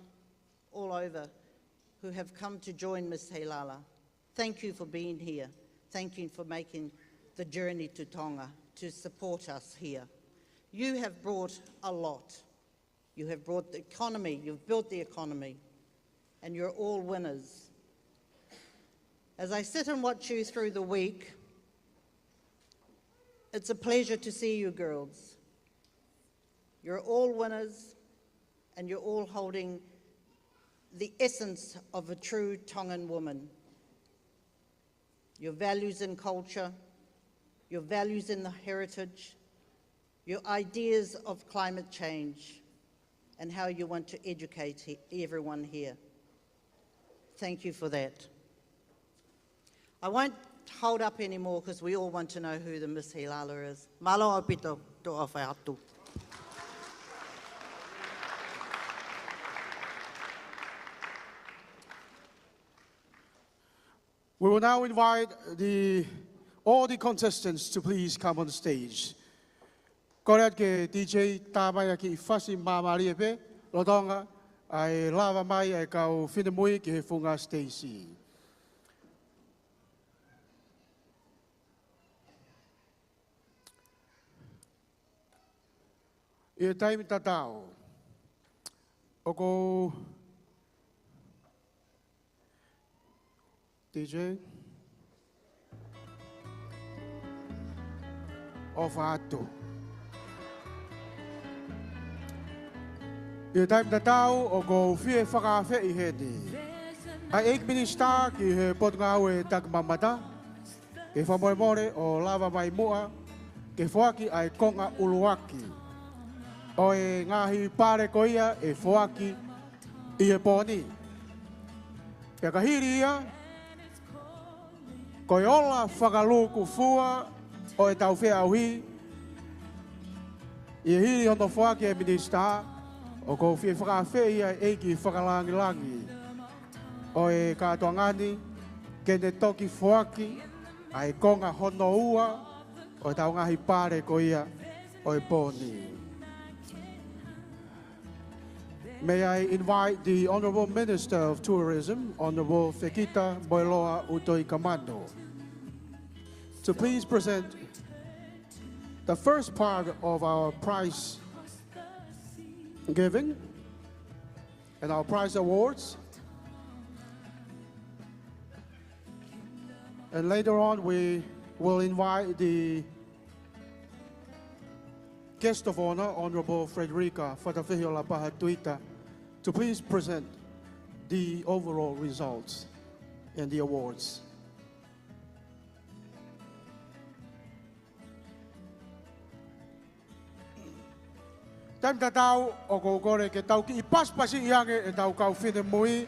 all over who have come to join Miss Heilala, thank you for being here. Thank you for making the journey to Tonga to support us here. You have brought a lot. You have brought the economy, you've built the economy, and you're all winners. As I sit and watch you through the week, it's a pleasure to see you girls. You're all winners, and you're all holding the essence of a true Tongan woman. Your values in culture, your values in the heritage, your ideas of climate change, and how you want to educate he-, everyone here. Thank you for that. I won't hold up anymore 'cause we all want to know who the Miss Heilala is. Mālō ʻaupito, tō ʻofa atu. We will now invite the, all the contestants to please come on stage. Kole atu ki he D J, tā mai ha kiʻi fasi māmālie pē, lolotonga ʻa e lava mai ʻa e kau finemui ki he funga siteisi. ʻI he taimi tatau, ʻoku ou D J. ʻOfa atu. ʻI he taimi tatau ʻoku ou fie fakaafeʻi heni ʻa e ʻEiki Minisitā ki he Potungāue Takimamata, ke fakamolemole ʻo lava mai muʻa ke foaki ʻa e konga ʻuluaki ʻo e ngaahi pale ko ia ʻe foaki ʻi he pō ni. Pea ka hili ia, ko e ola fakalūkufua ʻo ʻetau feʻauhi, ʻi he hili hono foaki ʻe he Minisitā, ʻoku ou fie fakaafeʻi ʻa e ʻEiki Fakalāngilangi ʻo e kātoanga ni ke ne toki foaki ʻa e konga hono ua ʻo ʻetau ngaahi pale ko ia ʻo e pō ni. May I invite the Honourable Minister of Tourism, Honourable Fekita Moeloa ʻUtoikamanu, to please present the first part of our prize giving and our prize awards. And later on, we will invite the guest of honour, Honourable Frederica Fatafehi ʻo Lapaha Tuita, to please present the overall results and the awards. Taimi tatau, ʻoku ou kole ke tau kiʻi pasipasiʻi ange ʻetau kau finemui.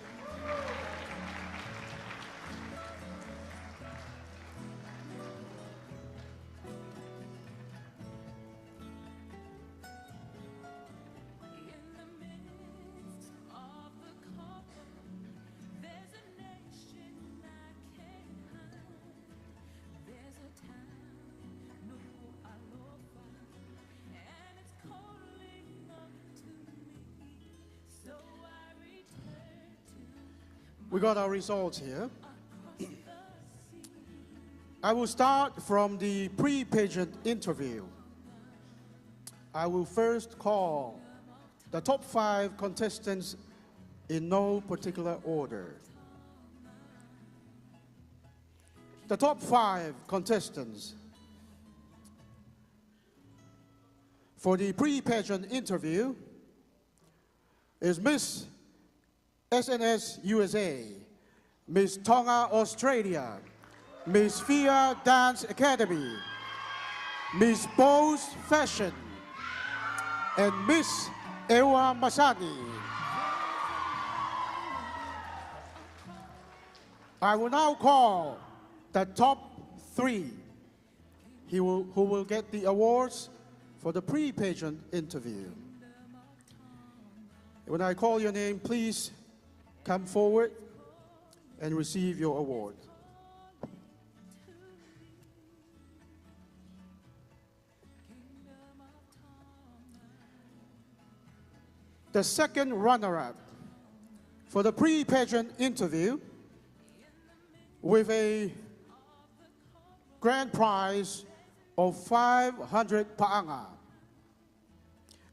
We got our results here. I will start from the pre-pageant interview. I will first call the top five contestants in no particular order. The top five contestants for the pre-pageant interview is Miss S N S U S A, Miss Tonga Australia, Miss Fia Dance Academy, Miss Bose Fashion, and Miss ʻEua Masani. I will now call the top three he will, who will get the awards for the pre-pageant interview. When I call your name, please come forward and receive your award. The second runner-up for the pre-pageant interview with a grand prize of five hundred paʻanga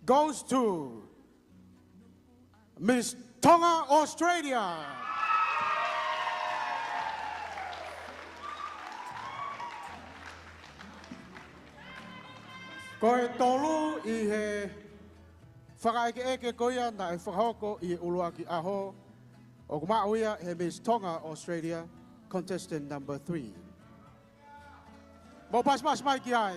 goes to Miss Tonga Australia. Ko e tolu ʻi he fakaʻekeʻeke ko ia naʻe fakahoko ʻi he ʻuluaki ʻaho, ʻoku maʻu ia ʻe he Miss Tonga Australia, contestant number three. Mou pasipasi mai ki ai.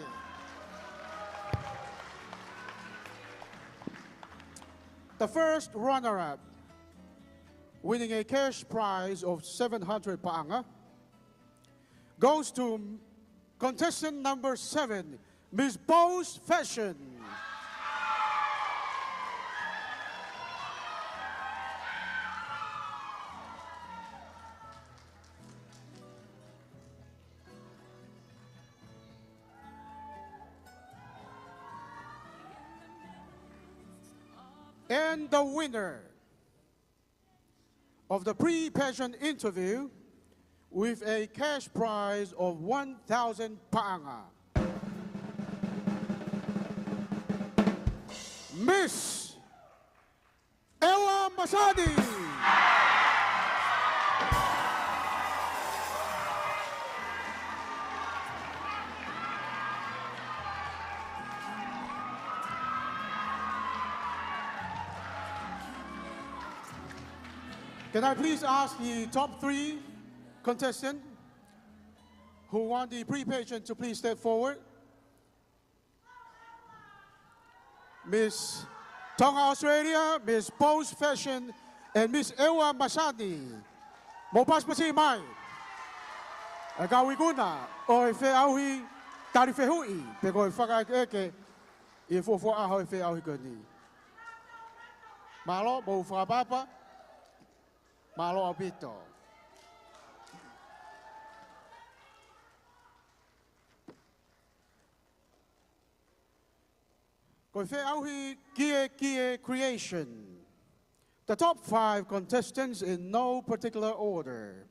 The first runner-up, winning a cash prize of seven hundred paʻanga, goes to contestant number seven, Miss Bose Fashion. And the winner of the pre-pageant interview with a cash prize of one thousand paʻanga, Miss ʻEua Masani. Can I please ask the top three contestants who won the pre-pageant to please step forward? Miss Tonga Australia, Miss Bose Fashion, and Miss ʻEua Masani. Mou pasipasi mai. ʻE kau ikuna ʻo e feʻauhi tali fehuʻi, pe ko e fakaʻekeʻeke ʻi he fuofua ʻaho ʻo e feʻauhi ko eni. Mālō, mou fakaʻapaʻapa. Mālō ʻaupito. Ko e feʻauhi Kiekie Creation. The top five contestants in no particular order.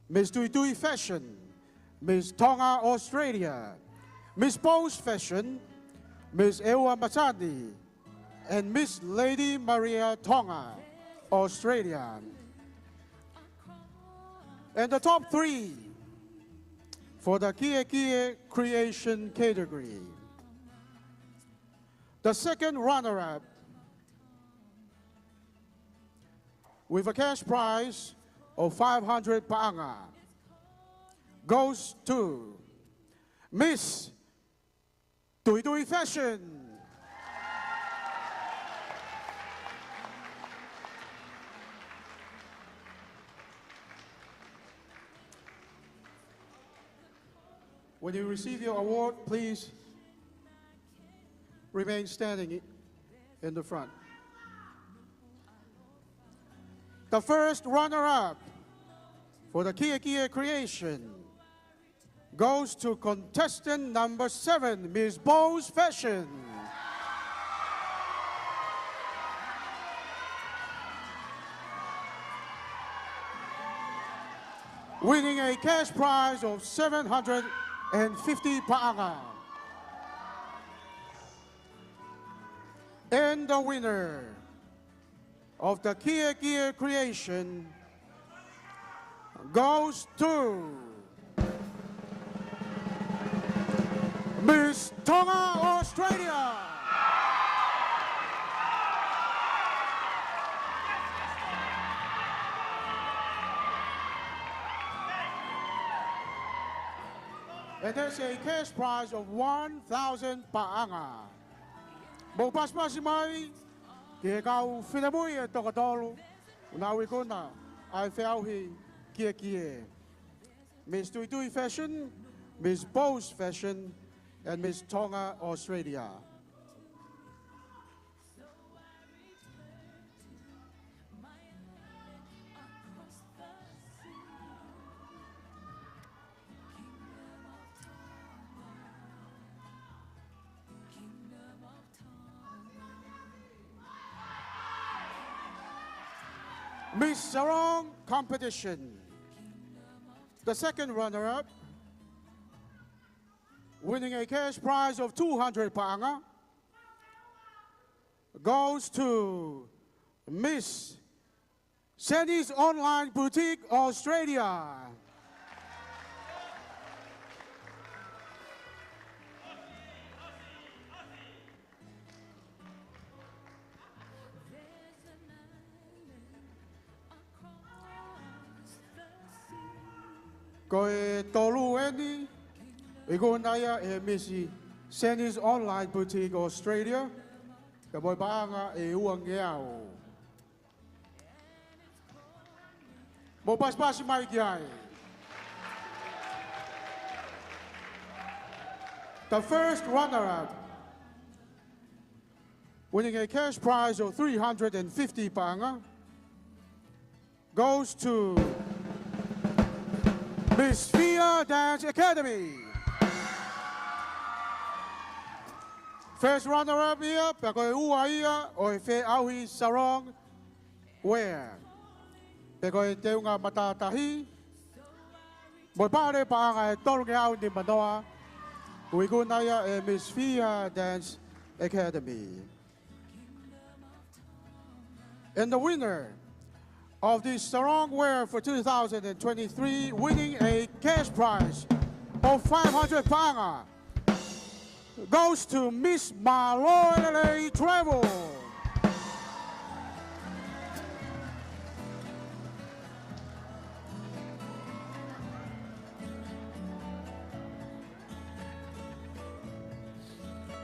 Miss Tuitui Fashion, Miss Tonga Australia, Miss Bose Fashion, Miss ʻEua Masani, and Miss Lady Maria Tonga Australia. And the top three for the Kiekie Creation category. The second runner-up with a cash prize of five hundred paʻanga goes to Miss Tuitui Fashion. When you receive your award, please remain standing in the front. The first runner-up for the Kiekie Creation goes to contestant number seven, Miss Bose Fashion, winning a cash prize of seven hundred and fifty paʻanga. And the winner of the Kiekie Creation goes to Miss Tonga Australia. And that's a cash prize of one thousand paʻanga. Mou pasipasi mai ki he kau finemui ʻe toko tolu ʻoku nau ikuna ʻa e feʻauhi Kiekie. Miss Tuitui Fashion, Miss Bose Fashion, and Miss Tonga Australia. Miss Sarong Competition. The second runner-up, winning a cash prize of two hundred paʻanga, goes to Miss Sandy's Online Boutique Australia. Ko e tolu eni, ikuna ia ʻe he Miss Sandy's Online Boutique Australia, ka mo e paʻanga ʻe uangeau. Mou pasipasi mai ki ai. The first runner-up, winning a cash prize of three hundred and fifty paʻanga, goes to Miss Fia Dance Academy. First runner-up ia, pea ko e ua ia ʻo e feʻauhi Sarong Wear. Pea ko e teunga matātahi, mo e pale paʻanga ʻe tolungeau nimanoa, ʻoku ikuna ia ʻe Miss Fia Dance Academy. And the winner of this Sarong Wear for two thousand and twenty-three, winning a cash prize of five hundred paʻanga, goes to Miss Mālō e Lelei Travel.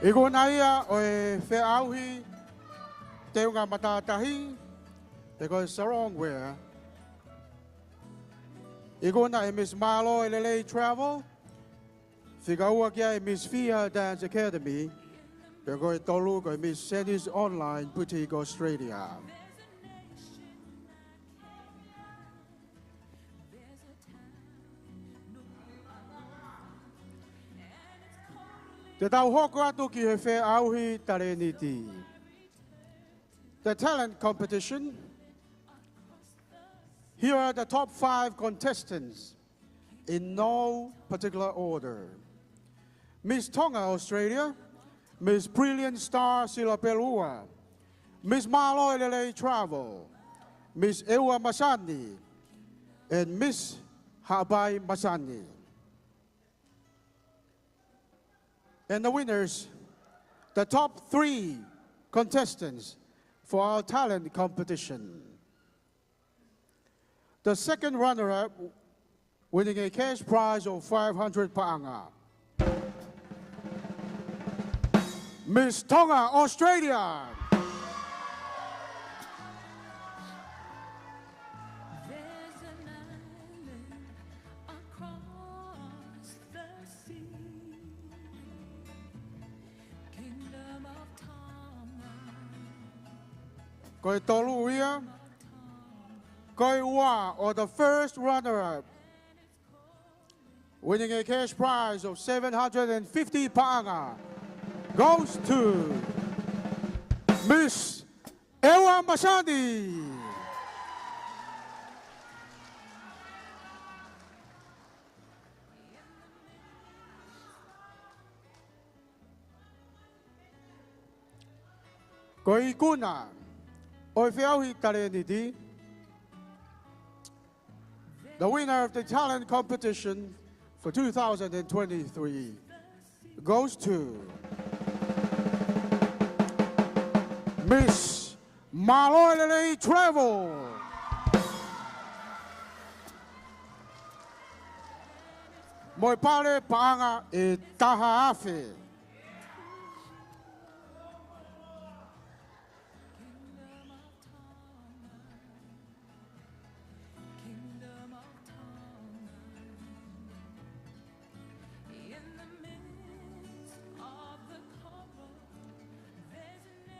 Ikuna ia ʻo e feʻauhi teunga matātahi, pea ko e Sarong Wear, ikuna ʻe Miss Mālō e Lelei Travel, fika ua ki ai Miss Fia Dance Academy, pea ko e tolu ko e Miss Senni's Online Boutique Australia. Te tau hoko atu ki he feʻauhi talēniti. The talent competition. Here are the top five contestants in no particular order. Miss Tonga Australia, Miss Brilliant Star Silapelua, Miss Mālō e Lelei Travel, Miss ʻEua Masani, and Miss Haʻapai Masani. And the winners, the top three contestants for our talent competition. The second runner-up, winning a cash prize of five hundred paʻanga, Miss Tonga Australia. There's an island across the sea, Kingdom of Tonga. Ko e tolu ia, ko e ua, or the first runner-up, winning a cash prize of seven hundred and fifty paʻanga, goes to Miss ʻEua Masani. Ko e ikuna ʻo e feʻauhi talēniti, the winner of the talent competition for two thousand and twenty-three goes to Miss Mālō e Lelei Travel, mo e pale paʻanga ʻe taha afe.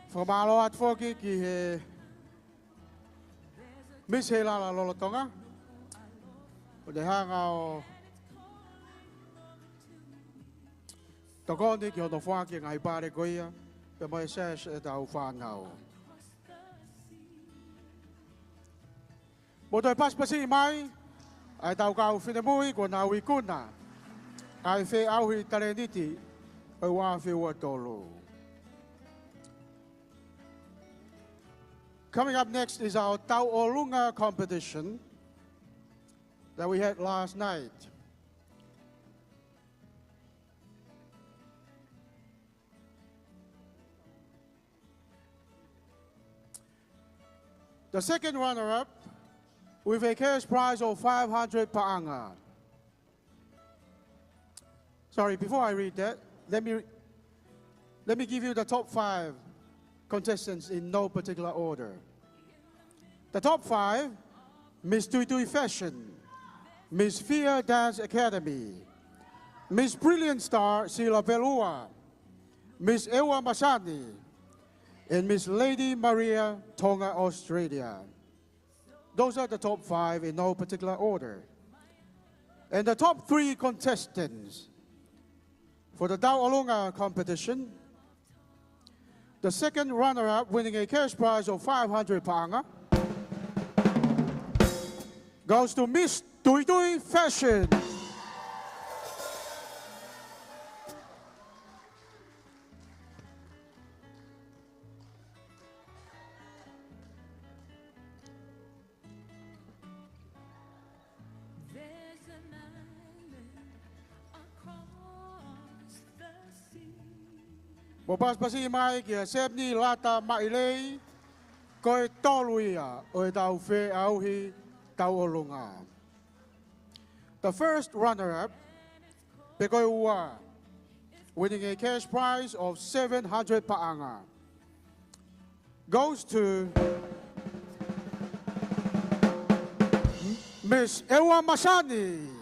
Fakamālō atu foki ki he Miss Heilala lolotonga, ʻo ne hanga ʻo tokoni ki hono foaki e ngaahi pale ko ia, pea mo e sash ʻetau fānau. Mou toe pasipasi mai ʻa ʻetau kau finemui kuo nau ikuna ʻa e feʻauhi talēniti ʻo e ua afe ua tolu. Coming up next is our Tauʻolunga competition that we had last night. The second runner-up with a cash prize of five hundred paʻanga. Sorry, before I read that, let me, let me give you the top five contestants in no particular order. The top five, Miss Tui Tui Fashion, Miss Fia Dance Academy, Miss Brilliant Star, Sila Velua, Miss Ewa Masani, and Miss Lady Maria, Tonga, Australia. Those are the top five in no particular order. And the top three contestants for the Tauʻolunga competition, the second runner-up, winning a cash prize of five hundred paʻanga, goes to Miss Tuitui Fashion. There's an island across the sea. Mou pasipasi mai kia Sebni Lata Mailei, ko e tolu ia ʻo ʻetau feʻauhi tauʻolunga. The first runner-up, pe ko e ua, winning a cash prize of seven hundred paʻanga, goes to Miss Ewa Masani.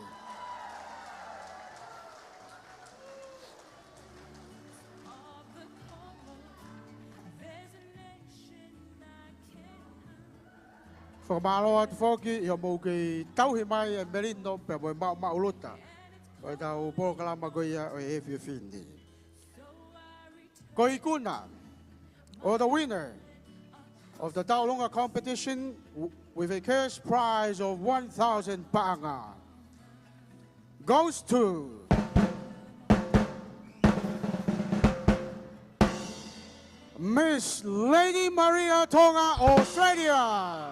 Fakamālō atu foki ʻi hoʻomou kei tauhi mai e melino pea mo e maʻumaʻuluta ʻo ʻetau polokalama ko ia ʻo e efiafi ni. Ko e ikuna, or the winner of the Tauʻolunga competition w-, with a cash prize of one thousand paʻanga, goes to Miss Lady Maria, Tonga, Australia.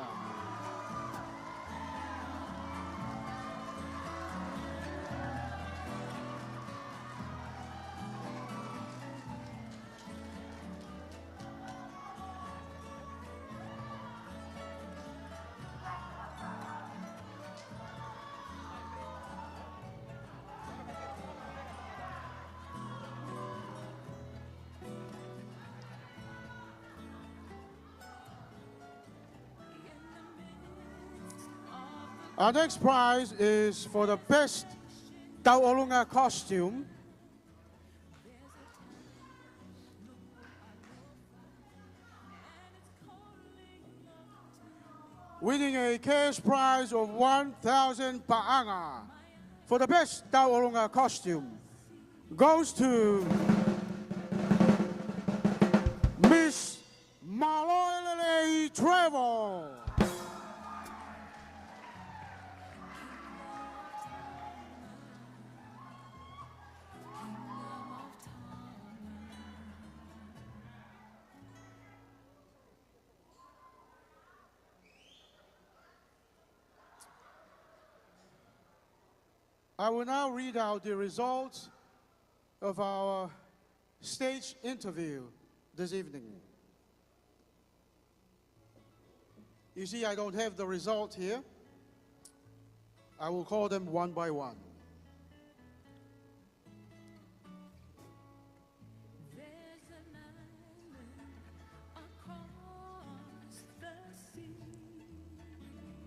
Our next prize is for the best Tauʻolunga costume, winning a cash prize of one thousand paʻanga for the best Tauʻolunga costume, goes to Miss Mālō e Lelei Travel. I will now read out the results of our stage interview this evening. You see, I don't have the result here. I will call them one by one.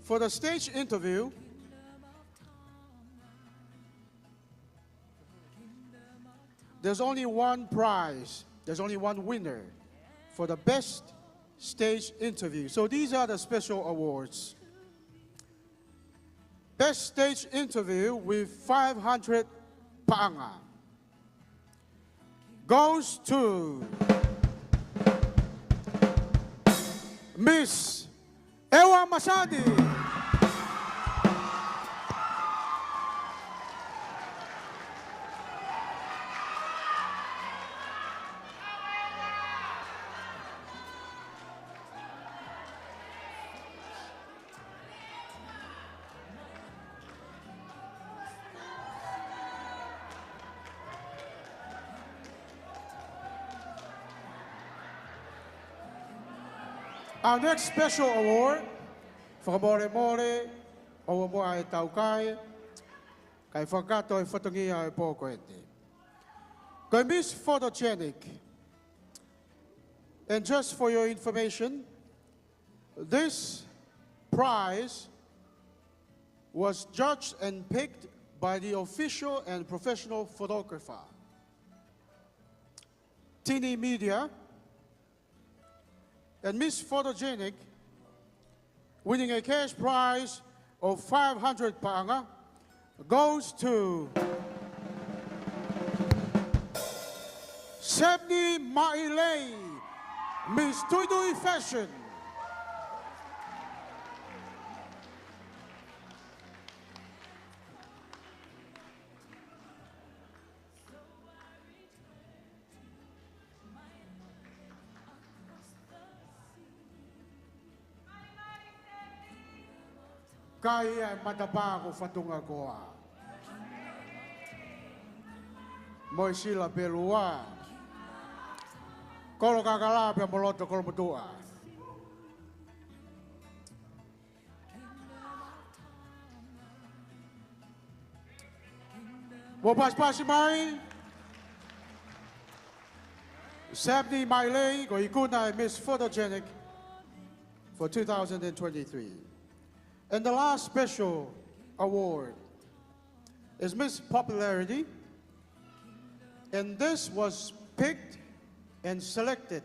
For the stage interview, there's only one prize. There's only one winner for the best stage interview. So these are the special awards. Best stage interview with five hundred paʻanga goes to Miss Ewa Masani. Our next special award, fakamolemole, ʻoua muʻa e taukae, kae fakakakato e fatongia ʻo e pō ko eni. Ko e Miss Photogenic. And just for your information, this prize was judged and picked by the official and professional photographer, Tini Media, and Miss Photogenic, winning a cash prize of five hundred paʻanga, goes to Sebni Mailei, Miss Tuitui Fashion. Kai ia e matapā ko Fatungakoa mo e sila pē lua. Kolo Kakala pea mo Loto Kolomotuʻa. Mou pasipasi mai Sebni Mailei, ko e ikuna e Miss Photogenic for two thousand and twenty-three. And the last special award is Miss Popularity, and this was picked and selected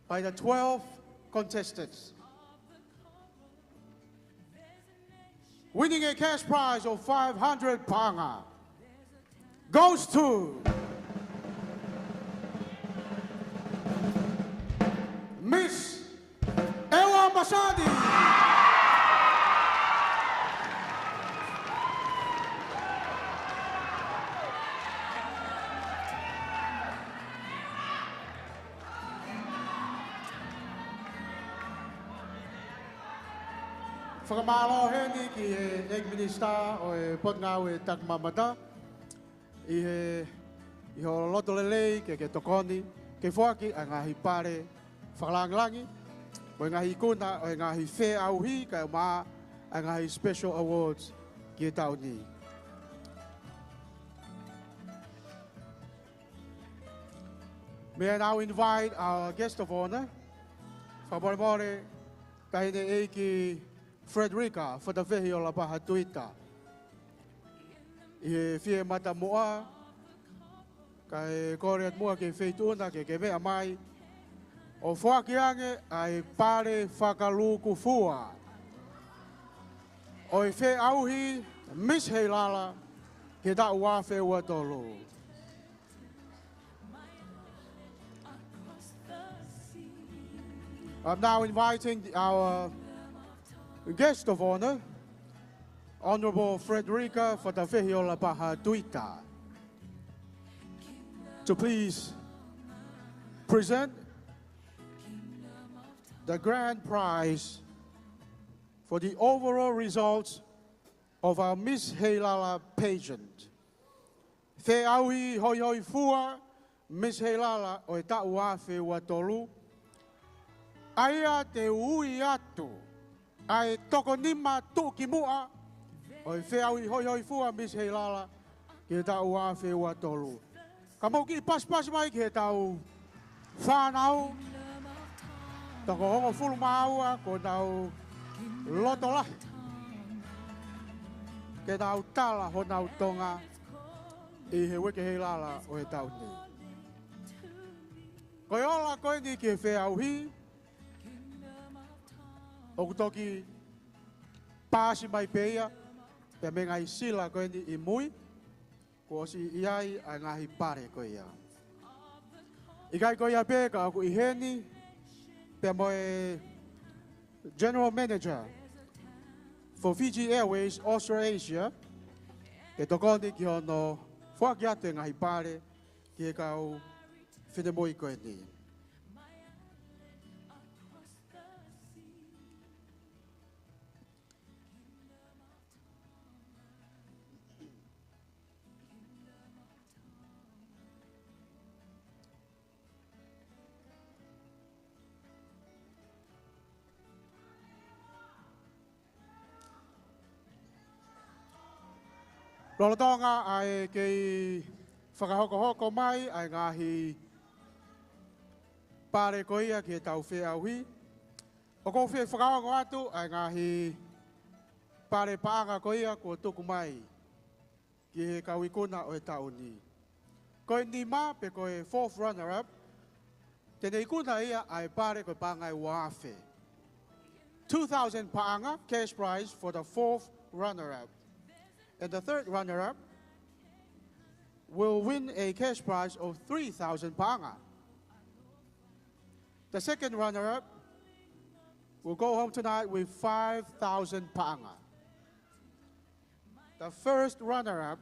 by the twelve contestants, winning a cash prize of five hundred paʻanga, goes to Miss Ewa Masani. Fakamālō heni ki he ʻEiki Minisitā ʻo e Potungāue Takimamata ʻi he, ʻi hoʻo loto lelei ke, ke tokoni ke foaki ʻa e ngaahi pale fakalāngilangi mo e ngaahi ikuna ʻo e ngaahi feʻauhi kae ʻumaʻā ʻa e ngaahi special awards ki he taʻu ni. May I now invite our guest of honor, fakamolemole, Taʻahine ʻEiki Frederica Fatafehi ʻo Lapaha Tuita, ʻi he fie matamuʻa, kae kole atu muʻa ki he feituʻu na ke, ke meʻa mai ʻo foaki ange ʻa e pale fakalūkufua ʻo e feʻauhi Miss Heilala ki he taʻu ua afe ua tolu. I'm now inviting our guest of honor, Honorable Frederica Fatafehi ʻo Lapaha Tuita, to please present the grand prize for the overall results of our Miss Heilala pageant. Feʻauhi hoihoifua Miss Heilala ʻo e taʻu ua afe ua tolu, ʻa ia te u ui atu ʻa e toko nima tuʻukimuʻa ʻo e feʻauhi hoihoifua Miss Heilala ki he taʻu ua afe ua tolu. Ka mou kiʻi pasipasi mai ki heʻetau fānau toko hongofulu mā ua kuo nau loto lahi ke nau tala honau Tonga ʻi he Uike Heilala ʻo e taʻu ni. Ko e ola ko eni ki he feʻauhi, ʻoku toki paasi mai pē ia, pea mei he ngaahi sila ko eni ʻi mui, kuo ʻosi ʻi ai ʻa e ngaahi pale ko ia. ʻIkai ko ia pē ka ʻoku ʻi heni pea mo e General Manager for Fiji Airways Australasia, ke tokoni ki hono foaki atu e ngaahi pale ki he kau finemui ko eni. Lolotonga ʻa e kei fakahokohoko mai ʻa e ngaahi pale ko ia ki heʻetau feʻauhi, ʻoku ou fie fakaongo atu ʻa e ngaahi pale paʻanga ko ia kuo tuku mai ki he kau ikuna ʻo e taʻu ni. Ko e nima pe ko e fourth runner-up, te ne ikuna ia ʻa e pale ko e paʻanga ʻe ua afe. Two thousand paʻanga, cash prize for the fourth runner-up. And the third runner-up will win a cash prize of three thousand paʻanga. The second runner-up will go home tonight with five thousand paʻanga. The first runner-up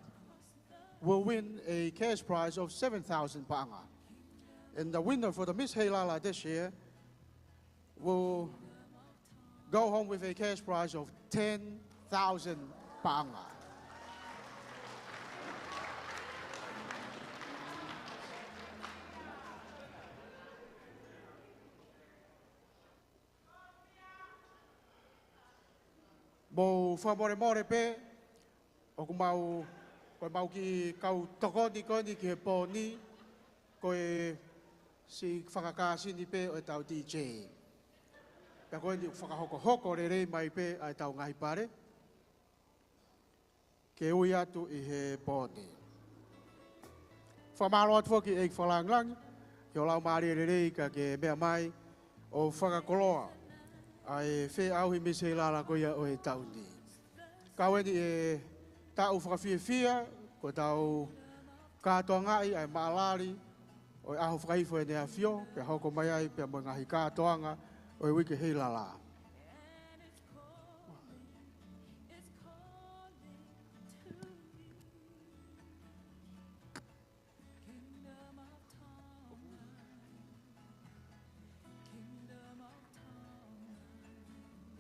will win a cash prize of seven thousand paʻanga. And the winner for the Miss Heilala this year will go home with a cash prize of ten thousand paʻanga. Mou fakamolemole pē, ʻoku mau, ko e mau kiʻi kau tokoni ko eni ki he pō ni, ko e siʻi fakakāsini pē ʻo e tau D J. Pea ko eni ʻoku fakahokohoko lelei mai pē ʻa e tau ngaahi pale ke ui atu ʻi he pō ni. Fakamālō atu foki ʻEiki Fakalāngilangi, ʻi ho laumālie lelei ka ke meʻa mai ʻo fakakoloa ʻa e feʻauhi Miss Heilala ko ia ʻo e taʻu ni. Kau eni e taʻu fakafiefia, ko e tau kātoangaʻi ʻa e maʻalali ʻo e ʻaho fakahifo ʻEne ʻAfio, pea hoko mai ai pea mo e ngaahi kātoanga ʻo e Uike Heilala.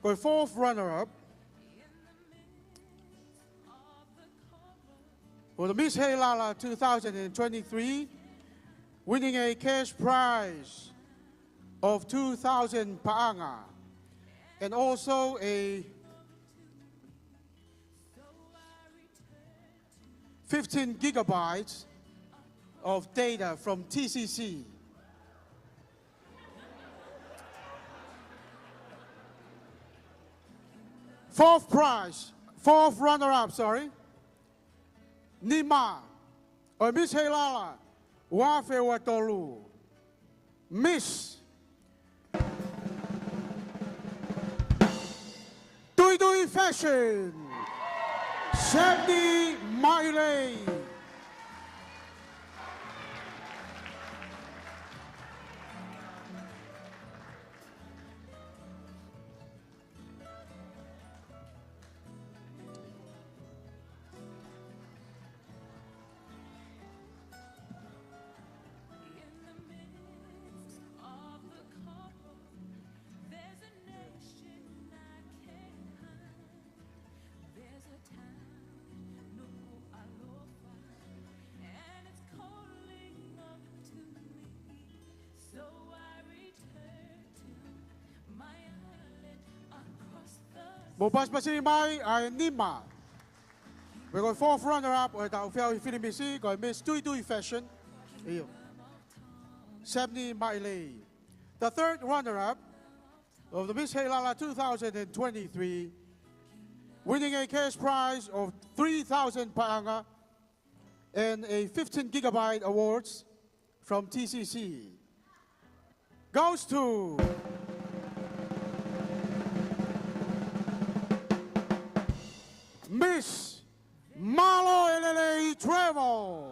Ko e fourth runner-up for the Miss Heilala two thousand and twenty-three, winning a cash prize of two thousand paʻanga, and also a fifteen gigabytes of data from T C C. Fourth prize, fourth runner-up, sorry. Nima ʻo e Miss Heilala ua afe ua tolu. Miss Tuitui Fashion, Sebni Mailei. Mou pasipasi mai ʻa e nima. Ko e fourth runner-up ʻo e tau feʻauhi filimisi, ko e Miss Tuitui Fashion. ʻIo. Sebni Mailei. The third runner-up of the Miss Heilala two thousand and twenty-three, winning a cash prize of three thousand paʻanga and a fifteen gigabyte awards from T C C goes to Miss Mālō e Lelei Trevor.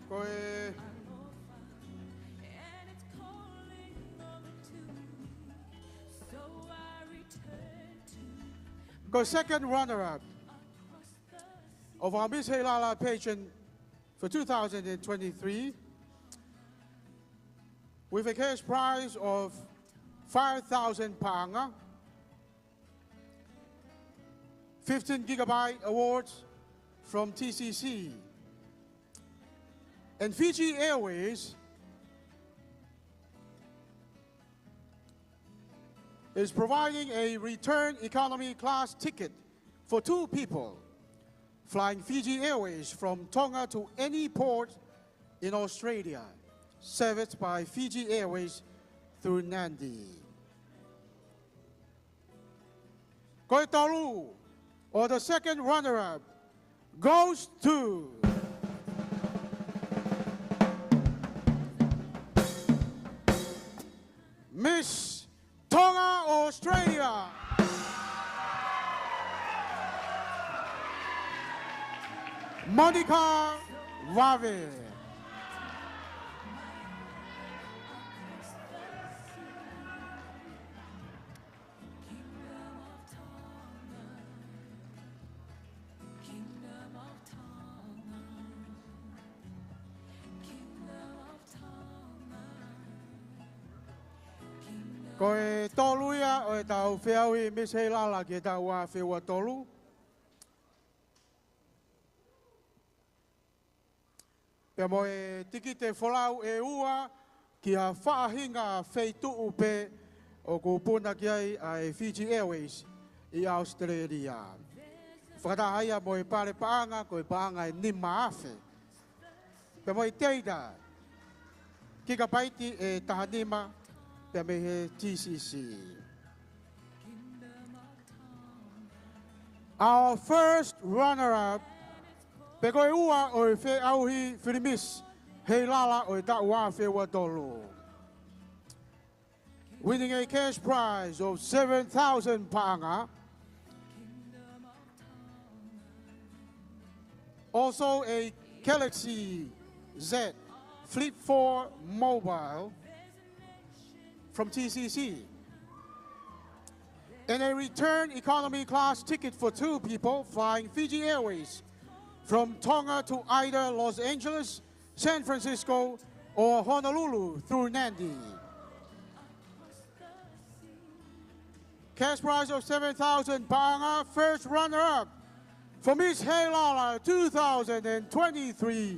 Ko e, ko e second runner-up of our Miss Heilala pageant for two thousand and twenty-three. with a cash prize of five thousand paʻanga, fifteen gigabyte awards from T C C, and Fiji Airways is providing a return economy class ticket for two people, flying Fiji Airways from Tonga to any port in Australia, serviced by Fiji Airways through Nadi. Ko e tolu, or the second runner-up, goes to Miss Tonga Australia, Monica Vave. Ko e tolu ia ʻo ʻetau feʻauhi Miss Heilala ki he taʻu ua afe ua tolu. Pea mo e tikite folau ʻe ua ki ha faʻahinga feituʻu pē ʻoku puna ki ai ʻa e Fiji Airways ʻi ʻAositelēlia. Fakataha ia mo e pale paʻanga, ko e paʻanga ʻe nima afe. Pea mo e teita, kikapaiti ʻe taha nima, pea mei he T C C. Our first runner-up, pe ko e ua ʻo e feʻauhi fili Miss Heilala ʻo e taʻu ua afe ua tolu, winning a cash prize of seven thousand paʻanga. Also a Galaxy Z Flip four Mobile from T C C. And a return economy class ticket for two people flying Fiji Airways from Tonga to either Los Angeles, San Francisco, or Honolulu through Nadi. Cash prize of seven thousand paʻanga, first runner-up for Miss Heilala two thousand and twenty-three,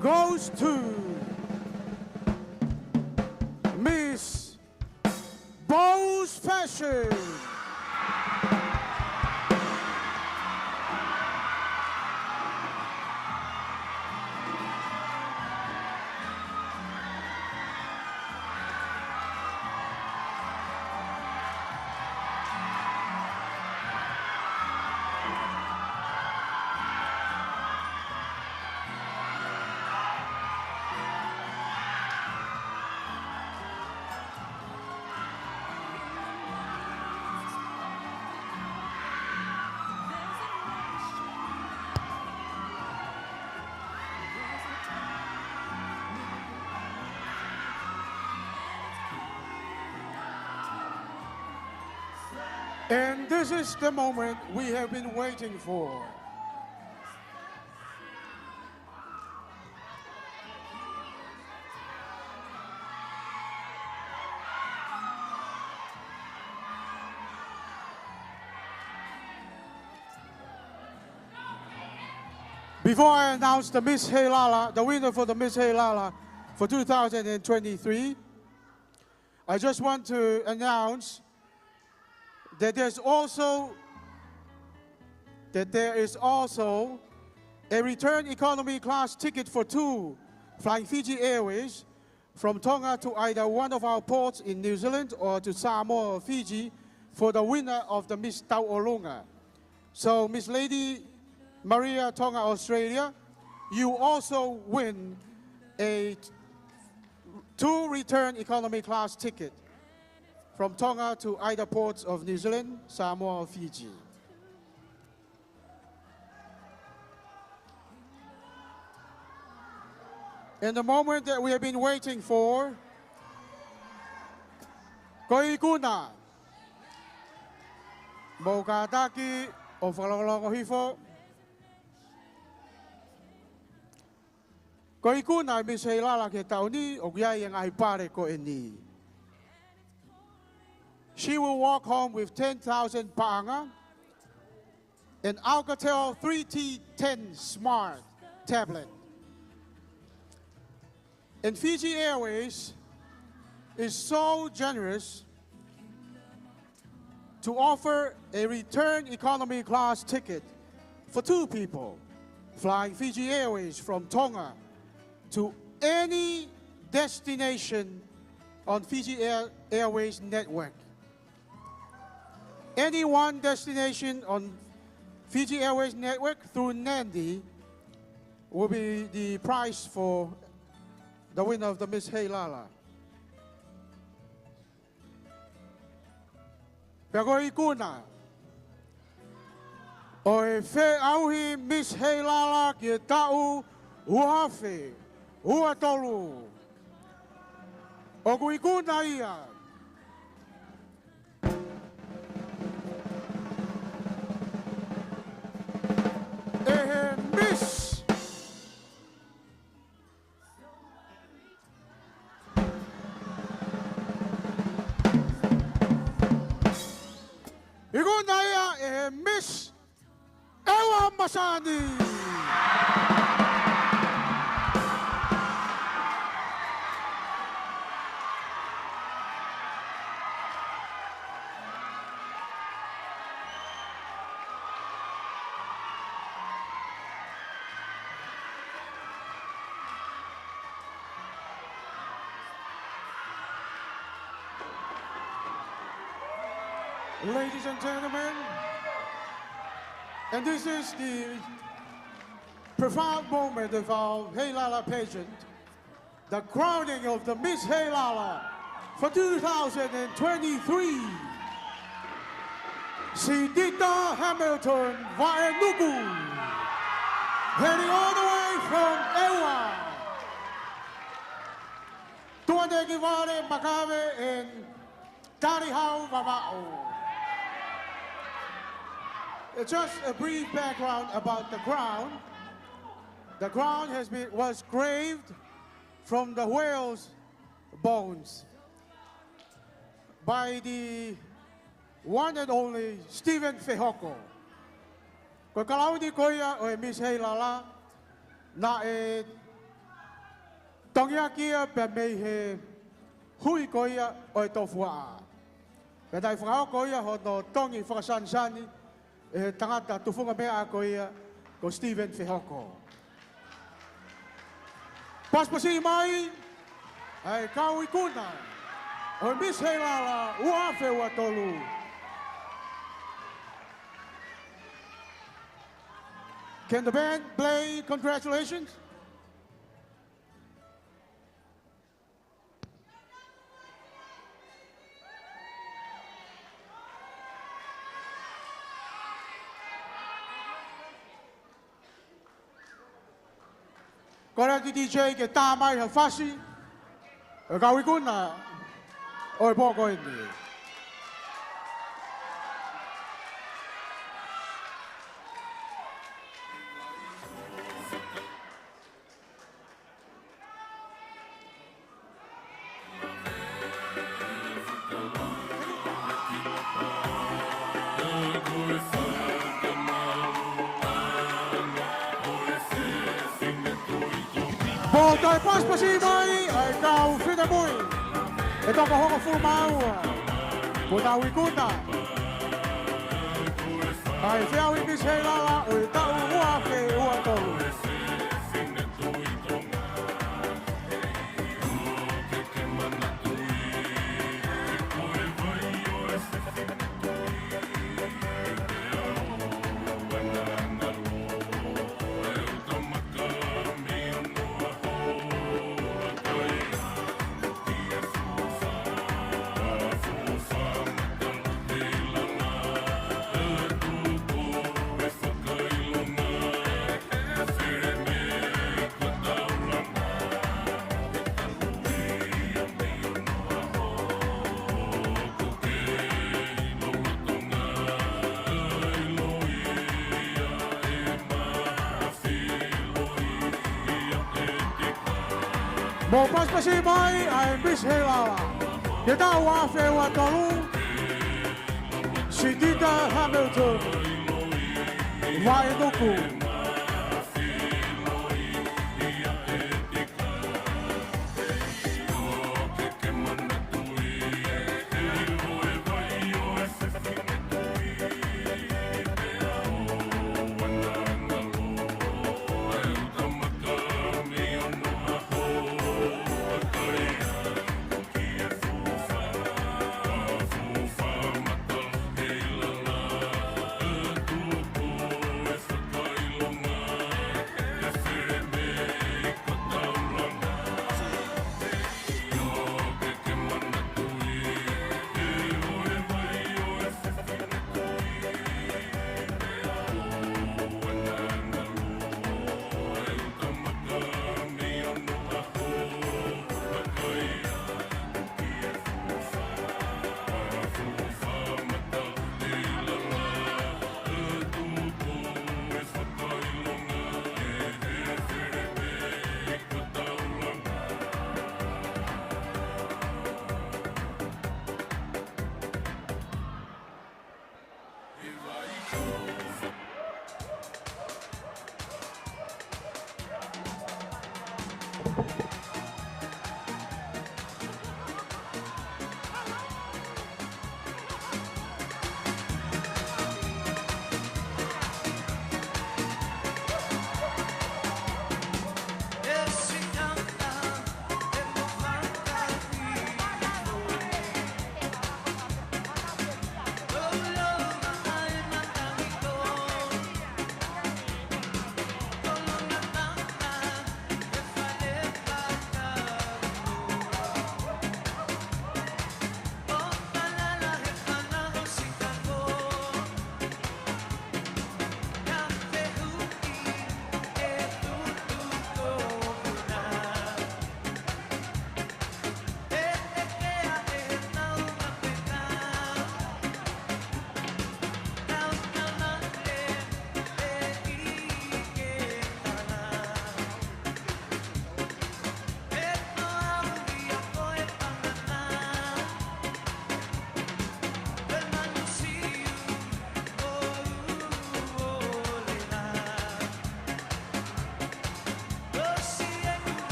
goes to Miss Bose Fashion. And this is the moment we have been waiting for. Before I announce the Miss Heilala, the winner for the Miss Heilala for two thousand and twenty-three, I just want to announce that there's also, that there is also a return economy class ticket for two, flying Fiji Airways from Tonga to either one of our ports in New Zealand or to Samoa or Fiji for the winner of the Miss Tauʻolunga. So, Miss Lady Maria, Tonga, Australia, you also win a t-, two return economy class ticket from Tonga to either ports of New Zealand, Samoa, or Fiji. And the moment that we have been waiting for, ko e ikuna, mou kātaki ʻo fakalongolongo hifo. Ko e ikuna ʻa Miss Heilala ki he taʻu ni, ʻoku ʻi ai e ngaahi pale ko eni. She will walk home with ten thousand paʻanga, an Alcatel three T ten smart tablet. And Fiji Airways is so generous to offer a return economy class ticket for two people flying Fiji Airways from Tonga to any destination on Fiji Air-, Airways network. Any one destination on Fiji Airways network through Nadi will be the prize for the winner of the Miss Heilala. Pea ko e ikuna ʻo e feʻauhi Miss Heilala ki he taʻu ua afe ua tolu, ʻoku ikuna ia ʻe he Miss Ikuna ia ʻe he Miss ʻEua Masani. Ladies and gentlemen, and this is the profound moment of our Heilala pageant, the crowning of the Miss Heilala for two thousand and twenty-three, Sidita Hamilton Vaʻenuku, heading all the way from ʻEua. Tuʻanekivale, Makawe, and Talihau, Vavaʻu. Uh, just a brief background about the crown. The crown has been, was graved from the whale's bones by the one and only Stephen Fehoko. Ko e kalauni ko ia ʻo e Miss Heilala, naʻe tongiaki ia pea mei he hui ko ia ʻo e tofuaʻa. Pea naʻe fakahoko ia hono tongi fakasanisani ʻe he tangata tufunga meʻa ko ia ko Stephen Fehoko. Pasipasi mai ʻa e kau ikuna ʻo e Miss Heilala ua afe ua tolu. Can the band play Congratulations? Kole atu ki he D J ke tā mai ha fasi ʻo e kau ikuna ʻo e pō ko eni. Pea toe pasipasi mai ʻa e kau finemui ʻe toko hongofulu mā ua, ko e kau ikuna ʻa e feʻauhi Miss Heilala ʻo e taʻu ua afe ua tolu. ʻO pasipasi mai ʻa e Miss Heilala. Ke tau afe ua tolu, Sitita Hamilton, Vainuku.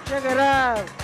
Check it out.